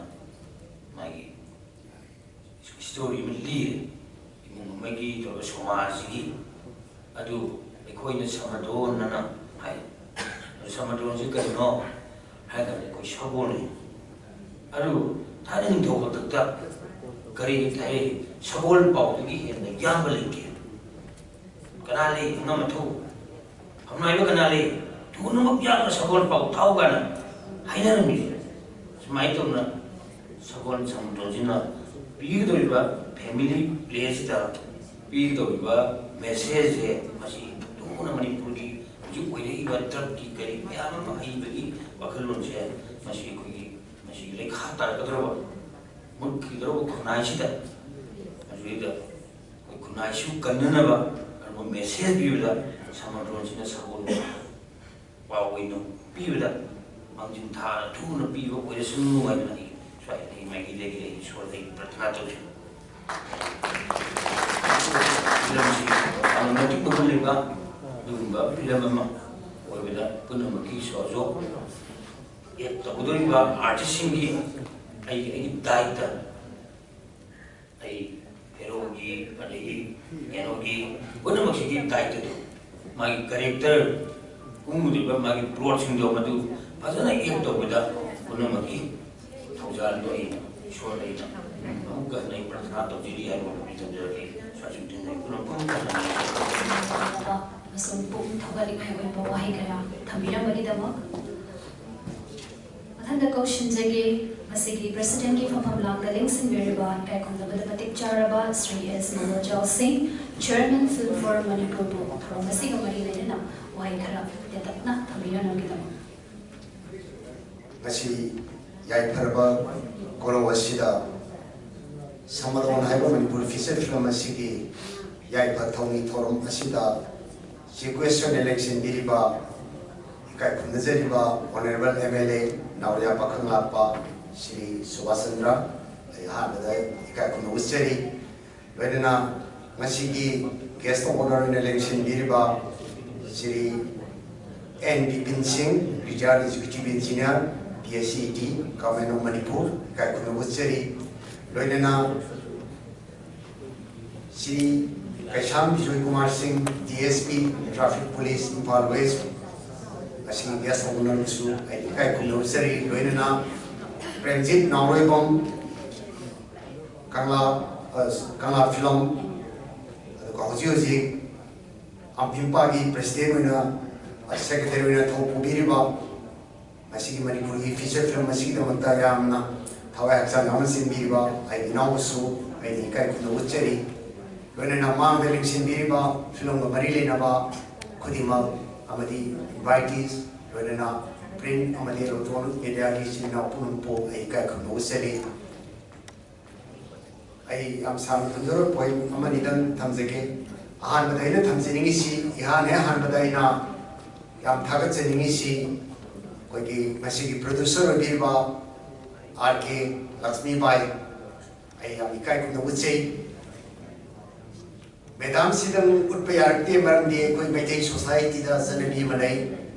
ꯃꯥꯒꯤ ꯁ꯭ꯇꯣꯔꯤ ꯑꯃ ꯂꯤꯔꯦ, ꯏꯃꯨꯡ ꯑꯃꯒꯤ ꯇꯧꯔꯒ ꯁꯃꯥꯖꯁꯤꯒꯤ꯫ ꯑꯗꯨ ꯑꯩꯈꯣꯏꯅ ꯁꯃꯗꯣꯟ ꯑꯅ ꯍꯥꯏ꯫ ꯑꯗꯨ ꯁꯃꯗꯣꯟꯁꯤ ꯀꯔꯤꯅꯣ ꯍꯥꯏꯔ ꯀꯥꯟꯗ ꯑꯩꯈꯣꯏ ꯁꯒꯣꯜꯅꯤ꯫ ꯑꯗꯨ ꯊꯥꯏꯅ ꯅꯤꯡꯊꯧ ꯍꯥꯛꯇꯛꯇ ꯀꯔꯤ ꯍꯥꯏ, ꯁꯒꯣꯜ ꯄꯥꯎꯗꯒꯤ ꯍꯦꯟꯅ ꯌꯥꯝꯕ ꯂꯩꯇꯦ꯫ ꯀꯅꯥ ꯂꯩ? ꯑꯉꯝ ꯑꯊꯧ ꯐꯝꯅꯥꯏꯕ ꯀꯅꯥ ꯂꯩ? ꯊꯨꯅꯃꯛ ꯌꯥꯝꯅ ꯁꯒꯣꯜ ꯄꯥꯎ ꯊꯥꯎ ꯀꯥꯏꯅ ꯍꯥꯏꯅꯔꯝꯃꯤ꯫ ꯁꯨꯃꯥꯏꯅ ꯇꯧꯅ ꯁꯒꯣꯜ ꯁꯃꯗꯣꯟꯁꯤꯅ ꯄꯤꯒꯗꯧꯔꯤꯕ ꯐꯦꯃꯤꯂꯤ ꯄ꯭ꯂꯦꯁꯤꯗ ꯄꯤꯒꯗꯧꯔꯤꯕ ꯃꯦꯁꯦꯖꯁꯦ ꯃꯁꯤ ꯊꯨꯅ ꯃꯅꯤꯄꯨꯔꯒꯤ ꯍꯧꯖꯤꯛ ꯍꯩꯕꯒꯤ ꯋꯥꯈꯜꯂꯣꯟꯁꯦ ꯃꯁꯤ ꯑꯩꯈꯣꯏꯒꯤ ꯃꯁꯤꯒꯤ ꯂꯩꯈꯥ ꯇꯥꯔꯛꯀꯗꯧꯔꯕ ꯃꯨꯠꯈꯤꯒꯗꯧꯔꯕ ꯈꯨꯟꯅꯥꯏꯁꯤꯗ, ꯃꯁꯤꯗ ꯑꯩꯈꯣꯏ ꯈꯨꯟꯅꯥꯏꯁꯨ ꯀꯟꯅꯅꯕ ꯀꯔꯝꯕ ꯃꯦꯁꯦꯖ ꯄꯤꯕꯗ ꯁꯃꯥꯇꯣꯟꯁꯤꯅ ꯁꯒꯣꯜ ꯄꯥꯎ ꯑꯣꯏꯅ ꯄꯤꯕꯗ ꯃꯥꯡꯖꯤꯟ ꯊꯥꯅ ꯊꯨꯅ ꯄꯤꯕ ꯑꯣꯏꯔꯁꯅꯨ ꯍꯥꯏꯗꯅ ꯑꯩ ꯁ꯭ꯋꯥꯏꯗꯒꯤ ꯃꯥꯏꯀꯩꯗꯒꯤ ꯑꯩ ꯏꯁꯣꯔꯗꯒꯤ ꯄ꯭ꯔꯊꯅꯥ ꯇꯧꯖꯩ꯫ ꯐꯤꯂꯝꯁꯤ ꯌꯥꯝꯅ ꯃꯇꯤꯛ ꯃꯒꯨꯟ ꯂꯩꯕ ꯑꯗꯨꯒꯨꯝꯕ ꯐꯤꯂꯝ ꯑꯃ ꯑꯣꯏꯕꯗ ꯄꯨꯝꯅꯃꯛꯀꯤ ꯁꯣꯖꯣ ꯑꯦꯛ ꯇꯧꯒꯗꯧꯔꯤꯕ ꯑꯥꯔꯇꯤꯁꯁꯤꯡꯒꯤ ꯑꯩꯒꯤ ꯑꯩꯒꯤ ꯗꯥꯏꯇ ꯑꯩ ꯍꯦꯔꯣꯒꯤ ꯑꯗꯒꯤ ꯀꯩꯅꯣꯒꯤ ꯄꯨꯝꯅꯃꯛꯁꯤꯒꯤ ꯗꯥꯏꯇꯗꯣ ꯃꯥꯒꯤ ꯀꯦꯔꯦꯛꯇꯔ ꯀꯨꯝꯒꯗꯧꯔꯤꯕ ꯃꯥꯒꯤ ꯄ꯭ꯂꯣꯠꯁꯤꯡꯗꯣ ꯃꯗꯨ ꯐꯖꯅ ꯑꯦꯛ ꯇꯧꯕꯗ ꯄꯨꯝꯅꯃꯛꯀꯤ ꯊꯧꯖꯥꯜꯗꯣ ꯑꯩ ꯏꯁꯣꯔꯗ ꯑꯩꯅ ꯑꯃꯨꯛꯀ ꯍꯟꯅ ꯑꯩ ꯄ꯭ꯔꯊꯅꯥ ꯇꯧꯖꯔꯤ ꯍꯥꯏꯕ ꯋꯥꯐꯝꯁꯤ ꯊꯝꯖꯔꯒꯦ꯫ ꯁ꯭ꯋꯥꯏꯁꯤꯡ ꯊꯦꯡꯅꯩ ꯄꯨꯝꯅꯃꯛ ꯐꯖꯅ ꯂꯩ꯫ ꯑꯃꯁꯨꯡ ꯄꯨꯛꯅꯤꯡ ꯊꯧꯒꯠꯅꯤꯡꯉꯥꯏ ꯑꯣꯏꯕ ꯋꯥꯍꯩ ꯀꯌꯥ ꯊꯝꯕꯤꯔꯝꯕꯒꯤꯗꯃꯛ ꯃꯊꯪꯗ ꯀꯧꯁꯤꯟꯖꯒꯦ꯫ ꯃꯁꯤꯒꯤ ꯄ꯭ꯔꯦꯁꯤꯗꯦꯟꯒꯤ ꯐꯝꯐꯝ ꯂꯥꯡꯗ ꯂꯦꯡꯁꯤꯟꯕꯤꯔꯤꯕ ꯏꯀꯥꯏ ꯈꯨꯝꯅꯕꯗ ꯃꯇꯤꯛ ꯆꯥꯔꯕ ꯁ꯭ꯔꯤ ꯑꯦꯁ ꯃꯅꯣꯖꯥꯜ ꯁꯤꯡ, ꯆꯤꯌꯔꯃꯦꯟ ꯐꯤꯜꯝ ꯐꯣꯔꯝ ꯃꯅꯤꯄꯨꯔꯕꯨ ꯊꯧꯔꯝ ꯑꯁꯤꯒ ꯃꯔꯤ ꯂꯩꯅꯅ ꯋꯥꯍꯩ ꯈꯔ ꯇꯦꯟꯇꯛꯅ ꯊꯝꯕꯤꯔꯝꯅꯕꯒꯤꯗꯃꯛ꯫ ꯉꯁꯤ ꯌꯥꯏꯐꯔꯕ ꯀꯣꯂꯣꯝ ꯑꯁꯤꯗ ꯁꯃꯥꯇꯣꯟ ꯍꯥꯏꯕ ꯃꯅꯤꯄꯨꯔ ꯐꯤꯆꯔ ꯐꯤꯂꯝ ꯑꯁꯤꯒꯤ ꯌꯥꯏꯐ ꯊꯧꯅꯤ ꯊꯧꯔꯝ ꯑꯁꯤꯗ ꯆꯤꯐ ꯒꯦꯁ ꯑꯣꯏꯅ ꯂꯦꯡꯁꯤꯟꯕꯤꯔꯤꯕ ꯏꯀꯥꯏ ꯈꯨꯝꯅꯖꯔꯤꯕ honourable M L A Nauriya ꯄꯥꯈꯪꯂꯥꯛꯄ ꯁ꯭ꯔꯤ ꯁꯨꯕꯥꯁ ꯆꯟꯗ꯭ꯔ, ꯑꯩ ꯑꯍꯥꯟꯕꯗ ꯏꯀꯥꯏ ꯈꯨꯝꯅꯕ ꯎꯠꯆꯔꯤ꯫ ꯂꯣꯏꯅꯅ ꯉꯁꯤꯒꯤ ꯒꯦꯁ ꯑꯣꯐ ꯑꯣꯅꯔ ꯑꯣꯏꯅ ꯂꯦꯡꯁꯤꯟꯕꯤꯔꯤꯕ Shri N Bipin Singh, retired executive engineer, P H E D, government of Manipur, ꯏꯀꯥꯏ ꯈꯨꯝꯅꯕ ꯎꯠꯆꯔꯤ꯫ ꯂꯣꯏꯅꯅ Shri Keisham Bijoy Kumar Singh, D S P, traffic police, Imphal west, ꯉꯁꯤꯒꯤ ꯒꯦꯁ ꯑꯣꯐ ꯑꯣꯅꯔꯕꯨꯁꯨ ꯑꯩ ꯏꯀꯥꯏ ꯈꯨꯝꯅꯕ ꯎꯠꯆꯔꯤ꯫ ꯂꯣꯏꯅꯅ ꯄ꯭ꯔꯦꯝꯖꯤꯠ ꯅꯥꯎꯔꯣꯏꯕꯝ, ꯀꯪꯂꯥ, ꯑ, ꯀꯪꯂꯥ ꯐꯤꯂꯝ, ꯑꯗꯨꯒ ꯍꯧꯖꯤꯛ ꯍꯧꯖꯤꯛ ꯑꯝꯐꯤꯝꯄꯥꯒꯤ ꯄ꯭ꯔꯦꯁꯤꯗꯦꯟꯠ ꯑꯣꯏꯅ, ꯑ, ꯁꯦꯀ꯭ꯔꯦꯇꯔꯤ ꯑꯣꯏꯅ ꯊꯧ ꯄꯨꯕꯤꯔꯤꯕ, ꯉꯁꯤꯒꯤ ꯃꯅꯤꯄꯨꯔꯒꯤ ꯐꯤꯆꯔ ꯐꯤꯂꯝ ꯑꯁꯤꯒꯤꯗꯃꯛꯇ ꯌꯥꯝꯅ ꯊꯋꯥꯏ ꯍꯛꯆꯥꯡ ꯌꯥꯎꯅ ꯆꯦꯟꯕꯤꯔꯤꯕ ꯑꯩꯒꯤ ꯏꯅꯥꯎꯕꯨꯁꯨ ꯑꯩꯅ ꯏꯀꯥꯏ ꯈꯨꯝꯅꯕ ꯎꯠꯆꯔꯤ꯫ ꯂꯣꯏꯅꯅ ꯃꯥꯡꯗ ꯂꯦꯡꯁꯤꯟꯕꯤꯔꯤꯕ ꯐꯤꯂꯝꯒ ꯃꯔꯤ ꯂꯩꯅꯕ ꯈꯨꯗꯤꯡꯃꯛ ꯑꯃꯗꯤ ꯏꯟꯚꯥꯏꯇꯤꯁ ꯂꯣꯏꯅꯅ ꯄ꯭ꯔꯤꯟ ꯑꯃꯗꯤ ꯏꯂꯦꯛꯇ꯭ꯔꯣꯅꯤꯛ ꯃꯦꯗꯤꯌꯥꯒꯤ ꯏꯆꯤꯟ ꯏꯅꯥꯎ ꯄꯨꯝꯅꯃꯛꯄꯨ ꯑꯩ ꯏꯀꯥꯏ ꯈꯨꯝꯅꯕ ꯆꯦꯜꯂꯤ꯫ ꯑꯩ ꯌꯥꯝ ꯁꯥꯡꯅ ꯊꯝꯖꯔꯣꯏ, ꯄꯣꯏꯟ ꯑꯃꯅꯤꯗꯪ ꯊꯝꯖꯒꯦ꯫ ꯑꯍꯥꯟꯕꯗ ꯑꯩꯅ ꯊꯝꯖꯅꯤꯡꯉꯤꯁꯤ, ꯏꯍꯥꯟ ꯍꯦꯛ ꯑꯍꯥꯟꯕꯗ ꯑꯩꯅ ꯌꯥꯝ ꯊꯥꯒꯠꯆꯅꯤꯡꯉꯤꯁꯤ ꯑꯩꯈꯣꯏꯒꯤ ꯃꯁꯤꯒꯤ ꯄ꯭ꯔꯣꯗ꯭ꯌꯨꯁꯔ ꯑꯣꯏꯕꯤꯔꯤꯕ ꯑꯥꯔ ꯀꯦ ꯂꯛꯁꯃꯤꯕꯥꯏ, ꯑꯩ ꯌꯥꯝ ꯏꯀꯥꯏ ꯈꯨꯝꯅꯕ ꯎꯠꯆꯩ꯫ ꯃꯦꯗꯥꯝꯁꯤꯗꯪ ꯎꯠꯄ ꯌꯥꯔꯛꯇꯦ, ꯃꯔꯝꯗꯤ ꯑꯩꯈꯣꯏ ꯃꯩꯇꯩ ꯁꯣꯁꯥꯏꯇꯤꯗ ꯆꯠꯅꯕꯤ ꯑꯃ ꯂꯩ,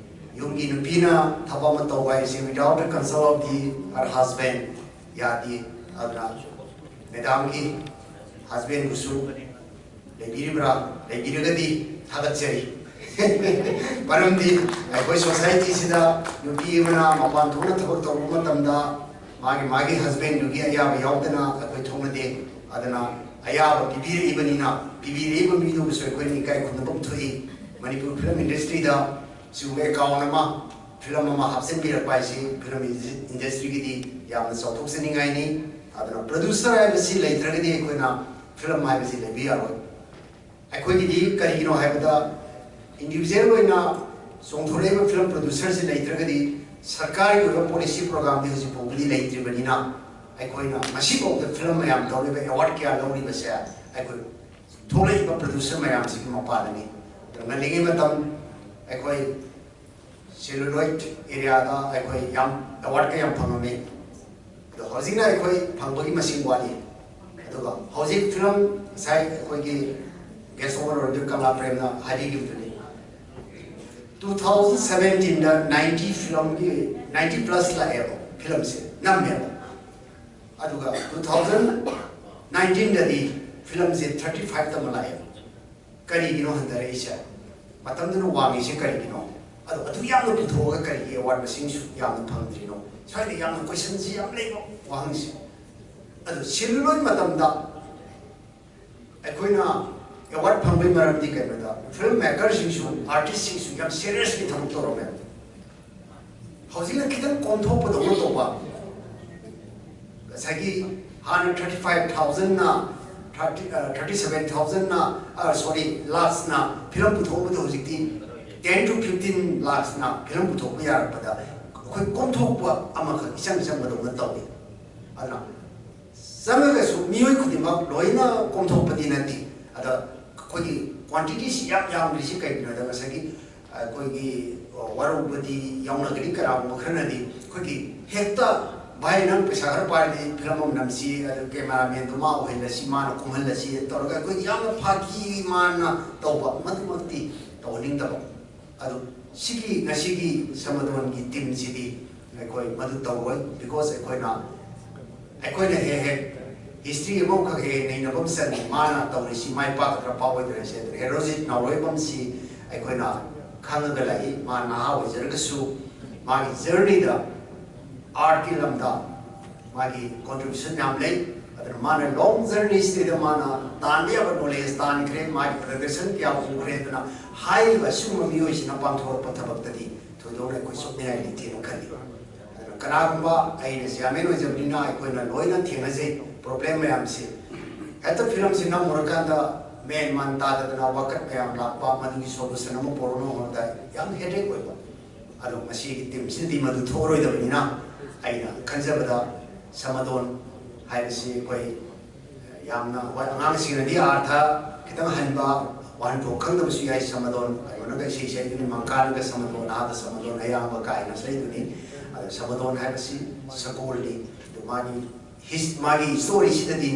ꯌꯨꯝꯒꯤ ꯅꯨꯄꯤꯅ ꯊꯕꯛ ꯑꯃ ꯇꯧꯕ ꯍꯥꯏꯁꯦ without the consult of the her husband ꯌꯥꯗꯦ꯫ ꯑꯗꯨꯅ ꯃꯦꯗꯥꯝꯒꯤ ꯍꯁꯕꯦꯟꯕꯨꯁꯨ ꯂꯩꯕꯤꯔꯤꯕ꯭ꯔꯥ? ꯂꯩꯕꯤꯔꯒꯗꯤ ꯊꯥꯒꯠꯆꯔꯤ꯫ ꯃꯔꯝꯗꯤ ꯑꯩꯈꯣꯏ ꯁꯣꯁꯥꯏꯇꯤꯁꯤꯗ ꯅꯨꯄꯤ ꯑꯃꯅ ꯃꯄꯥꯟ ꯊꯣꯛꯅ ꯊꯕꯛ ꯇꯧꯔꯛꯄ ꯃꯇꯝꯗ ꯃꯥꯒꯤ ꯃꯥꯒꯤ ꯍꯁꯕꯦꯟꯗꯨꯒꯤ ꯑꯌꯥꯕ ꯌꯥꯎꯗꯅ ꯑꯩꯈꯣꯏ ꯊꯣꯛꯅꯗꯦ꯫ ꯑꯗꯨꯅ ꯑꯌꯥꯕ ꯄꯤꯕꯤꯔꯛꯏꯕꯅꯤꯅ, ꯄꯤꯕꯤꯔꯛꯏꯕ ꯃꯤꯗꯨꯕꯨꯁꯨ ꯑꯩꯈꯣꯏꯅ ꯏꯀꯥꯏ ꯈꯨꯝꯅꯐꯝ ꯊꯣꯛꯏ꯫ ꯃꯅꯤꯄꯨꯔ ꯐꯤꯂꯝ ꯏꯟꯗꯁꯇ꯭ꯔꯤꯗ ꯁꯤꯒꯨꯝꯕ ꯑꯦꯀꯥꯎꯟ ꯑꯃ, ꯐꯤꯂꯝ ꯑꯃ ꯍꯥꯞꯆꯤꯟꯕꯤꯔꯛꯄ ꯍꯥꯏꯁꯤ ꯐꯤꯂꯝ ꯏꯟꯗꯁꯇ꯭ꯔꯤꯒꯤꯗꯤ ꯌꯥꯝꯅ ꯆꯥꯎꯊꯣꯛꯆꯅꯤꯡꯉꯥꯏꯅꯤ꯫ ꯑꯗꯨꯅ ꯄ꯭ꯔꯣꯗ꯭ꯌꯨꯁꯔ ꯍꯥꯏꯕꯁꯤ ꯂꯩꯇ꯭ꯔꯒꯗꯤ ꯑꯩꯈꯣꯏꯅ ꯐꯤꯂꯝ ꯍꯥꯏꯕꯁꯤ ꯂꯩꯕ ꯌꯥꯔꯣꯏ꯫ ꯑꯩꯈꯣꯏꯒꯤꯗꯤ ꯀꯔꯤꯒꯤꯅꯣ ꯍꯥꯏꯕꯗ, ꯏꯟꯗꯤꯕꯤꯖꯨꯋꯦꯜ ꯑꯣꯏꯅ ꯆꯣꯡꯊꯣꯔꯛꯏꯕ ꯐꯤꯂꯝ ꯄ꯭ꯔꯣꯗ꯭ꯌꯨꯁꯔꯁꯤ ꯂꯩꯇ꯭ꯔꯒꯗꯤ, ꯁꯔꯀꯥꯔꯒꯤ ꯑꯣꯏꯕ ꯄꯣꯂꯤꯁꯤ ꯄ꯭ꯔꯣꯒ꯭ꯔꯥꯝꯗꯤ ꯍꯧꯖꯤꯛ ꯐꯥꯎꯕꯗꯤ ꯂꯩꯇ꯭ꯔꯤꯕꯅꯤꯅ, ꯑꯩꯈꯣꯏꯅ ꯉꯁꯤꯐꯥꯎꯗ ꯐꯤꯂꯝ ꯃꯌꯥꯝ ꯂꯧꯔꯤꯕ, ꯑꯦꯋꯥꯔꯗ ꯀꯌꯥ ꯂꯧꯔꯤꯕꯁꯦ ꯑꯩꯈꯣꯏ ꯊꯣꯛꯂꯛꯏꯕ ꯄ꯭ꯔꯣꯗ꯭ꯌꯨꯁꯔ ꯃꯌꯥꯝꯁꯤꯒꯤ ꯃꯄꯥꯗꯅꯤ꯫ ꯑꯗꯣ ꯉꯜꯂꯤꯉꯩ ꯃꯇꯝ ꯑꯩꯈꯣꯏ ꯁꯦꯂꯨꯂꯣꯏꯗ ꯑꯦꯔꯤꯌꯥꯗ ꯑꯩꯈꯣꯏ ꯌꯥꯝ ꯑꯦꯋꯥꯔꯗꯀ ꯌꯥꯝ ꯐꯪꯉꯝꯃꯤ꯫ ꯑꯗꯣ ꯍꯧꯖꯤꯛꯅ ꯑꯩꯈꯣꯏ ꯐꯪꯕꯒꯤ ꯃꯁꯤꯡ ꯋꯥꯠꯂꯤ꯫ ꯑꯗꯨꯒ ꯍꯧꯖꯤꯛ ꯐꯤꯂꯝ ꯉꯁꯥꯏ ꯑꯩꯈꯣꯏꯒꯤ ꯒꯦꯁ ꯑꯣꯐ ꯑꯣꯅꯔ ꯑꯣꯏꯕ ꯀꯪꯂꯥ ꯄ꯭ꯔꯦꯝꯅ ꯍꯥꯏꯕꯤꯈꯤꯕꯗꯨꯅꯤ, ꯇꯨ ꯊꯥꯎꯖꯟ ꯁꯕꯦꯟꯇꯤꯟꯗ ꯅꯥꯏꯟꯇꯤ ꯐꯤꯂꯝꯒꯤ, ꯅꯥꯏꯟꯇꯤ ꯄ꯭ꯂꯁ ꯂꯥꯛꯑꯦꯕ, ꯐꯤꯂꯝꯁꯦ ꯅꯝꯃꯦꯕ꯫ ꯑꯗꯨꯒ ꯇꯨ ꯊꯥꯎꯖꯟ ꯅꯥꯏꯟꯇꯤꯟꯗꯗꯤ ꯐꯤꯂꯝꯁꯦ ꯊꯥꯔꯇꯤ ꯐꯥꯏꯚꯇ ꯑꯃ ꯂꯥꯛꯑꯦꯕ꯫ ꯀꯔꯤꯒꯤꯅꯣ ꯍꯟꯊꯔꯛꯏꯁꯦ? ꯃꯇꯝꯗꯨꯅ ꯋꯥꯡꯉꯤꯁꯦ ꯀꯔꯤꯒꯤꯅꯣ? ꯑꯗꯣ ꯑꯗꯨ ꯌꯥꯝꯅ ꯄꯨꯊꯣꯛꯑꯒ ꯀꯔꯤꯒꯤ ꯑꯦꯋꯥꯔꯗ ꯃꯁꯤꯡꯁꯨ ꯌꯥꯝꯅ ꯐꯪꯗ꯭ꯔꯤꯅꯣ? ꯁ꯭ꯋꯥꯏꯗ ꯌꯥꯝꯅ ꯀꯣꯏꯁꯟꯁꯤ ꯌꯥꯝ ꯂꯩꯕ ꯋꯥꯍꯪꯁꯦ꯫ ꯑꯗꯣ ꯁꯦꯂꯨꯂꯣꯏꯗ ꯃꯇꯝꯗ ꯑꯩꯈꯣꯏꯅ ꯑꯦꯋꯥꯔꯗ ꯐꯪꯕꯒꯤ ꯃꯔꯝꯗꯤ ꯀꯩꯅꯣꯗ, ꯐꯤꯜꯝ ꯃꯦꯀꯔꯁꯤꯡꯁꯨ, ꯑꯥꯔꯇꯤꯁꯁꯤꯡꯁꯨ ꯌꯥꯝ ꯁꯦꯔꯤꯌꯁꯂꯤ ꯊꯕꯛ ꯇꯧꯔꯝꯃꯦ꯫ ꯍꯧꯖꯤꯛꯅ ꯈꯤꯇꯪ ꯀꯣꯝꯊꯣꯛꯄꯗꯧꯅ ꯇꯧꯕ꯫ ꯉꯁꯥꯏꯒꯤ ꯍꯥꯟꯅ ꯊꯥꯔꯇꯤ ꯐꯥꯏꯚ ꯊꯥꯎꯖꯟꯅ, ꯊꯥꯔꯇꯤ, ꯊꯥꯔꯇꯤ ꯁꯕꯦꯟ ꯊꯥꯎꯖꯟꯅ, ꯁꯣꯔꯤ, ꯂꯥꯛꯁꯅ ꯐꯤꯂꯝ ꯄꯨꯊꯣꯛꯑꯝꯕꯗꯣ ꯍꯧꯖꯤꯛꯇꯤ ten to fifteen lakhsꯅ film ꯄꯨꯊꯣꯛꯄ ꯌꯥꯔꯛꯄꯗ ꯑꯩꯈꯣꯏ ꯀꯣꯝꯊꯣꯛꯄ ꯑꯃꯈꯛ ꯏꯆꯪ ꯆꯪꯕꯗꯧꯅ ꯇꯧꯏ꯫ ꯑꯗꯨꯅ ꯆꯪꯉꯒꯁꯨ ꯃꯤꯑꯣꯏ ꯈꯨꯗꯤꯡꯃꯛ ꯂꯣꯏꯅ ꯀꯣꯝꯊꯣꯛꯄꯗꯤ ꯅꯠꯇꯦ꯫ ꯑꯗ ꯑꯩꯈꯣꯏꯒꯤ quantityꯁꯤ ꯌꯥꯝ ꯌꯥꯝꯗ꯭ꯔꯤꯁꯤ ꯀꯩꯒꯤꯅꯣꯗ ꯉꯁꯥꯏꯒꯤ ꯑꯩꯈꯣꯏꯒꯤ ꯋꯥꯔꯧꯕꯗꯤ ꯌꯥꯎꯅꯒꯅꯤ ꯀꯅꯥꯒꯨꯝꯕ ꯈꯔꯅꯗꯤ꯫ ꯑꯩꯈꯣꯏꯒꯤ ꯍꯦꯛꯇ "ꯚꯥꯏ, ꯅꯪ ꯄꯩꯁꯥ ꯈꯔ ꯄꯥꯏꯔꯗꯤ film ꯑꯃ ꯅꯝꯁꯤ, ꯑꯗꯨ cameramanꯗꯣ ꯃꯥ ꯑꯣꯏꯍꯜꯂꯁꯤ, ꯃꯥꯅ ꯀꯨꯝꯍꯜꯂꯁꯤ" ꯇꯧꯔꯒ ꯑꯩꯈꯣꯏꯒꯤ ꯌꯥꯝꯅ ꯐꯥꯒꯤ ꯃꯥꯟꯅ ꯇꯧꯕ, ꯃꯗꯨꯃꯛꯇꯤ ꯇꯧꯍꯟꯅꯤꯡꯗꯕ꯫ ꯑꯗꯨ ꯁꯤꯒꯤ ꯉꯁꯤꯒꯤ ꯁꯃꯥꯗꯣꯟꯒꯤ teamꯁꯤꯗꯤ ꯑꯩꯈꯣꯏ ꯃꯗꯨ ꯇꯧꯔꯣꯏ, because ꯑꯩꯈꯣꯏꯅ ꯑꯩꯈꯣꯏꯅ ꯍꯦꯛ ꯍꯦꯛ history ꯑꯃꯈꯛ ꯍꯦꯛ ꯍꯦꯛ ꯅꯩꯅꯕ ꯑꯃ ꯆꯪꯉꯤ꯫ ꯃꯥꯅ ꯇꯧꯔꯤꯁꯤ ꯃꯥꯏ ꯄꯥꯛꯀꯗ꯭ꯔꯥ ꯄꯥꯛꯑꯣꯏꯗ꯭ꯔꯥ ꯍꯥꯏꯁꯦ꯫ ꯑꯗꯨꯅ ꯍꯦꯔꯣꯖꯤꯠ ꯅꯥꯎꯔꯣꯏꯕꯝꯁꯤ ꯑꯩꯈꯣꯏꯅ ꯈꯪꯉꯒ ꯂꯥꯛꯏ꯫ ꯃꯥ ꯅꯍꯥ ꯑꯣꯏꯖꯔꯒꯁꯨ ꯃꯥꯒꯤ journeyꯗ artꯀꯤ ꯂꯝꯗ ꯃꯥꯒꯤ contribution ꯌꯥꯝ ꯂꯩ꯫ ꯑꯗꯨꯅ ꯃꯥꯅ long journeyꯁꯤꯗ ꯃꯥꯅ ꯇꯥꯟꯕ ꯌꯥꯕ knowledge ꯇꯥꯟꯈ꯭ꯔꯦ, ꯃꯥꯒꯤ progression ꯀꯌꯥ ꯎꯈ꯭ꯔꯦ꯫ ꯑꯗꯨꯅ ꯍꯥꯏꯔꯤꯕ ꯑꯁꯤꯒꯨꯝꯕ ꯃꯤꯑꯣꯏꯁꯤꯅ ꯄꯥꯡꯊꯣꯔꯛꯄ ꯊꯕꯛꯇꯗꯤ ꯊꯣꯏꯗꯣꯛꯅ ꯑꯩꯈꯣꯏ ꯁꯣꯛꯅꯤꯡꯉꯥꯏ ꯂꯩꯇꯦꯅ ꯈꯜꯂꯤ꯫ ꯑꯗꯨꯅ ꯀꯅꯥꯒꯨꯝꯕ ꯑꯩꯅ chairman ꯑꯣꯏꯖꯕꯅꯤꯅ ꯑꯩꯈꯣꯏꯅ ꯂꯣꯏꯅ ꯊꯦꯡꯅꯖꯩ problem ꯃꯌꯥꯝꯁꯦ꯫ ꯍꯦꯛꯇ filmꯁꯤ ꯅꯝꯃꯨꯔꯀꯥꯟꯗ ꯃꯦꯟ ꯃꯥꯟ ꯇꯥꯗꯗꯅ ꯋꯥꯀꯠ ꯃꯌꯥꯝ ꯂꯥꯛꯄ, ꯃꯗꯨꯒꯤ solution ꯑꯃ ꯄꯨꯔꯛꯅꯕ ꯍꯣꯠꯅꯕꯗ ꯌꯥꯝ headache ꯑꯣꯏꯕ꯫ ꯑꯗꯣ ꯃꯁꯤꯒꯤ teamꯁꯤꯗꯗꯤ ꯃꯗꯨ ꯊꯣꯛꯑꯔꯣꯏꯗꯕꯅꯤꯅ ꯑꯩꯅ ꯈꯟꯖꯕꯗ ꯁꯃꯥꯗꯣꯟ ꯍꯥꯏꯕꯁꯤ ꯑꯩꯈꯣꯏ ꯌꯥꯝꯅ, ꯍꯣꯏ, ꯑꯉꯥꯡꯁꯤꯡꯅꯗꯤ ꯑꯥꯔꯊ ꯈꯤꯇꯪ ꯍꯟꯕ, ꯋꯥꯍꯟꯊꯣꯛ ꯈꯪꯗꯕꯁꯨ ꯌꯥꯏ꯫ ꯁꯃꯥꯗꯣꯟ ꯀꯩꯅꯣꯅꯒ ꯏꯁꯩ ꯁꯛꯏꯗꯨꯅꯤ, ꯃꯪꯀꯥꯅꯒ ꯁꯃꯥꯗꯣꯟ, ꯑꯥꯗ ꯁꯃꯥꯗꯣꯟ ꯑꯌꯥꯝꯕ ꯀꯥꯏꯅ ꯁꯛꯏꯗꯨꯅꯤ꯫ ꯑꯗꯣ ꯁꯃꯥꯗꯣꯟ ꯍꯥꯏꯕꯁꯤ ꯁꯒꯣꯜꯅꯤ꯫ ꯑꯗꯨ ꯃꯥꯒꯤ his-, ꯃꯥꯒꯤ storyꯁꯤꯗꯗꯤ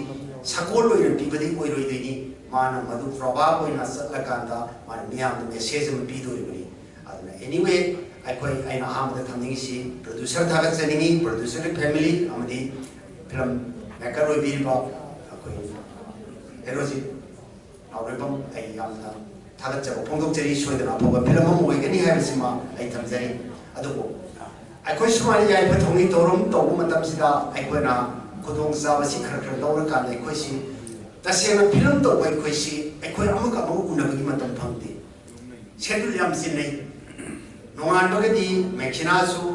ꯁꯒꯣꯜ ꯑꯣꯏꯅ ꯄꯤꯕꯗꯤ ꯑꯣꯏꯔꯣꯏꯗꯣꯏꯅꯤ꯫ ꯃꯥꯅ ꯃꯗꯨ ꯄ꯭ꯔꯣꯚꯥꯕ ꯑꯣꯏꯅ ꯆꯠꯂꯀꯥꯟꯗ ꯃꯥꯅ ꯃꯤꯌꯥꯝꯗ message ꯑꯃ ꯄꯤꯗꯣꯔꯤꯕꯅꯤ꯫ ꯑꯗꯨꯅ anyway, ꯑꯩꯈꯣꯏ, ꯑꯩꯅ ꯑꯍꯥꯟꯕꯗ ꯊꯝꯅꯤꯡꯉꯤꯁꯤ producer ꯊꯥꯒꯠꯆꯅꯤꯡꯉꯤ꯫ Producerꯒꯤ family ꯑꯃꯗꯤ film maker ꯑꯣꯏꯕꯤꯔꯤꯕ ꯑꯩꯈꯣꯏ ꯍꯦꯔꯣꯖꯤꯠ ꯅꯥꯎꯔꯦꯝꯕꯝ, ꯑꯩ ꯌꯥꯝꯅ ꯊꯥꯒꯠꯆꯕ ꯐꯣꯡꯗꯣꯛꯆꯔꯤ꯫ ꯁꯣꯏꯗꯅ ꯑꯐꯕ film ꯑꯃ ꯑꯣꯏꯒꯅꯤ ꯍꯥꯏꯕꯁꯤꯃ ꯑꯩ ꯊꯝꯖꯔꯤ꯫ ꯑꯗꯨꯕꯨ ꯑꯩꯈꯣꯏ ꯁꯨꯃꯥꯏꯅ ꯌꯥꯏꯐ ꯊꯧꯅꯤ ꯊꯧꯔꯝ ꯇꯧꯕ ꯃꯇꯝꯁꯤꯗ ꯑꯩꯈꯣꯏꯅ ꯈꯨꯗꯣꯡꯆꯥꯕꯁꯤ ꯈꯔ ꯈꯔ ꯂꯧꯔꯀꯥꯟꯗ ꯑꯩꯈꯣꯏꯁꯤ ꯇꯁꯦꯡꯅ film ꯇꯧꯕ ꯑꯩꯈꯣꯏꯁꯤ ꯑꯩꯈꯣꯏ ꯑꯃꯒ ꯑꯃꯒ ꯎꯅꯕꯒꯤ ꯃꯇꯝ ꯐꯪꯗꯦ꯫ Schedule ꯌꯥꯝ ꯆꯤꯟꯅꯩ꯫ ꯅꯣꯡꯉꯥꯟꯕꯒꯗꯤ ꯃꯦꯈꯤꯅꯥꯁꯨ,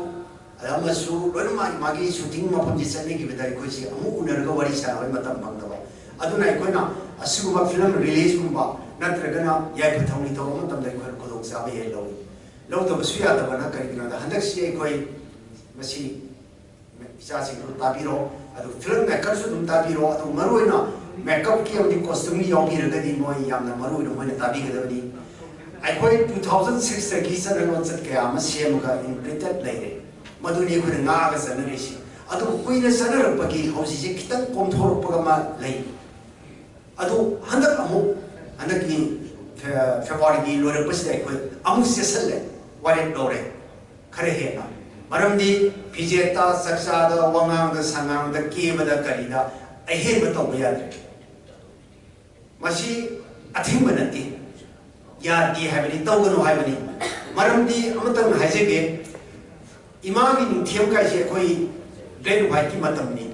ꯑꯗ ꯑꯃꯁꯨ ꯂꯣꯏꯅ ꯃꯥꯒꯤ, ꯃꯥꯒꯤ shooting ꯃꯐꯝꯁꯤ ꯆꯠꯅꯈꯤꯕꯗ ꯑꯩꯈꯣꯏꯁꯤ ꯑꯃꯨꯛ ꯎꯅꯔꯒ ꯋꯥꯔꯤ ꯁꯥꯟꯅꯕꯒꯤ ꯃꯇꯝ ꯐꯪꯗꯕ꯫ ꯑꯗꯨꯅ ꯑꯩꯈꯣꯏꯅ ꯑꯁꯤꯒꯨꯝꯕ film releaseꯀꯨꯝꯕ ꯅꯠꯇ꯭ꯔꯒꯅ ꯌꯥꯏꯐ ꯊꯧꯅꯤ ꯇꯧꯕ ꯃꯇꯝꯗ ꯑꯩꯈꯣꯏꯅ ꯈꯨꯗꯣꯡ ꯆꯥꯕ ꯍꯦꯛ ꯂꯧꯏ꯫ ꯂꯧꯗꯕꯁꯨ ꯌꯥꯗꯕꯅ ꯀꯔꯤꯒꯤꯅꯣꯗ, ꯍꯟꯗꯛꯁꯤ ꯑꯩꯈꯣꯏ ꯃꯁꯤ ꯏꯆꯥꯁꯤꯡꯗꯨ ꯇꯥꯕꯤꯔꯣ, ꯑꯗꯨ ꯐꯤꯂꯝ ꯃꯦꯀꯔꯁꯨ ꯑꯗꯨꯝ ꯇꯥꯕꯤꯔꯣ, ꯑꯗꯨ ꯃꯔꯨꯑꯣꯏꯅ ꯃꯦꯀꯞꯀꯤ ꯑꯃꯗꯤ ꯀꯣꯁꯇ꯭ꯌꯨꯝꯒꯤ ꯌꯥꯎꯕꯤꯔꯒꯗꯤ ꯃꯣꯏ ꯌꯥꯝꯅ ꯃꯔꯨꯑꯣꯏꯅ ꯃꯣꯏꯅ ꯇꯥꯕꯤꯒꯗꯕꯅꯤ꯫ ꯑꯩꯈꯣꯏ ꯇꯨ ꯊꯥꯎꯖꯟ ꯁꯤꯛꯁꯇꯒꯤ ꯆꯠꯅ ꯂꯣꯟꯆꯠ ꯀꯌꯥ ꯑꯃ ꯁꯦꯝꯃꯒ ꯏꯝꯄ꯭ꯔꯤꯟꯇꯦꯠ ꯂꯩꯔꯦ, ꯃꯗꯨꯅꯤ ꯑꯩꯈꯣꯏꯅ ꯉꯥꯛꯑꯒ ꯆꯠꯅꯔꯤꯁꯤ꯫ ꯑꯗꯨꯕꯨ ꯀꯨꯏꯅ ꯆꯠꯅꯔꯛꯄꯒꯤ ꯍꯧꯖꯤꯛꯁꯦ ꯈꯤꯇꯪ ꯀꯣꯝꯊꯣꯔꯛꯄꯒ ꯑꯃ ꯂꯩ꯫ ꯑꯗꯨ ꯍꯟꯗꯛ ꯑꯃꯨꯛ, ꯍꯟꯗꯛꯀꯤ ꯐꯦ-, ꯐꯦꯕ꯭ꯔꯨꯋꯥꯔꯤꯒꯤ ꯂꯣꯏꯔꯛꯄꯁꯤꯗ ꯑꯩꯈꯣꯏ ꯑꯃꯨꯛ ꯆꯦꯠꯁꯜꯂꯦ, ꯋꯥꯔꯦꯞ ꯂꯧꯔꯦ ꯈꯔ ꯍꯦꯟꯅ꯫ ꯃꯔꯝꯗꯤ ꯐꯤꯖꯦꯠꯇ, ꯆꯥꯛꯆꯥꯗ, ꯋꯥꯉꯥꯡꯗ, ꯁꯉꯥꯡꯗ, ꯀꯦꯕꯗ, ꯀꯔꯤꯗ ꯑꯍꯦꯟꯕ ꯇꯧꯕ ꯌꯥꯗ꯭ꯔꯦ꯫ ꯃꯁꯤ ꯑꯊꯤꯡꯕ ꯅꯠꯇꯦ, ꯌꯥꯗꯦ ꯍꯥꯏꯕꯅꯤ, ꯇꯧꯒꯅꯨ ꯍꯥꯏꯕꯅꯤ꯫ ꯃꯔꯝꯗꯤ ꯑꯃꯇꯪ ꯍꯥꯏꯖꯒꯦ, ꯏꯃꯥꯒꯤ ꯅꯤꯡꯊꯦꯝ ꯀꯥꯏꯁꯦ ꯑꯩꯈꯣꯏ ꯕ꯭ꯂꯦꯛ ꯑꯦꯟ ꯋꯥꯏꯠꯀꯤ ꯃꯇꯝꯅꯤ꯫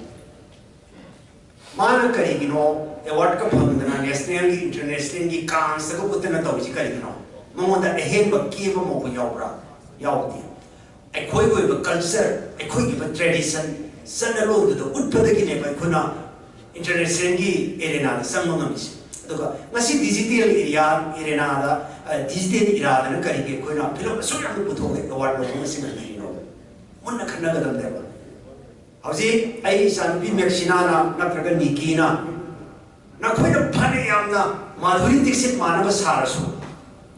ꯃꯥꯅ ꯀꯔꯤꯒꯤꯅꯣ ꯑꯦꯋꯥꯔꯗꯀ ꯐꯪꯗꯅ ꯅꯦꯁꯅꯦꯜꯒꯤ, ꯏꯟꯇꯔꯅꯦꯁꯅꯦꯜꯒꯤ ꯀꯥꯟꯁꯇꯒ ꯎꯠꯇꯅ ꯇꯧꯔꯤꯁꯤ ꯀꯔꯤꯒꯤꯅꯣ? ꯃꯉꯣꯟꯗ ꯑꯍꯦꯟꯕ ꯀꯦꯕ ꯃꯧꯕ ꯌꯥꯎꯕ꯭ꯔꯥ? ꯌꯥꯎꯗꯦ꯫ ꯑꯩꯈꯣꯏꯒꯤ ꯑꯣꯏꯕ ꯀꯜꯆꯔ, ꯑꯩꯈꯣꯏꯒꯤ ꯑꯣꯏꯕ ꯇ꯭ꯔꯦꯗꯤꯁꯟ, ꯆꯠꯅꯂꯣꯟꯗꯨꯗ ꯎꯠꯄꯗꯒꯤꯅꯦꯕ ꯑꯩꯈꯣꯏꯅ ꯏꯟꯇꯔꯅꯦꯁꯅꯦꯜꯒꯤ ꯑꯦꯔꯦꯅꯥꯗ ꯆꯪꯕ ꯉꯝꯃꯤꯁꯦ꯫ ꯑꯗꯨꯒ ꯉꯁꯤ ꯗꯤꯖꯤꯇꯦꯜ ꯑꯦꯔꯤꯌꯥ, ꯑꯦꯔꯦꯅꯥꯗ, ꯑ, ꯗꯤꯖꯤꯇꯦꯜ ꯏꯔꯥꯗꯅ ꯀꯔꯤꯒꯤ ꯑꯩꯈꯣꯏꯅ ꯐꯤꯂꯝ ꯑꯁꯨꯛ ꯌꯥꯝꯅ ꯄꯨꯊꯣꯛꯑꯦ, ꯑꯦꯋꯥꯔꯗ ꯂꯧꯕ ꯉꯁꯤ ꯉꯝꯃꯤꯅꯣ? ꯃꯨꯟꯅ ꯈꯟꯅꯒꯗꯕꯅꯦꯕ꯫ ꯍꯧꯖꯤꯛ ꯑꯩ ꯏꯆꯥꯅꯨꯄꯤ ꯃꯦꯛꯁꯤꯅꯥꯅ ꯅꯠꯇ꯭ꯔꯒ ꯅꯤꯀꯤꯅ ꯅꯈꯣꯏꯅ ꯐꯅ ꯌꯥꯝꯅ ꯃꯥꯙꯨꯔꯤ ꯗꯤꯛꯁꯤꯠ ꯃꯥꯟꯅꯕ ꯁꯥꯔꯁꯨ,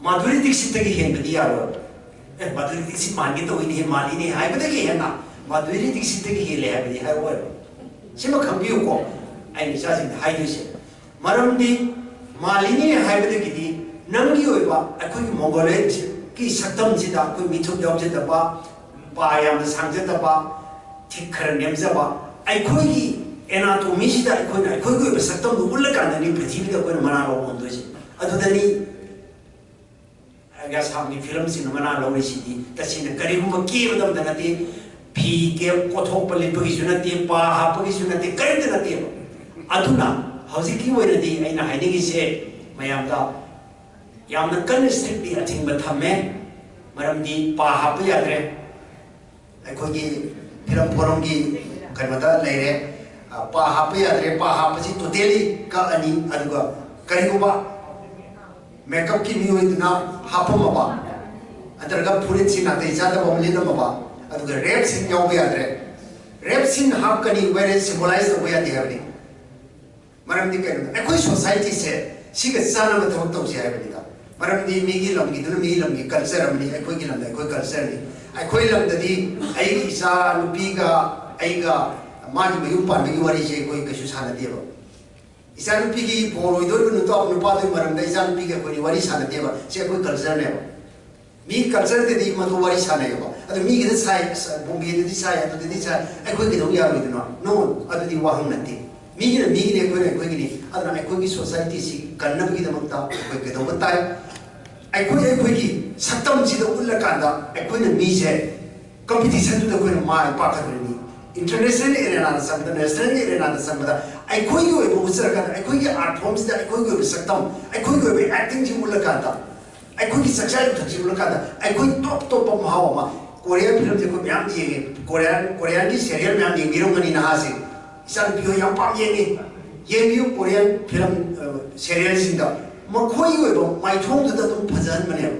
ꯃꯥꯙꯨꯔꯤ ꯗꯤꯛꯁꯤꯠꯇꯒꯤ ꯍꯦꯟꯕꯗꯤ ꯌꯥꯔꯣꯏ꯫ "ꯑꯦ, ꯃꯥꯙꯨꯔꯤ ꯗꯤꯛꯁꯤꯠ ꯃꯥꯟꯒꯦ ꯇꯧꯏꯅꯦ, ꯃꯥꯜꯂꯤꯅꯦ" ꯍꯥꯏꯕꯗꯒꯤ ꯍꯦꯟꯅ ꯃꯥꯙꯨꯔꯤ ꯗꯤꯛꯁꯤꯠꯇꯒꯤ ꯍꯦꯜꯂꯦ ꯍꯥꯏꯕꯗꯤ ꯍꯥꯏꯔꯛꯑꯣꯏꯕ꯫ ꯁꯤꯃ ꯈꯪꯕꯤꯌꯨꯀꯣ, ꯑꯩꯅ ꯏꯆꯥꯁꯤꯡꯗ ꯍꯥꯏꯗꯣꯏꯁꯦ꯫ ꯃꯔꯝꯗꯤ ꯃꯥꯜꯂꯤꯅꯦ ꯍꯥꯏꯕꯗꯒꯤꯗꯤ ꯅꯪꯒꯤ ꯑꯣꯏꯕ ꯑꯩꯈꯣꯏꯒꯤ ꯃꯣꯡꯒꯣꯂꯣꯏꯗꯀꯤ ꯁꯛꯇꯝꯁꯤꯗ ꯑꯩꯈꯣꯏ ꯃꯤꯊꯨꯞ ꯌꯥꯎꯖꯗꯕ, ꯄꯥ ꯌꯥꯝꯅ ꯁꯥꯡꯖꯗꯕ, ꯊꯤꯛ ꯈꯔ ꯅꯦꯝꯖꯕ, ꯑꯩꯈꯣꯏꯒꯤ ꯑꯦꯅꯥꯇꯣꯃꯤꯁꯤꯗ ꯑꯩꯈꯣꯏꯅ ꯑꯩꯈꯣꯏꯒꯤ ꯑꯣꯏꯕ ꯁꯛꯇꯝꯗꯨ ꯎꯠꯂꯀꯥꯟꯗꯅꯤ ꯄ꯭ꯔꯤꯊꯤꯕꯤꯗ ꯑꯩꯈꯣꯏꯅ ꯃꯅꯥ ꯂꯧꯕ ꯉꯝꯗꯣꯏꯁꯦ꯫ ꯑꯗꯨꯗꯅꯤ ꯑꯁꯥꯝꯒꯤ ꯐꯤꯂꯝꯁꯤꯡꯅ ꯃꯅꯥ ꯂꯧꯔꯤꯁꯤꯗꯤ꯫ ꯇꯁꯦꯡꯅ ꯀꯔꯤꯒꯨꯝꯕ ꯀꯦꯕꯗ ꯑꯝꯇ ꯅꯠꯇꯦ, ꯐꯤ ꯀꯦ-, ꯀꯣꯠꯊꯣꯛꯄ ꯂꯤꯠꯄꯒꯤꯁꯨ ꯅꯠꯇꯦ, ꯄꯥ ꯍꯥꯞꯄꯒꯤꯁꯨ ꯅꯠꯇꯦ, ꯀꯔꯤꯝꯇ ꯅꯠꯇꯦꯕ꯫ ꯑꯗꯨꯅ ꯍꯧꯖꯤꯛꯀꯤ ꯑꯣꯏꯅꯗꯤ ꯑꯩꯅ ꯍꯥꯏꯅꯤꯡꯉꯤꯁꯦ ꯃꯌꯥꯝꯗ, ꯌꯥꯝꯅ ꯀꯟꯅ ꯏꯁꯇ꯭ꯔꯤꯛꯂꯤ ꯑꯊꯤꯡꯕ ꯊꯝꯃꯦ, ꯃꯔꯝꯗꯤ ꯄꯥ ꯍꯥꯞꯄ ꯌꯥꯗ꯭ꯔꯦ꯫ ꯑꯩꯈꯣꯏꯒꯤ ꯐꯤꯂꯝ ꯐꯣꯔꯝꯒꯤ ꯀꯩꯅꯣꯗ ꯂꯩꯔꯦ, ꯑ, ꯄꯥ ꯍꯥꯞꯄ ꯌꯥꯗ꯭ꯔꯦ, ꯄꯥ ꯍꯥꯞꯄꯁꯤ ꯇꯣꯇꯦꯂꯤ ꯀꯛꯑꯅꯤ꯫ ꯑꯗꯨꯒ ꯀꯔꯤꯒꯨꯝꯕ ꯃꯦꯀꯞꯀꯤ ꯃꯤꯑꯣꯏꯗꯨꯅ ꯍꯥꯞꯄꯝꯃꯕ, ꯅꯠꯇ꯭ꯔꯒ ꯐꯨꯔꯤꯠꯁꯤ ꯅꯥꯇꯩ ꯆꯥꯗꯕ ꯑꯃ ꯂꯤꯠꯂꯝꯃꯕ, ꯑꯗꯨꯒ ꯔꯦꯞꯁꯤꯡ ꯌꯥꯎꯕ ꯌꯥꯗ꯭ꯔꯦ꯫ ꯔꯦꯞꯁꯤꯡ ꯍꯥꯞꯀꯅꯤ, ꯋꯦꯔꯦ ꯁꯤꯝꯕꯣꯂꯥꯏꯁ ꯇꯧꯕ ꯌꯥꯗꯦ ꯍꯥꯏꯕꯅꯤ꯫ ꯃꯔꯝꯗꯤ ꯀꯩꯅꯣꯗ ꯑꯩꯈꯣꯏ ꯁꯣꯁꯥꯏꯇꯤꯁꯦ ꯁꯤꯒ ꯆꯥꯟꯅꯕ ꯊꯕꯛ ꯇꯧꯁꯤ ꯍꯥꯏꯕꯅꯤꯗ꯫ ꯃꯔꯝꯗꯤ ꯃꯤꯒꯤ ꯂꯝꯒꯤꯗꯨꯅ ꯃꯤꯒꯤ ꯂꯝꯒꯤ ꯀꯜꯆꯔ ꯑꯃꯅꯤ, ꯑꯩꯈꯣꯏꯒꯤ ꯂꯝꯗ ꯑꯩꯈꯣꯏ ꯀꯜꯆꯔꯅꯤ꯫ ꯑꯩꯈꯣꯏ ꯂꯝꯗꯗꯤ ꯑꯩꯒꯤ ꯏꯆꯥ ꯅꯨꯄꯤꯒ ꯑꯩꯒ ꯃꯥꯒꯤ ꯃꯌꯨꯝ ꯄꯥꯟꯕꯒꯤ ꯋꯥꯔꯤꯁꯦ ꯑꯩꯈꯣꯏ ꯀꯩꯁꯨ ꯁꯥꯟꯅꯗꯦꯕ꯫ ꯏꯆꯥ ꯅꯨꯄꯤꯒꯤ ꯕꯣꯔ ꯑꯣꯏꯗꯣꯏꯕ ꯅꯨꯄꯥ ꯅꯨꯄꯥꯗꯨꯒꯤ ꯃꯔꯝꯗ ꯏꯆꯥ ꯅꯨꯄꯤꯒ ꯑꯩꯈꯣꯏꯗꯤ ꯋꯥꯔꯤ ꯁꯥꯟꯅꯗꯦꯕ꯫ ꯁꯤ ꯑꯩꯈꯣꯏ ꯀꯜꯆꯔꯅꯦꯕ꯫ ꯃꯤ ꯀꯜꯆꯔꯗꯗꯤ ꯃꯗꯨ ꯋꯥꯔꯤ ꯁꯥꯟꯅꯩꯌꯦꯕ꯫ ꯑꯗꯨ ꯃꯤꯒꯤꯗ ꯁꯥꯏ, ꯑꯁ, ꯕꯣꯝꯕꯦꯗꯗꯤ ꯁꯥꯏ, ꯑꯗꯨꯗꯗꯤ ꯁꯥꯏ, ꯑꯩꯈꯣꯏ ꯀꯩꯗꯧ ꯌꯥꯔꯣꯏꯗꯣꯏꯅꯣ? ꯅꯣ, ꯑꯗꯨꯗꯤ ꯋꯥꯍꯪ ꯅꯠꯇꯦ꯫ ꯃꯤꯒꯤꯅ ꯃꯤꯒꯤꯅꯤ, ꯑꯩꯈꯣꯏꯅ ꯑꯩꯈꯣꯏꯒꯤꯅꯤ꯫ ꯑꯗꯨꯅ ꯑꯩꯈꯣꯏꯒꯤ ꯁꯣꯁꯥꯏꯇꯤꯁꯤ ꯀꯟꯅꯕꯒꯤꯗꯃꯛꯇ ꯑꯩꯈꯣꯏ ꯀꯩꯗꯧꯕ ꯇꯥꯏ? ꯑꯩꯈꯣꯏ ꯑꯩꯈꯣꯏꯒꯤ ꯁꯛꯇꯝꯁꯤꯗ ꯎꯠꯂꯀꯥꯟꯗ ꯑꯩꯈꯣꯏꯅ ꯃꯤꯁꯦ ꯀꯝꯄꯤꯇꯤꯁꯟꯗꯨꯗ ꯑꯩꯈꯣꯏꯅ ꯃꯥꯏ ꯄꯥꯛꯀꯗꯣꯔꯤꯅꯤ꯫ ꯏꯟꯇꯔꯅꯦꯁꯅꯦꯜ ꯑꯦꯔꯦꯅꯥꯗ ꯆꯪꯕꯗ, ꯅꯦꯁꯅꯦꯜꯒꯤ ꯑꯦꯔꯦꯅꯥꯗ ꯆꯪꯕꯗ ꯑꯩꯈꯣꯏꯒꯤ ꯑꯣꯏꯕ ꯎꯠꯆꯔꯀꯥꯟꯗ, ꯑꯩꯈꯣꯏꯒꯤ ꯑꯥꯔꯠ ꯐꯣꯝꯁꯤꯗ ꯑꯩꯈꯣꯏꯒꯤ ꯑꯣꯏꯕ ꯁꯛꯇꯝ, ꯑꯩꯈꯣꯏꯒꯤ ꯑꯣꯏꯕ ꯑꯦꯛꯇꯤꯡꯁꯤ ꯎꯠꯂꯀꯥꯟꯗ, ꯑꯩꯈꯣꯏꯒꯤ ꯆꯥꯛꯆꯥ ꯌꯨꯊꯛꯁꯤ ꯎꯠꯂꯀꯥꯟꯗ ꯑꯩꯈꯣꯏ ꯇꯣꯞ ꯇꯣꯞꯄ ꯃꯍꯥꯎ ꯑꯃ꯫ ꯀꯣꯔꯤꯌꯥꯟ ꯐꯤꯂꯝꯁꯦ ꯑꯩꯈꯣꯏ ꯃꯌꯥꯝ ꯌꯦꯡꯉꯦ꯫ ꯀꯣꯔꯤꯌꯥꯟ, ꯀꯣꯔꯤꯌꯥꯟꯒꯤ ꯁꯦꯔꯤꯌꯦꯜ ꯃꯌꯥꯝ ꯌꯦꯡꯕꯤꯔꯝꯒꯅꯤ ꯅꯍꯥꯁꯤꯡ꯫ ꯏꯆꯥꯅꯨꯄꯤ ꯍꯣꯏ ꯌꯥꯝ ꯄꯥꯝ ꯌꯦꯡꯉꯤ꯫ ꯌꯦꯡꯕꯤꯌꯨ ꯀꯣꯔꯤꯌꯟ ꯐꯤꯂꯝ, ꯑ, ꯁꯦꯔꯤꯌꯦꯜꯁꯤꯡꯗ꯫ ꯃꯈꯣꯏꯒꯤ ꯑꯣꯏꯕ ꯃꯥꯏꯊꯣꯡꯗꯨꯗ ꯑꯗꯨꯝ ꯐꯖꯍꯟꯕꯅꯦꯕ꯫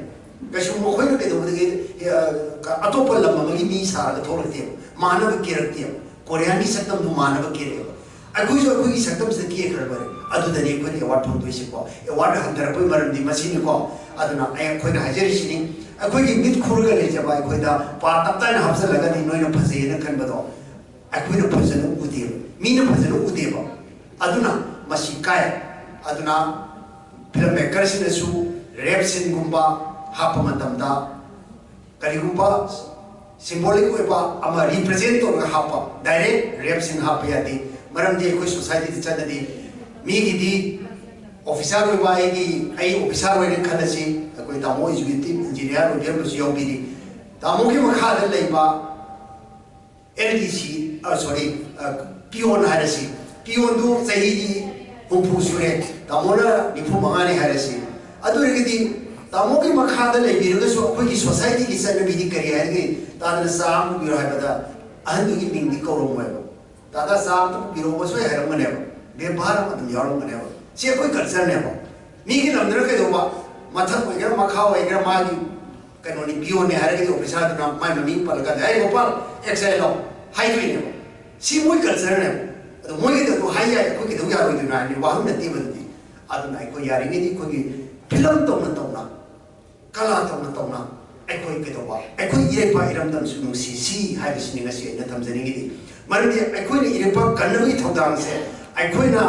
ꯀꯩꯁꯨ ꯃꯈꯣꯏꯅ ꯀꯩꯗꯧꯕꯗꯒꯤ, ꯑ, ꯑꯇꯣꯞꯄ ꯂꯝ ꯑꯃꯒꯤ ꯃꯤ ꯁꯥꯔꯒ ꯊꯣꯛꯂꯛꯇꯦꯕ꯫ ꯃꯥꯟꯅꯕ ꯀꯦꯔꯛꯇꯦꯕ꯫ ꯀꯣꯔꯤꯌꯥꯟꯒꯤ ꯁꯛꯇꯝꯗꯨ ꯃꯥꯟꯅꯕ ꯀꯦꯔꯛꯑꯦꯕ꯫ ꯑꯩꯈꯣꯏꯁꯨ ꯑꯩꯈꯣꯏꯒꯤ ꯁꯛꯇꯝꯁꯤꯗ ꯀꯦꯈ꯭ꯔꯕꯅꯦ꯫ ꯑꯗꯨꯗꯅꯤ ꯑꯩꯈꯣꯏꯅ ꯑꯦꯋꯥꯔꯗ ꯐꯪꯗꯣꯏꯁꯤꯀꯣ꯫ ꯑꯦꯋꯥꯔꯗ ꯍꯟꯊꯔꯛꯄꯒꯤ ꯃꯔꯝꯗꯤ ꯃꯁꯤꯅꯤꯀꯣ꯫ ꯑꯗꯨꯅ ꯑꯩ, ꯑꯩꯈꯣꯏꯅ ꯍꯥꯏꯖꯔꯤꯁꯤꯅꯤ, ꯑꯩꯈꯣꯏꯒꯤ ꯃꯤꯠ ꯈꯨꯔꯒ ꯂꯩꯖꯕ ꯑꯩꯈꯣꯏꯗ ꯄꯥ ꯇꯞꯇꯥꯏꯅ ꯍꯥꯞꯆꯜꯂꯒꯗꯤ ꯅꯣꯏꯅ ꯐꯖꯩꯌꯦꯅ ꯈꯟꯕꯗꯣ ꯑꯩꯈꯣꯏꯅ ꯐꯖꯅ ꯎꯗꯦꯕ, ꯃꯤꯅ ꯐꯖꯅ ꯎꯗꯦꯕ꯫ ꯑꯗꯨꯅ ꯃꯁꯤ ꯀꯥꯏ꯫ ꯑꯗꯨꯅ ꯐꯤꯂꯝ ꯃꯦꯀꯔꯁꯤꯡꯅꯁꯨ ꯔꯦꯞ ꯁꯤꯟꯒꯨꯝꯕ ꯍꯥꯞꯄ ꯃꯇꯝꯗ ꯀꯔꯤꯒꯨꯝꯕ ꯁꯤꯝꯕꯣꯂꯤꯛ ꯑꯣꯏꯕ ꯑꯃ ꯔꯤꯄ꯭ꯔꯖꯦꯟ ꯇꯧꯔꯒ ꯍꯥꯞꯄ, ꯗꯥꯏꯔꯦꯛ ꯔꯦꯞ ꯁꯤꯟ ꯍꯥꯞꯄ ꯌꯥꯗꯦ꯫ ꯃꯔꯝꯗꯤ ꯑꯩꯈꯣꯏ ꯁꯣꯁꯥꯏꯇꯤꯗ ꯆꯠꯂꯗꯤ ꯃꯤꯒꯤꯗꯤ ꯑꯣꯐꯤꯁꯥꯔ ꯑꯣꯏꯕ, ꯑꯩꯒꯤ, ꯑꯩ ꯑꯣꯐꯤꯁꯥꯔ ꯑꯣꯏꯔꯦ ꯈꯜꯂꯁꯤ, ꯑꯩꯈꯣꯏ ꯇꯥꯃꯣ ꯑꯦꯛꯖꯤꯀ꯭ꯌꯨꯇꯤꯚ ꯏꯟꯖꯤꯅꯤꯌꯥꯔ ꯑꯣꯏꯕꯤꯔꯝꯕꯁꯨ ꯌꯥꯎꯕꯤꯔꯤ꯫ ꯇꯥꯃꯣꯒꯤ ꯃꯈꯥꯗ ꯂꯩꯕ ꯑꯦꯜ ꯗꯤ ꯁꯤ, ꯑ, ꯁꯣꯔꯤ, ꯑ, ꯄꯤꯌꯣꯟ ꯍꯥꯏꯔꯁꯤ, ꯄꯤꯌꯣꯟꯗꯨ ꯆꯍꯤꯗꯤ ꯍꯨꯝꯐꯨ ꯁꯨꯔꯦ, ꯇꯥꯃꯣꯅ ꯅꯤꯐꯨ ꯃꯉꯥꯅꯤ ꯍꯥꯏꯔꯁꯤ꯫ ꯑꯗꯨ ꯑꯣꯏꯔꯒꯗꯤ ꯇꯥꯃꯣꯒꯤ ꯃꯈꯥꯗ ꯂꯩꯕꯤꯔꯒꯁꯨ ꯑꯩꯈꯣꯏꯒꯤ ꯁꯣꯁꯥꯏꯇꯤꯒꯤ ꯆꯠꯅꯕꯤꯗꯤ ꯀꯔꯤ ꯍꯥꯏꯔꯒꯗꯤ, ꯇꯥꯗꯅ ꯆꯥ ꯑꯃ ꯄꯨꯕꯤꯔꯣ ꯍꯥꯏꯕꯗ ꯑꯍꯟꯗꯨꯒꯤ ꯃꯤꯡꯗꯤ ꯀꯧꯔꯝꯃꯣꯏꯕ꯫ ꯇꯥꯗ ꯆꯥ ꯑꯝꯇ ꯄꯨꯕꯤꯔꯛꯑꯣ ꯁꯣꯏ ꯍꯥꯏꯔꯝꯒꯅꯦꯕ꯫ ꯕꯦꯕꯥꯔ ꯑꯃ ꯑꯗꯨꯝ ꯌꯥꯎꯔꯝꯒꯅꯦꯕ꯫ ꯁꯤ ꯑꯩꯈꯣꯏ ꯀꯜꯆꯔꯅꯦꯕ꯫ ꯃꯤꯒꯤ ꯂꯝꯗꯅ ꯀꯩꯗꯧꯕ? ꯃꯊꯛ ꯑꯣꯏꯒꯦꯔꯥ ꯃꯈꯥ ꯑꯣꯏꯒꯦꯔꯥ ꯃꯥꯒꯤ ꯀꯩꯅꯣꯅꯤ, ꯄꯤꯌꯣꯟꯅꯤ ꯍꯥꯏꯔꯒꯗꯤ ꯑꯣꯐꯤꯁꯥꯔꯗꯨꯅ ꯃꯥꯏ ꯃꯃꯤꯡ ꯄꯜꯂꯀꯥꯟꯗ, "ꯑꯩ ꯒꯣꯄꯥꯜ, ꯑꯦꯛꯁ ꯍꯥꯏ ꯂꯥꯎ" ꯍꯥꯏꯗꯣꯏꯅꯦꯕ꯫ ꯁꯤ ꯃꯣꯏ ꯀꯜꯆꯔꯅꯦꯕ꯫ ꯑꯗꯣ ꯃꯣꯏꯒꯤꯗꯤ ꯑꯗꯨ ꯍꯥꯏ ꯌꯥꯏ, ꯑꯩꯈꯣꯏ ꯀꯩꯗꯧ ꯌꯥꯔꯣꯏꯗꯣꯏꯅꯣ ꯍꯥꯏꯔꯗꯤ ꯋꯥꯍꯪ ꯅꯠꯇꯦꯕ ꯑꯗꯨꯗꯤ꯫ ꯑꯗꯨꯅ ꯑꯩꯈꯣꯏ ꯌꯥꯔꯤꯉꯩꯗꯤ ꯑꯩꯈꯣꯏꯒꯤ ꯐꯤꯂꯝ ꯇꯧꯅ ꯇꯧꯅ, ꯀꯂꯥ ꯇꯧꯅ ꯇꯧꯅ ꯑꯩꯈꯣꯏ ꯀꯩꯗꯧꯕ, ꯑꯩꯈꯣꯏ ꯏꯔꯩꯄꯥꯛ ꯏꯔꯝꯗꯝꯁꯨ ꯅꯨꯡꯁꯤꯁꯤ ꯍꯥꯏꯕꯁꯤꯅꯤ ꯉꯁꯤ ꯑꯩꯅ ꯊꯝꯖꯅꯤꯡꯉꯤꯗꯤ꯫ ꯃꯔꯝꯗꯤ ꯑꯩꯈꯣꯏꯅ ꯏꯔꯩꯄꯥꯛ ꯀꯟꯅꯕꯒꯤ ꯊꯧꯗꯥꯡꯁꯦ ꯑꯩꯈꯣꯏꯅ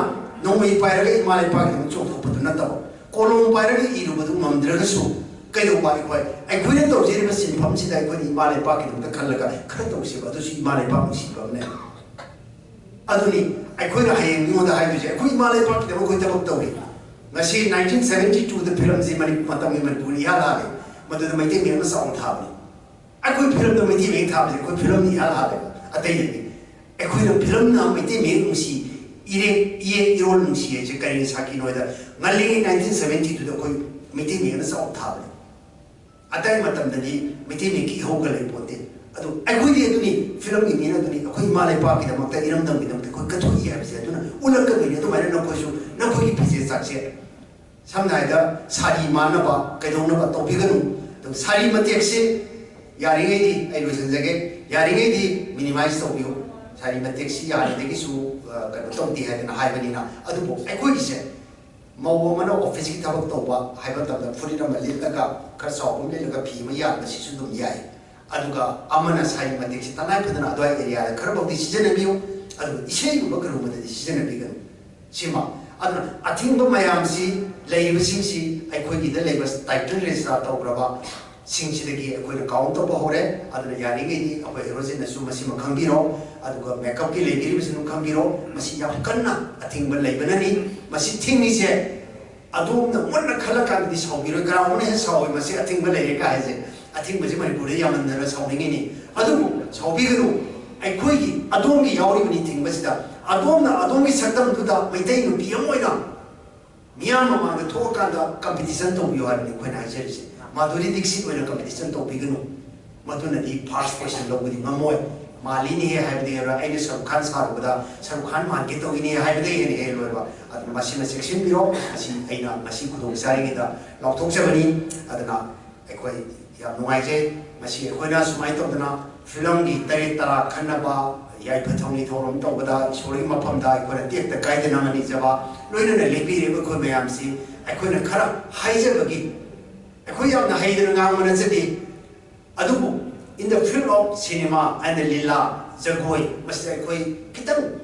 ꯅꯣꯡꯃꯩ ꯄꯥꯏꯔꯒ ꯏꯃꯥ ꯂꯩꯄꯥꯛꯀꯤꯗꯃꯛ ꯆꯣꯡꯊꯣꯛꯄꯗꯨ ꯅꯠꯇꯕ, ꯀꯣꯂꯣꯝ ꯄꯥꯏꯔꯒ ꯏꯔꯨꯕꯗꯨ ꯉꯝꯗ꯭ꯔꯒꯁꯨ ꯀꯩꯗꯧꯕ, ꯑꯩꯈꯣꯏ, ꯑꯩꯈꯣꯏꯅ ꯇꯧꯖꯔꯤꯕ ꯁꯤꯟꯐꯝꯁꯤꯗ ꯑꯩꯈꯣꯏꯅ ꯏꯃꯥ ꯂꯩꯄꯥꯛꯀꯤꯗꯃꯛꯇ ꯈꯜꯂꯒ ꯈꯔ ꯇꯧꯁꯦꯕ, ꯑꯗꯨꯁꯨ ꯏꯃꯥ ꯂꯩꯄꯥꯛ ꯅꯨꯡꯁꯤꯕ ꯑꯃꯅꯦ꯫ ꯑꯗꯨꯅꯤ ꯑꯩꯈꯣꯏꯅ ꯍꯌꯦꯡ ꯃꯤꯉꯣꯟꯗ ꯍꯥꯏꯗꯣꯏꯁꯦ, ꯑꯩꯈꯣꯏ ꯏꯃꯥ ꯂꯩꯄꯥꯛꯀꯤꯗꯃꯛ ꯑꯩꯈꯣꯏ ꯊꯕꯛ ꯇꯧꯔꯤ꯫ ꯉꯁꯤ ꯅꯥꯏꯟꯇꯤꯟ ꯁꯚꯦꯟꯇꯤ ꯇꯨꯗ ꯐꯤꯂꯝꯁꯤ ꯃꯅꯤ-, ꯃꯇꯝꯒꯤ ꯃꯅꯤꯄꯨꯔꯅ ꯏꯍꯥꯟ ꯍꯥꯜꯂꯦ꯫ ꯃꯗꯨꯗ ꯃꯩꯇꯩ ꯃꯌꯦꯛꯅ ꯆꯥꯎꯅ ꯊꯥꯕꯅꯤ꯫ ꯑꯩꯈꯣꯏ ꯐꯤꯂꯝꯗ ꯃꯩꯇꯩ ꯃꯌꯦꯛ ꯊꯥꯕꯁꯦ ꯑꯩꯈꯣꯏ ꯐꯤꯂꯝꯅ ꯏꯍꯥꯟ ꯍꯥꯜꯂꯦꯕ ꯑꯇꯩꯗꯒꯤ꯫ ꯑꯩꯈꯣꯏꯅ ꯐꯤꯂꯝꯅ ꯃꯩꯇꯩ ꯃꯌꯦꯛ ꯅꯨꯡꯁꯤ, ꯏꯔꯦꯛ, ꯏꯌꯦꯛ ꯏꯔꯣꯜ ꯅꯨꯡꯁꯤ ꯍꯥꯏꯁꯦ ꯀꯔꯤꯅ ꯁꯥꯈꯤꯅꯣ ꯍꯥꯏꯗ, ꯉꯜꯂꯤꯉꯩ ꯅꯥꯏꯟꯇꯤꯟ ꯁꯚꯦꯟꯇꯤ ꯇꯨꯗ ꯑꯩꯈꯣꯏ ꯃꯩꯇꯩ ꯃꯌꯦꯛꯅ ꯆꯥꯎꯅ ꯊꯥꯕꯅꯤ꯫ ꯑꯇꯩ ꯃꯇꯝꯗꯗꯤ ꯃꯩꯇꯩ ꯃꯌꯦꯛꯀꯤ ꯏꯍꯧꯒ ꯂꯩ ꯄꯣꯟꯇꯦ꯫ ꯑꯗꯨ ꯑꯩꯈꯣꯏꯗꯤ ꯑꯗꯨꯅꯤ, ꯐꯤꯂꯝꯒꯤ ꯃꯤꯅ ꯑꯗꯨꯅꯤ, ꯑꯩꯈꯣꯏ ꯏꯃꯥ ꯂꯩꯄꯥꯛꯀꯤꯗꯃꯛꯇ, ꯏꯔꯝꯗꯝꯒꯤꯗꯃꯛꯇ ꯑꯩꯈꯣꯏ ꯀꯠꯊꯣꯛꯏ ꯍꯥꯏꯕꯁꯦ ꯑꯗꯨꯅ ꯎꯠꯂꯛꯀꯗꯣꯏꯅꯤ꯫ ꯑꯗꯨꯃꯥꯏꯅ ꯅꯈꯣꯏꯁꯨ ꯅꯈꯣꯏꯒꯤ ꯐꯤꯖꯦꯠ ꯆꯥꯛꯁꯦꯠ, ꯁꯝꯅ ꯍꯥꯏꯔꯕꯗ ꯁꯥꯔꯤ ꯃꯥꯟꯅꯕ ꯀꯩꯗꯧꯅꯕ ꯇꯧꯕꯤꯒꯅꯨ꯫ ꯑꯗꯨ ꯁꯥꯔꯤ ꯃꯇꯦꯛꯁꯤ ꯌꯥꯔꯤꯉꯩꯗꯤ, ꯑꯩ ꯂꯣꯏꯁꯤꯟꯖꯒꯦ, ꯌꯥꯔꯤꯉꯩꯗꯤ ꯃꯤꯅꯤꯃꯥꯏꯁ ꯇꯧꯕꯤꯌꯨ꯫ ꯁꯥꯔꯤ ꯃꯇꯦꯛꯁꯤ ꯌꯥꯔꯤꯗꯒꯤꯁꯨ, ꯑ, ꯀꯩꯅꯣ ꯇꯧꯗꯦ ꯍꯥꯏꯗꯅ ꯍꯥꯏꯕꯅꯤꯅ꯫ ꯑꯗꯨꯕꯨ ꯑꯩꯈꯣꯏꯒꯤꯁꯦ ꯃꯧ ꯑꯃꯅ ꯑꯣꯐꯤꯁꯀꯤ ꯊꯕꯛ ꯇꯧꯕ ꯍꯥꯏꯕ ꯃꯇꯝꯗ ꯐꯨꯔꯤꯠ ꯑꯃ ꯂꯤꯠꯂꯒ, ꯈꯔ ꯆꯥꯎꯕ ꯑꯃ ꯂꯤꯠꯂꯒ ꯐꯤ ꯑꯃ ꯌꯥꯟꯕꯁꯤꯁꯨ ꯑꯗꯨꯝ ꯌꯥꯏ꯫ ꯑꯗꯨꯒ ꯑꯃꯅ ꯁꯥꯔꯤ ꯃꯇꯦꯛꯁꯤ ꯇꯉꯥꯏ ꯐꯗꯅ ꯑꯗꯨꯋꯥꯏ ꯑꯦꯔꯤꯌꯥꯗ ꯈꯔꯐꯥꯎꯗꯤ ꯁꯤꯖꯤꯟꯅꯕꯤꯌꯨ꯫ ꯑꯗꯨꯒ ꯏꯁꯩꯒꯨꯝꯕ ꯀꯩꯒꯨꯝꯕꯗꯗꯤ ꯁꯤꯖꯤꯟꯅꯕꯤꯒꯅꯨ꯫ ꯁꯤꯃ꯫ ꯑꯗꯨꯅ ꯑꯊꯤꯡꯕ ꯃꯌꯥꯝꯁꯤ, ꯂꯩꯔꯤꯕꯁꯤꯡꯁꯤ ꯑꯩꯈꯣꯏꯒꯤꯗ ꯂꯩꯕ ꯇꯥꯏꯇꯜ ꯔꯦꯖꯤꯁꯇꯥꯔ ꯇꯧꯈ꯭ꯔꯕ ꯁꯤꯡꯁꯤꯗꯒꯤ ꯑꯩꯈꯣꯏꯅ ꯀꯥꯎꯟ ꯇꯧꯕ ꯍꯧꯔꯦ꯫ ꯑꯗꯨꯅ ꯌꯥꯔꯤꯉꯩꯗꯤ ꯑꯩꯈꯣꯏ ꯍꯦꯔꯣꯖꯤꯟꯅꯁꯨ ꯃꯁꯤꯃ ꯈꯪꯕꯤꯔꯣ, ꯑꯗꯨꯒ ꯃꯦꯀꯞꯀꯤ ꯂꯩꯕꯤꯔꯤꯕꯁꯤꯡ ꯈꯪꯕꯤꯔꯣ꯫ ꯃꯁꯤ ꯌꯥꯝ ꯀꯟꯅ ꯑꯊꯤꯡꯕ ꯂꯩꯕꯅꯅꯤ꯫ ꯃꯁꯤ ꯊꯤꯡꯉꯤꯁꯦ ꯑꯗꯣꯝꯅ ꯃꯨꯟꯅ ꯈꯜꯂꯀꯥꯟꯗꯗꯤ ꯁꯥꯎꯕꯤꯔꯣꯏ꯫ ꯀꯅꯥꯒꯨꯝꯕꯅ ꯍꯦꯛ ꯁꯥꯎꯋꯤ, "ꯃꯁꯤ ꯑꯊꯤꯡꯕ ꯂꯩꯔꯦ" ꯀꯥ ꯍꯥꯏꯁꯦ꯫ ꯑꯊꯤꯡꯕꯁꯤ ꯃꯅꯤꯄꯨꯔꯗ ꯌꯥꯝꯃꯟꯗꯅ ꯁꯥꯎꯅꯤꯡꯉꯤꯅꯤ꯫ ꯑꯗꯨꯕꯨ ꯁꯥꯎꯕꯤꯒꯅꯨ, ꯑꯩꯈꯣꯏꯒꯤ ꯑꯗꯣꯝꯒꯤ ꯌꯥꯎꯔꯤꯕꯅꯤ ꯊꯤꯡꯕꯁꯤꯗ꯫ ꯑꯗꯣꯝꯅ ꯑꯗꯣꯝꯒꯤ ꯁꯛꯇꯝꯗꯨꯗ ꯃꯩꯇꯩ ꯅꯨꯄꯤ ꯑꯃ ꯑꯣꯏꯅ ꯃꯤꯌꯥꯝ ꯃꯃꯥꯡꯗ ꯊꯣꯛꯑꯀꯥꯟꯗ ꯀꯝꯄꯤꯇꯤꯁꯟ ꯇꯧꯕꯤꯌꯨ ꯍꯥꯏꯕꯅꯤ ꯑꯩꯈꯣꯏꯅ ꯍꯥꯏꯖꯔꯤꯁꯦ꯫ ꯃꯥꯙꯨꯔꯤ ꯗꯤꯛꯁꯤꯠ ꯑꯣꯏꯅ ꯀꯝꯄꯤꯇꯤꯁꯟ ꯇꯧꯕꯤꯒꯅꯨ, ꯃꯗꯨꯅꯗꯤ ꯐꯥꯔꯁ ꯄꯣꯖꯤꯁꯟ ꯂꯧꯕꯗꯤ ꯉꯝꯃꯣꯏ꯫ ꯃꯥꯜꯂꯤꯅꯦꯍꯦ ꯍꯥꯏꯕꯗꯤ ꯍꯦꯜꯂꯣꯏ, ꯑꯩꯅ ꯁꯔꯨꯛ ꯈꯥꯟ ꯁꯥꯔꯨꯕꯗ ꯁꯔꯨꯛ ꯈꯥꯟ ꯃꯥꯟꯒꯦ ꯇꯧꯏꯅꯦ ꯍꯥꯏꯕꯗꯒꯤ ꯍꯦꯟꯅ ꯍꯦꯜꯂꯣꯏꯕ꯫ ꯑꯗꯨꯅ ꯃꯁꯤꯃ ꯆꯦꯛꯁꯤꯟꯕꯤꯔꯣ꯫ ꯃꯁꯤ ꯑꯩꯅ ꯉꯁꯤ ꯈꯨꯗꯣꯡ ꯆꯥꯔꯤꯉꯩꯗ ꯂꯥꯎꯊꯣꯛꯆꯕꯅꯤ꯫ ꯑꯗꯨꯅ ꯑꯩꯈꯣꯏ ꯌꯥꯝ ꯅꯨꯡꯉꯥꯏꯖꯩ꯫ ꯉꯁꯤ ꯑꯩꯈꯣꯏꯅ ꯁꯨꯃꯥꯏꯅ ꯇꯧꯗꯅ ꯐꯤꯂꯝꯒꯤ ꯇꯔꯦꯠ ꯇꯔꯥ ꯈꯟꯅꯕ, ꯌꯥꯏꯐ ꯊꯧꯅꯤ ꯊꯧꯔꯝ ꯇꯧꯕꯗ ꯏꯁꯣꯔꯒꯤ ꯃꯐꯝꯗ ꯑꯩꯈꯣꯏꯅ ꯇꯦꯛꯇ ꯀꯥꯏꯗꯅ ꯑꯃ ꯅꯤꯖꯕ, ꯂꯣꯏꯅꯅ ꯂꯦꯞꯄꯤꯔꯤꯕ ꯑꯩꯈꯣꯏ ꯃꯌꯥꯝꯁꯤ ꯑꯩꯈꯣꯏꯅ ꯈꯔ ꯍꯥꯏꯖꯕꯒꯤ, ꯑꯩꯈꯣꯏ ꯌꯥꯝꯅ ꯍꯩꯗꯅ ꯉꯥꯡꯕ ꯅꯠꯆꯗꯦ꯫ ꯑꯗꯨꯕꯨ in the field of cinema and ꯂꯤꯂꯥ, ꯖꯒꯣꯏ, ꯃꯁꯤꯗ ꯑꯩꯈꯣꯏ ꯈꯤꯇꯪ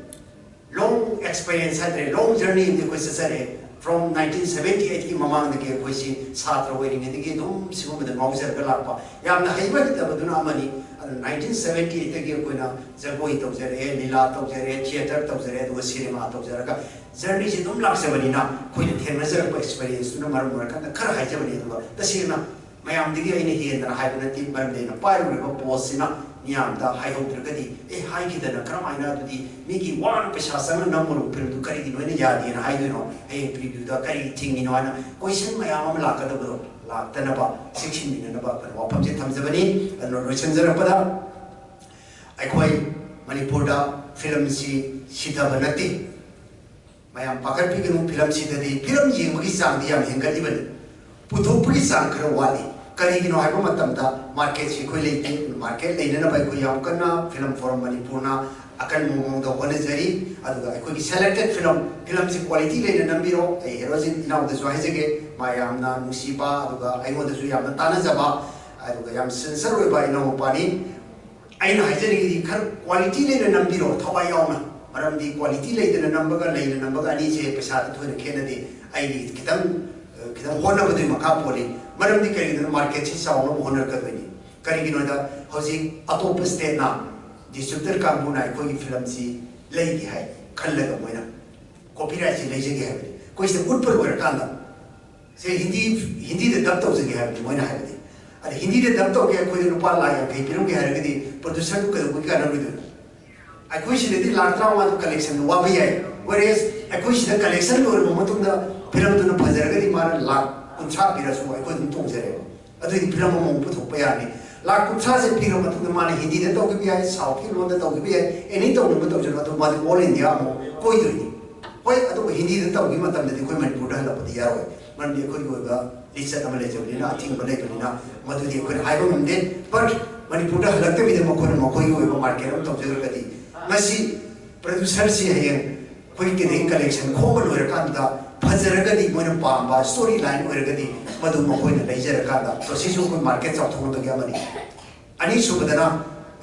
long experience ꯍꯥꯏꯇꯥꯔꯦ, long journey ꯑꯃꯗꯤ ꯑꯩꯈꯣꯏ ꯆꯠꯆꯔꯦ꯫ From nineteen seventy eight ꯀꯤ ꯃꯃꯥꯡꯗꯒꯤ ꯑꯩꯈꯣꯏꯁꯤ ꯁꯥꯇ꯭ꯔ ꯑꯣꯏꯔꯤꯉꯩꯗꯒꯤ ꯑꯗꯨꯝ ꯁꯤꯒꯨꯝꯕꯗ ꯉꯥꯎꯖꯔꯒ ꯂꯥꯛꯄ, ꯌꯥꯝꯅ ꯍꯩꯕ ꯍꯩꯇꯕꯗꯨꯅ ꯑꯃꯅꯤ꯫ ꯑꯗꯨꯅ nineteen seventy eight ꯇꯒꯤ ꯑꯩꯈꯣꯏꯅ ꯖꯒꯣꯏ ꯇꯧꯖꯔꯛꯑꯦ, ꯂꯤꯂꯥ ꯇꯧꯖꯔꯛꯑꯦ, ꯊꯤꯌꯦꯇꯔ ꯇꯧꯖꯔꯛꯑꯦ, ꯑꯗꯨꯒ ꯁꯤꯅꯦꯃꯥ ꯇꯧꯖꯔꯒ journey ꯁꯤ ꯑꯗꯨꯝ ꯂꯥꯛꯆꯕꯅꯤꯅ ꯑꯩꯈꯣꯏꯅ ꯊꯦꯡꯅꯖꯔꯛꯄ experience ꯇꯨꯅ ꯃꯔꯝ ꯑꯣꯏꯔꯀꯥꯟꯗ ꯈꯔ ꯍꯥꯏꯖꯕꯅꯤ꯫ ꯑꯗꯨꯒ ꯇꯁꯦꯡꯅ ꯃꯌꯥꯝꯗꯒꯤ ꯑꯩꯅ ꯍꯦꯟꯗꯅ ꯍꯥꯏꯕ ꯅꯠꯇꯦ, ꯃꯔꯝꯗꯤ ꯑꯩꯅ ꯄꯥꯏꯔꯨꯔꯤꯕ post ꯁꯤꯅ ꯃꯤꯌꯥꯝꯗ ꯍꯥꯏꯍꯧꯗ꯭ꯔꯒꯗꯤ, "ꯑꯦ, ꯍꯥꯏꯈꯤꯗꯅ ꯀꯔꯝꯍꯥꯏꯅ ꯑꯗꯨꯗꯤ ꯃꯤꯒꯤ ꯋꯥꯅ ꯄꯩꯁꯥ ꯆꯪꯅ ꯅꯝꯃꯨꯔꯕ film ꯗꯨ ꯀꯔꯤꯒꯤꯅꯣ ꯑꯩꯅ ꯌꯥꯗꯦꯅ ꯍꯥꯏꯗꯣꯏꯅꯣ? ꯍꯌꯦꯡ preview ꯗ ꯀꯔꯤ ꯊꯤꯡꯉꯤꯅꯣ?" ꯍꯥꯏꯅ question ꯃꯌꯥꯝ ꯑꯃ ꯂꯥꯛꯀꯗꯕꯗꯣ ꯂꯥꯛꯇꯅꯕ ꯆꯦꯛꯁꯤꯟꯃꯤꯟꯅꯅꯕ ꯑꯩꯈꯣꯏꯅ ꯋꯥꯐꯝꯁꯦ ꯊꯝꯖꯕꯅꯤ꯫ ꯑꯗꯨꯅ ꯂꯣꯏꯁꯤꯟꯖꯔꯛꯄꯗ ꯑꯩꯈꯣꯏ ꯃꯅꯤꯄꯨꯔꯗ film ꯁꯤ ꯁꯤꯊꯕ ꯅꯠꯇꯦ꯫ ꯃꯌꯥꯝ ꯄꯥꯈꯠꯄꯤꯒꯅꯨ, film ꯁꯤꯗꯗꯤ film ꯌꯦꯡꯕꯒꯤ ꯆꯥꯡꯗꯤ ꯌꯥꯝ ꯍꯦꯟꯒꯠꯂꯤꯕꯅꯤ, ꯄꯨꯊꯣꯛꯄꯒꯤ ꯆꯥꯡ ꯈꯔ ꯋꯥꯠꯂꯤ꯫ ꯀꯔꯤꯒꯤꯅꯣ ꯍꯥꯏꯕ ꯃꯇꯝꯗ market ꯁꯤ ꯑꯩꯈꯣꯏ ꯂꯩꯇꯦ꯫ Market ꯂꯩꯅꯅꯕ ꯑꯩꯈꯣꯏ ꯌꯥꯝ ꯀꯟꯅ Film Forum ꯃꯅꯤꯄꯨꯔꯅ ꯑꯀꯟꯕ ꯃꯑꯣꯡꯗ ꯍꯣꯠꯅꯖꯔꯤ꯫ ꯑꯗꯨꯒ ꯑꯩꯈꯣꯏꯒꯤ selected film, film ꯁꯤ quality ꯂꯩꯅ ꯅꯝꯕꯤꯔꯣ꯫ ꯑꯩ ꯍꯦꯔꯣꯖꯤꯠ ꯏꯅꯥꯎꯗꯁꯨ ꯍꯥꯏꯖꯒꯦ, ꯃꯥ ꯌꯥꯝꯅ ꯅꯨꯡꯁꯤꯕ ꯑꯗꯨꯒ ꯑꯩꯉꯣꯟꯗꯁꯨ ꯌꯥꯝꯅ ꯇꯥꯟꯅꯖꯕ ꯑꯗꯨꯒ ꯌꯥꯝ sincere ꯑꯣꯏꯕ ꯏꯅꯥꯎꯅꯨꯄꯥꯅꯤ꯫ ꯑꯩꯅ ꯍꯥꯏꯖꯅꯤꯡꯉꯤꯗꯤ ꯈꯔ quality ꯂꯩꯅ ꯅꯝꯕꯤꯔꯣ, ꯊꯋꯥꯏ ꯌꯥꯎꯅ꯫ ꯃꯔꯝꯗꯤ quality ꯂꯩꯗꯅ ꯅꯝꯕꯒ ꯂꯩꯅ ꯅꯝꯕꯒ ꯑꯅꯤꯁꯦ ꯄꯩꯁꯥꯗ ꯊꯣꯏꯅ ꯈꯦꯠꯅꯗꯦ꯫ ꯑꯩꯒꯤ ꯈꯤꯇꯪ, ꯑ, ꯈꯤꯇꯪ ꯍꯣꯠꯅꯕꯗꯨꯒꯤ ꯃꯈꯥ ꯄꯣꯜꯂꯤ꯫ ꯃꯔꯝꯗꯤ ꯀꯔꯤꯒꯤꯅꯣ, market ꯁꯤ ꯆꯥꯎꯅꯕ ꯍꯣꯠꯅꯔꯛꯀꯗꯣꯏꯅꯤ꯫ ꯀꯔꯤꯒꯤꯅꯣꯗ ꯍꯧꯖꯤꯛ ꯑꯇꯣꯞꯄ state ꯅ distributor ꯀꯥꯡꯕꯨꯅ ꯑꯩꯈꯣꯏꯒꯤ film ꯁꯤ ꯂꯩꯒꯦ ꯍꯥꯏ ꯈꯜꯂꯒ ꯃꯣꯏꯅ copyright ꯁꯤ ꯂꯩꯖꯒꯦ ꯍꯥꯏꯕꯅꯤ꯫ ꯑꯩꯈꯣꯏ ꯁꯤꯗ ꯎꯠꯄ ꯂꯣꯏꯔꯀꯥꯟꯗ ꯁꯦ ꯍꯤꯟꯗꯤ, ꯍꯤꯟꯗꯤꯗ dub ꯇꯧꯖꯒꯦ ꯍꯥꯏꯕꯅꯤ ꯃꯣꯏꯅ ꯍꯥꯏꯕꯗꯤ꯫ ꯑꯗ ꯍꯤꯟꯗꯤꯗ dub ꯇꯧꯒꯦ, ꯑꯩꯈꯣꯏꯗ ꯂꯨꯄꯥ ꯂꯥꯈ ꯌꯥꯡꯈꯩ ꯄꯤꯔꯝꯒꯦ ꯍꯥꯏꯔꯒꯗꯤ producer ꯗꯨ ꯀꯩꯗꯧꯕꯒꯤ ꯀꯥꯟꯅꯔꯣꯏꯗꯣꯏꯅꯣ? ꯑꯩꯈꯣꯏ ꯁꯤꯗꯗꯤ ꯂꯥꯈ ꯇꯔꯥꯃꯉꯥꯗꯨ collection ꯗ ꯋꯥꯕ ꯌꯥꯏ, whereas ꯑꯩꯈꯣꯏ ꯁꯤꯗ collection ꯂꯣꯏꯔꯕ ꯃꯇꯨꯡꯗ film ꯗꯨꯅ ꯐꯖꯔꯒꯗꯤ ꯃꯥꯅ ꯂꯥꯈ ꯀꯨꯟꯊ꯭ꯔꯥ ꯄꯤꯔꯁꯨ ꯑꯩꯈꯣꯏ ꯑꯗꯨꯝ ꯇꯣꯡꯖꯔꯦꯕ꯫ ꯑꯗꯨꯏꯗꯤ film ꯑꯃꯃꯨꯛ ꯄꯨꯊꯣꯛꯄ ꯌꯥꯔꯅꯤ꯫ ꯂꯥꯛ ꯀꯨꯟꯊ꯭ꯔꯥꯁꯦ ꯄꯤꯔꯕ ꯃꯇꯨꯡꯗ ꯃꯥꯅ ꯍꯤꯟꯗꯤꯗ ꯇꯧꯈꯤꯕ ꯌꯥꯏ, ꯁꯥꯎꯠꯀꯤ ꯂꯣꯟꯗ ꯇꯧꯈꯤꯕ ꯌꯥꯏ, ꯑꯦꯅꯤ ꯇꯧꯅꯤꯡꯕ ꯇꯧꯖꯔꯣ, ꯑꯗꯨ ꯃꯥꯗꯤ ꯑꯣꯜ ꯏꯟꯗꯤꯌꯥ ꯑꯃꯨꯛ ꯀꯣꯏꯗꯣꯏꯅꯤ꯫ ꯍꯣꯏ, ꯑꯗꯨꯕꯨ ꯍꯤꯟꯗꯤꯗ ꯇꯧꯈꯤꯕ ꯃꯇꯝꯗꯗꯤ ꯑꯩꯈꯣꯏ ꯃꯅꯤꯄꯨꯔꯗ ꯍꯜꯂꯛꯄꯗꯤ ꯌꯥꯔꯣꯏ, ꯃꯔꯝꯗꯤ ꯑꯩꯈꯣꯏꯒꯤ ꯑꯣꯏꯕ ꯂꯤꯆꯠ ꯑꯃ ꯂꯩꯖꯕꯅꯤꯅ, ꯑꯊꯤꯡꯕ ꯂꯩꯕꯅꯤꯅ, ꯃꯗꯨꯗꯤ ꯑꯩꯈꯣꯏꯅ ꯍꯥꯏꯕ ꯉꯝꯗꯦ꯫ ꯕꯠ ꯃꯅꯤꯄꯨꯔꯗ ꯍꯜꯂꯛꯇꯕꯤꯗ ꯃꯈꯣꯏꯅ ꯃꯈꯣꯏꯒꯤ ꯑꯣꯏꯕ ꯃꯥꯔꯀꯦꯠ ꯑꯃ ꯇꯧꯖꯈ꯭ꯔꯒꯗꯤ, ꯉꯁꯤ ꯄ꯭ꯔꯗ꯭ꯌꯨꯁꯔꯁꯤ ꯍꯌꯦꯡ ꯑꯩꯈꯣꯏ ꯀꯩꯗꯩ ꯀꯂꯦꯛꯁꯟ ꯈꯣꯝꯕ ꯂꯣꯏꯔꯀꯥꯟꯗ, ꯐꯖꯔꯒꯗꯤ, ꯃꯣꯏꯅ ꯄꯥꯝꯕ ꯁ꯭ꯇꯣꯔꯤ ꯂꯥꯏꯟ ꯑꯣꯏꯔꯒꯗꯤ, ꯃꯗꯨ ꯃꯈꯣꯏꯅ ꯂꯩꯖꯔꯀꯥꯟꯗ, ꯁꯣ ꯁꯤꯁꯨ ꯑꯩꯈꯣꯏ ꯃꯥꯔꯀꯦꯠ ꯆꯥꯎꯊꯣꯛꯍꯟꯕꯒꯤ ꯑꯃꯅꯤ꯫ ꯑꯅꯤꯁꯨꯕꯗꯅ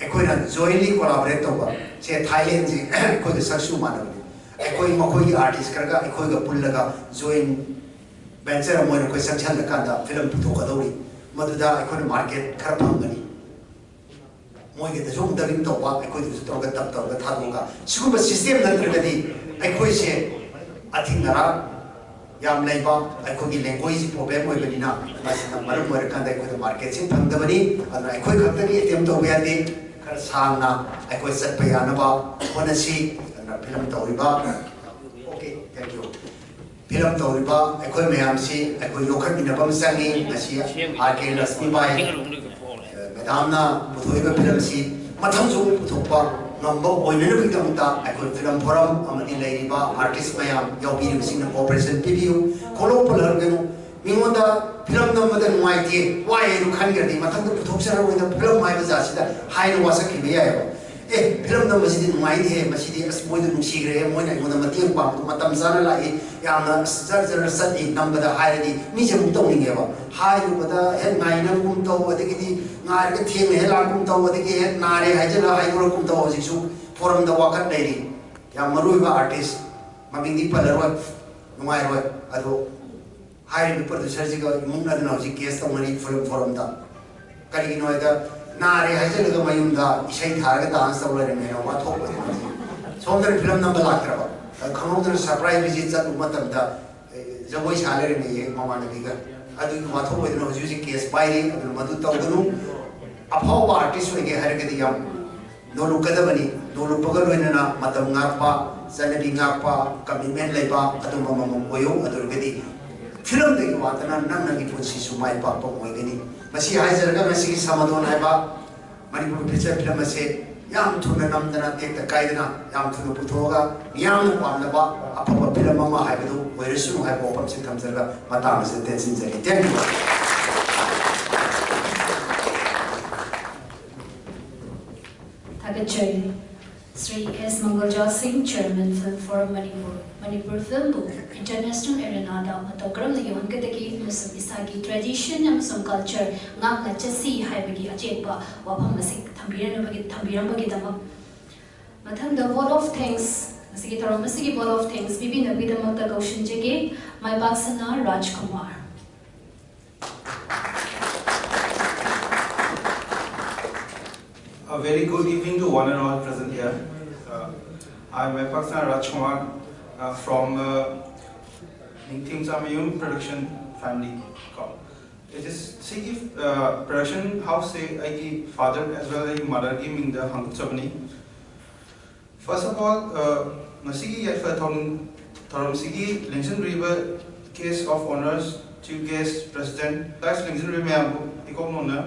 ꯑꯩꯈꯣꯏꯅ ꯖꯣꯏꯟꯂꯤ ꯀꯣꯂꯥꯕꯣꯔꯦꯠ ꯇꯧꯕ꯫ ꯁꯦ ꯊꯥꯏꯂꯦꯟꯁꯤ ꯑꯩꯈꯣꯏꯒ ꯁꯛꯁꯨ ꯃꯥꯟꯅꯕꯅꯤ꯫ ꯑꯩꯈꯣꯏ ꯃꯈꯣꯏꯒꯤ ꯑꯥꯔꯇꯤꯁ ꯈꯔꯒ ꯑꯩꯈꯣꯏꯒ ꯄꯨꯜꯂꯒ ꯖꯣꯏꯟ ꯚꯦꯟꯆꯔ ꯑꯃ ꯑꯣꯏꯅ ꯑꯩꯈꯣꯏ ꯆꯪꯁꯤꯜꯂꯀꯥꯟꯗ ꯐꯤꯂꯝ ꯄꯨꯊꯣꯛꯀꯗꯧꯔꯤ꯫ ꯃꯗꯨꯗ ꯑꯩꯈꯣꯏꯅ ꯃꯥꯔꯀꯦꯠ ꯈꯔ ꯐꯪꯒꯅꯤ꯫ ꯃꯣꯏꯒꯤꯗꯁꯨ ꯑꯃꯨꯛ ꯗꯕꯤꯡ ꯇꯧꯕ, ꯑꯩꯈꯣꯏꯗꯁꯨ ꯇꯧꯔꯒ ꯗꯕ ꯇꯧꯔꯒ ꯊꯥꯗꯣꯛꯑꯒ, ꯁꯤꯒꯨꯝꯕ ꯁꯤꯁꯇꯦꯝ ꯅꯠꯇ꯭ꯔꯒꯗꯤ ꯑꯩꯈꯣꯏꯁꯦ ꯑꯊꯤꯡ ꯑꯔꯥꯛ ꯌꯥꯝ ꯂꯩꯕ, ꯑꯩꯈꯣꯏꯒꯤ ꯂꯦꯡꯒ꯭ꯋꯦꯖ ꯄ꯭ꯔꯣꯕ꯭ꯂꯦꯝ ꯑꯣꯏꯕꯅꯤꯅ, ꯃꯁꯤꯅ ꯃꯔꯝ ꯑꯣꯏꯔꯀꯥꯟꯗ ꯑꯩꯈꯣꯏꯗ ꯃꯥꯔꯀꯦꯠꯁꯤꯡ ꯐꯪꯗꯕꯅꯤ꯫ ꯑꯗꯨꯅ ꯑꯩꯈꯣꯏ ꯈꯛꯇꯒꯤ ꯑꯦꯇꯦꯝ ꯇꯧꯕ ꯌꯥꯗꯦ, ꯈꯔ ꯁꯥꯡꯅ ꯑꯩꯈꯣꯏ ꯆꯠꯄ ꯌꯥꯅꯕ ꯍꯣꯠꯅꯁꯤ꯫ ꯑꯗꯨꯅ ꯐꯤꯂꯝ ꯇꯧꯔꯤꯕ, okay, thank you꯫ ꯐꯤꯂꯝ ꯇꯧꯔꯤꯕ ꯑꯩꯈꯣꯏ ꯃꯌꯥꯝꯁꯤ ꯑꯩꯈꯣꯏ ꯌꯣꯛꯈꯠꯃꯤꯟꯅꯕ ꯑꯃ ꯆꯪꯉꯤ꯫ ꯉꯁꯤ ꯑꯥꯔ ꯀꯦ ꯂꯛꯁꯃꯤꯕꯥꯏ, ꯑ, ꯃꯦꯗꯥꯝꯅ ꯄꯨꯊꯣꯛꯏꯕ ꯐꯤꯂꯝꯁꯤ ꯃꯊꯪꯁꯨ ꯑꯃꯨꯛ ꯄꯨꯊꯣꯛꯄ ꯉꯝꯕ ꯑꯣꯏꯅꯅꯕꯒꯤꯗꯃꯛꯇ ꯑꯩꯈꯣꯏ ꯐꯤꯂꯝ ꯐꯣꯔꯝ ꯑꯃꯗꯤ ꯂꯩꯔꯤꯕ ꯑꯥꯔꯇꯤꯁ ꯃꯌꯥꯝ ꯌꯥꯎꯕꯤꯔꯤꯕꯁꯤꯡꯅ ꯀꯣꯑꯣꯄꯔꯦꯁꯟ ꯄꯤꯕꯤꯌꯨ꯫ ꯈꯣꯂꯣ ꯄꯜꯍꯜꯒꯅꯨ꯫ ꯃꯤꯉꯣꯟꯗ ꯐꯤꯂꯝ ꯅꯝꯕꯗ ꯅꯨꯡꯉꯥꯏꯇꯦ, ꯋꯥꯏ ꯍꯥꯏꯅ ꯈꯟꯈ꯭ꯔꯗꯤ ꯃꯊꯪꯗ ꯄꯨꯊꯣꯛꯆꯔꯔꯣꯏꯗ ꯐꯤꯂꯝ ꯍꯥꯏꯕ ꯖꯥꯠꯁꯤꯗ ꯍꯥꯏꯅ ꯋꯥꯁꯛꯈꯤꯕ ꯌꯥꯏꯑꯕ꯫ ꯑꯦ, ꯐꯤꯂꯝ ꯅꯝꯕꯁꯤꯗꯤ ꯅꯨꯡꯉꯥꯏꯅꯦꯍꯦ, ꯃꯁꯤꯗꯤ ꯑꯁ ꯃꯣꯏꯗ ꯅꯨꯡꯁꯤꯈ꯭ꯔꯦ, ꯃꯣꯏꯅ ꯑꯩꯉꯣꯟꯗ ꯃꯇꯦꯡ ꯄꯥꯡꯕꯗꯣ ꯃꯇꯝ ꯆꯥꯅ ꯂꯥꯛꯏ, ꯌꯥꯝꯅ ꯑꯁ ꯖꯔ ꯖꯔ ꯆꯠꯂꯤ ꯅꯝꯕꯗ ꯍꯥꯏꯔꯗꯤ ꯃꯤꯁꯦ ꯑꯃꯨꯛ ꯇꯧꯅꯤꯡꯉꯦꯕ꯫ ꯍꯥꯏꯔꯨꯕꯗ ꯍꯦꯛ ꯉꯥꯏꯅꯕꯒꯨꯝ ꯇꯧ, ꯑꯗꯒꯤꯗꯤ ꯉꯥꯏꯔꯒ ꯊꯦꯡꯅ ꯍꯦꯛ ꯂꯥꯛꯀꯨꯝ ꯇꯧ, ꯑꯗꯒꯤ ꯍꯦꯛ ꯅꯥꯔꯦ ꯍꯥꯏꯖꯤꯜꯂꯒ ꯍꯥꯏꯗꯣꯔꯛꯀꯨꯝ ꯇꯧ꯫ ꯍꯧꯖꯤꯛꯁꯨ ꯐꯣꯔꯝꯗ ꯋꯥꯀꯠ ꯂꯩꯔꯤ꯫ ꯌꯥꯝ ꯃꯔꯨ ꯑꯣꯏꯕ ꯑꯥꯔꯇꯤꯁ, ꯃꯃꯤꯡꯗꯤ ꯄꯜꯂꯔꯣꯏ, ꯅꯨꯡꯉꯥꯏꯔꯣꯏ꯫ ꯑꯗꯣ ꯍꯥꯏꯔꯤꯕ ꯄ꯭ꯔꯗ꯭ꯌꯨꯁꯔꯁꯤꯒ ꯏꯃꯨꯡꯅꯗꯅ ꯍꯧꯖꯤꯛ ꯀꯦꯁ ꯇꯧꯅꯔꯤ ꯐꯤꯂꯝ ꯐꯣꯔꯝꯗ꯫ ꯀꯔꯤꯒꯤꯅꯣ ꯍꯥꯏꯗ, ꯅꯥꯔꯦ ꯍꯥꯏꯖꯤꯜꯂꯒ ꯃꯌꯨꯝꯗ ꯏꯁꯩ ꯊꯥꯔꯒ ꯗꯥꯟꯁ ꯇꯧ ꯂꯩꯔꯝꯃꯦꯅ ꯋꯥꯊꯣꯛ ꯑꯣꯏꯗꯅ ꯍꯧꯖꯤꯛ ꯁꯣꯝꯗꯅ ꯐꯤꯂꯝ ꯅꯝꯕ ꯂꯥꯛꯇ꯭ꯔꯕ, ꯑꯗ ꯈꯪꯍꯧꯗꯅ ꯁꯔꯄ꯭ꯔꯥꯏꯖ ꯚꯤꯖꯤꯠ ꯆꯠꯂꯨꯕ ꯃꯇꯝꯗ, ꯑꯦ, ꯖꯒꯣꯏ ꯁꯥ ꯂꯩꯔꯝꯃꯦꯌꯦ ꯃꯃꯥꯟꯅꯕꯤꯒ꯫ ꯑꯗꯨꯒꯤ ꯋꯥꯊꯣꯛ ꯑꯣꯏꯗꯅ ꯍꯧꯖꯤꯛ ꯍꯧꯖꯤꯛ ꯀꯦꯁ ꯄꯥꯏꯔꯤ꯫ ꯑꯗꯨꯅ ꯃꯗꯨ ꯇꯧꯒꯅꯨ꯫ ꯑꯐꯥꯎꯕ ꯑꯥꯔꯇꯤꯁ ꯑꯣꯏꯒꯦ ꯍꯥꯏꯔꯒꯗꯤ ꯌꯥꯝ ꯅꯣꯂꯨꯛꯀꯗꯕꯅꯤ꯫ ꯅꯣꯂꯨꯛꯄꯒ ꯂꯣꯏꯅꯅ ꯃꯇꯝ ꯉꯥꯛꯄ, ꯆꯠꯅꯕꯤ ꯉꯥꯛꯄ, ꯀꯃꯤꯠꯃꯦꯟ ꯂꯩꯕ, ꯑꯗꯨꯝꯕ ꯑꯃꯃꯝ ꯑꯣꯏꯌꯨ꯫ ꯑꯗꯨ ꯑꯣꯏꯔꯒꯗꯤ ꯐꯤꯂꯝꯗꯒꯤ ꯋꯥꯇꯅ ꯅꯪ ꯅꯪꯒꯤ ꯄꯨꯟꯁꯤꯁꯨ ꯃꯥꯏ ꯄꯥꯛꯄ ꯑꯣꯏꯒꯅꯤ꯫ ꯃꯁꯤ ꯍꯥꯏꯖꯔꯒ ꯉꯁꯤꯒꯤ ꯁꯃꯥꯗꯣꯟ ꯍꯥꯏꯕ ꯃꯅꯤꯄꯨꯔ ꯐꯤꯆꯔ ꯐꯤꯂꯝ ꯑꯁꯤ ꯌꯥꯝ ꯊꯨꯅ ꯅꯝꯗꯅ ꯇꯦꯛꯇ ꯀꯥꯏꯗꯅ ꯌꯥꯝ ꯊꯨꯅ ꯄꯨꯊꯣꯛꯑꯒ ꯃꯤꯌꯥꯝꯅ ꯄꯥꯝꯅꯕ ꯑꯐꯕ ꯐꯤꯂꯝ ꯑꯃ ꯍꯥꯏꯕꯗꯨ ꯑꯣꯏꯔꯁꯅꯨ ꯍꯥꯏꯕ ꯋꯥꯐꯝꯁꯤ ꯊꯝꯖꯔꯒ ꯃꯇꯥꯡ ꯑꯁꯤꯗ ꯇꯦꯟꯁꯤꯟꯖꯔꯤ꯫ Thank you. ꯊꯥꯒꯠꯆꯔꯤ꯫ ꯁ꯭ꯔꯤ ꯑꯦꯁ ꯃꯪꯒꯜꯖꯥ ꯁꯤꯡ, Chairman Film Forum Manipur, Manipur ꯐꯤꯜꯝꯕꯨ ꯏꯟꯇꯔꯅꯦꯁꯅꯦꯜ ꯑꯦꯔꯦꯅꯥꯗ ꯃꯇꯧ ꯀꯔꯝꯅ ꯌꯧꯍꯟꯒꯗꯒꯦ ꯑꯃꯁꯨꯡ ꯏꯁꯥꯒꯤ ꯇ꯭ꯔꯦꯗꯤꯁꯟ ꯑꯃꯁꯨꯡ ꯀꯜꯆꯔ ꯉꯥꯛꯅ ꯆꯠꯁꯤ ꯍꯥꯏꯕꯒꯤ ꯑꯆꯦꯠꯄ ꯋꯥꯐꯝ ꯑꯁꯤ ꯊꯝꯕꯤꯔꯝꯕꯒꯤ ꯊꯝꯕꯤꯔꯝꯕꯒꯤꯗꯃꯛ꯫ ꯃꯊꯪꯗ vote of thanks, ꯉꯁꯤꯒꯤ ꯊꯧꯔꯝ ꯑꯁꯤꯒꯤ vote of thanks ꯄꯤꯕꯤꯅꯕꯒꯤꯗꯃꯛꯇ ꯀꯧꯁꯤꯟꯖꯒꯦ ꯃꯥꯏꯄꯥꯛꯁꯅꯥ Rajkumar. A very good evening to one and all present here. Uh, I am Maipaksana Rajkumar uh, from uh, Ningthim Chamayum production family. It is ꯁꯤꯒꯤ uh, production house ꯁꯦ ꯑꯩꯒꯤ father as well ꯑꯩꯒꯤ mother ꯒꯤ ꯃꯤꯡꯗ ꯍꯥꯡꯗꯣꯛꯆꯕꯅꯤ꯫ First of all, uh, ꯉꯁꯤꯒꯤ ꯌꯥꯏꯐ ꯊꯧꯔꯝ ꯊꯧꯔꯝꯁꯤꯒꯤ ꯂꯦꯡꯁꯤꯟꯕꯤꯔꯤꯕ guest of honours, chief guest, president, guest ꯂꯦꯡꯁꯤꯟꯕꯤꯔꯤꯕ ꯃꯌꯥꯝꯕꯨ ꯏꯀꯣꯛ ꯅꯧꯅ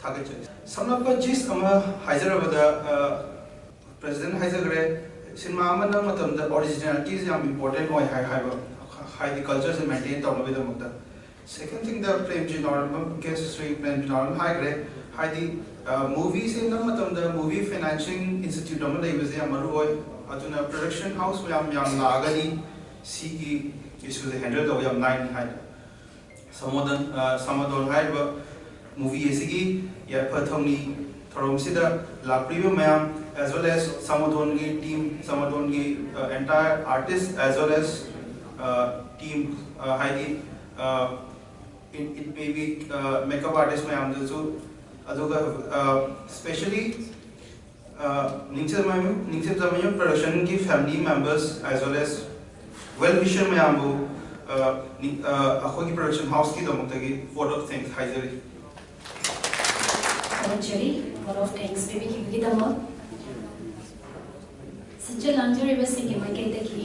ꯊꯥꯒꯠꯆꯔꯤ꯫ ꯁꯝꯂꯞꯄ gist ꯑꯃ ꯍꯥꯏꯖꯔꯕꯗ, uh, president ꯍꯥꯏꯖꯈ꯭ꯔꯦ, ꯁꯤꯅꯦꯃꯥ ꯑꯃ ꯅꯝꯕ ꯃꯇꯝꯗ originality ꯁꯦ ꯌꯥꯝ important ꯑꯣꯏ ꯍꯥꯏ ꯍꯥꯏꯕ, ꯍꯥꯏꯗꯤ culture ꯁꯦ maintain ꯇꯧꯅꯕꯒꯤꯗꯃꯛꯇ꯫ Second thing ꯗ ꯄ꯭ꯔꯦꯝꯖꯤ ꯅꯥꯎꯔꯦꯝꯕꯝ, guest ꯁ꯭ꯔꯤ ꯄ꯭ꯔꯦꯝꯖꯤ ꯅꯥꯎꯔꯦꯝꯕꯝ ꯍꯥꯏꯈ꯭ꯔꯦ, ꯍꯥꯏꯗꯤ movie ꯁꯦ ꯅꯝꯕ ꯃꯇꯝꯗ movie financing institute ꯑꯃ ꯂꯩꯕꯁꯦ ꯌꯥꯝ ꯃꯔꯨ ꯑꯣꯏ꯫ ꯑꯗꯨꯅ production house ꯃꯌꯥꯝ ꯌꯥꯝ ꯂꯥꯛꯑꯒꯗꯤ ꯁꯤꯒꯤ issue ꯁꯦ handle ꯇꯧꯕ ꯌꯥꯝ ꯂꯥꯏꯅꯤ ꯍꯥꯏꯅ꯫ ꯁꯃꯥꯗꯣꯟ, ꯑ, ꯁꯃꯥꯗꯣꯟ ꯍꯥꯏꯔꯤꯕ movie ꯑꯁꯤꯒꯤ ꯌꯥꯏꯐ ꯊꯧꯅꯤ ꯊꯧꯔꯝꯁꯤꯗ ꯂꯥꯛꯄꯤꯔꯤꯕ ꯃꯌꯥꯝ, as well as ꯁꯃꯥꯗꯣꯟꯒꯤ team, ꯁꯃꯥꯗꯣꯟꯒꯤ, ꯑ, entire artist as well as, ꯑ, team, ꯑ, ꯍꯥꯏꯗꯤ, ꯑ, it, it may be, ꯑ, makeup artist ꯃꯌꯥꯝꯗꯁꯨ, ꯑꯗꯨꯒ, ꯑ, specially, ꯑ, ꯅꯤꯡꯊꯦꯝ ꯆꯥꯃꯌꯨꯝ, ꯅꯤꯡꯊꯦꯝ ꯆꯥꯃꯌꯨꯝ production ꯒꯤ family members as well as well wisher ꯃꯌꯥꯝꯕꯨ, ꯑ, ꯅꯤꯡ-, ꯑ, ꯑꯩꯈꯣꯏꯒꯤ production house ꯀꯤꯗꯃꯛꯇꯒꯤ vote of thanks ꯍꯥꯏꯖꯔꯤ꯫ ꯊꯥꯒꯠꯆꯔꯤ꯫ Vote of thanks ꯄꯤꯕꯤꯈꯤꯕꯒꯤꯗꯃꯛ꯫ ꯁꯤꯟꯖ ꯂꯥꯡꯖꯔꯤꯕꯁꯤꯡꯒꯤ ꯃꯥꯏꯀꯩꯗꯒꯤ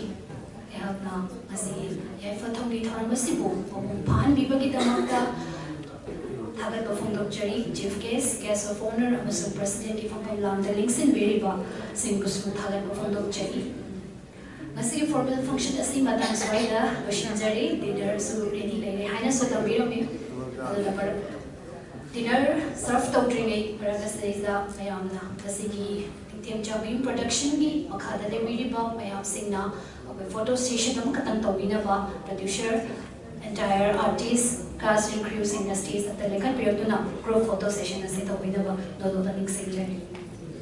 ꯑꯩꯍꯥꯛꯅ ꯉꯁꯤꯒꯤ ꯌꯥꯏꯐ ꯊꯧꯅꯤ ꯊꯧꯔꯝ ꯑꯁꯤꯕꯨ ꯃꯄꯨꯡ ꯐꯥꯍꯟꯕꯤꯕꯒꯤꯗꯃꯛꯇ ꯊꯥꯒꯠꯄ ꯐꯣꯡꯗꯣꯛꯆꯔꯤ꯫ Chief Guest, Guest of Honour ꯑꯃꯁꯨꯡ Presidentꯀꯤ ꯐꯝꯐꯝ ꯂꯥꯝꯗ ꯂꯦꯡꯁꯤꯟꯕꯤꯔꯤꯕꯁꯤꯡꯕꯨꯁꯨ ꯊꯥꯒꯠꯄ ꯐꯣꯡꯗꯣꯛꯆꯔꯤ꯫ ꯉꯁꯤꯒꯤ formal function ꯑꯁꯤ ꯃꯇꯥꯡ ꯁ꯭ꯋꯥꯏꯗ ꯂꯣꯏꯁꯤꯟꯖꯔꯦ꯫ Dinnerꯁꯨ ready ꯂꯩꯔꯦ ꯍꯥꯏꯅꯁꯨ ꯇꯝꯕꯤꯔꯝꯃꯤ꯫ ꯑꯗꯨꯅ ꯃꯔꯛ dinner serve ꯇꯧꯗ꯭ꯔꯤꯉꯩ ꯃꯔꯛ ꯑꯁꯤꯗꯩꯗ ꯃꯌꯥꯝꯅ ꯉꯁꯤꯒꯤ ꯅꯤꯡꯊꯦꯝ ꯆꯥꯕꯤ productionꯒꯤ ꯃꯈꯥꯗ ꯂꯩꯕꯤꯔꯤꯕ ꯃꯌꯥꯝꯁꯤꯡꯅ ꯑꯩꯈꯣꯏ photo session ꯑꯃꯈꯛꯇꯪ ꯇꯧꯕꯤꯅꯕ producer, entire artist, cast and crewꯁꯤꯡꯅ stage ꯑꯗ ꯂꯦꯡꯈꯠꯄꯤꯔꯛꯇꯨꯅ group photo session ꯑꯁꯤ ꯇꯧꯕꯤꯅꯕ ꯅꯣꯂꯨꯛꯅ ꯅꯤꯡꯁꯤꯡꯖꯔꯤ꯫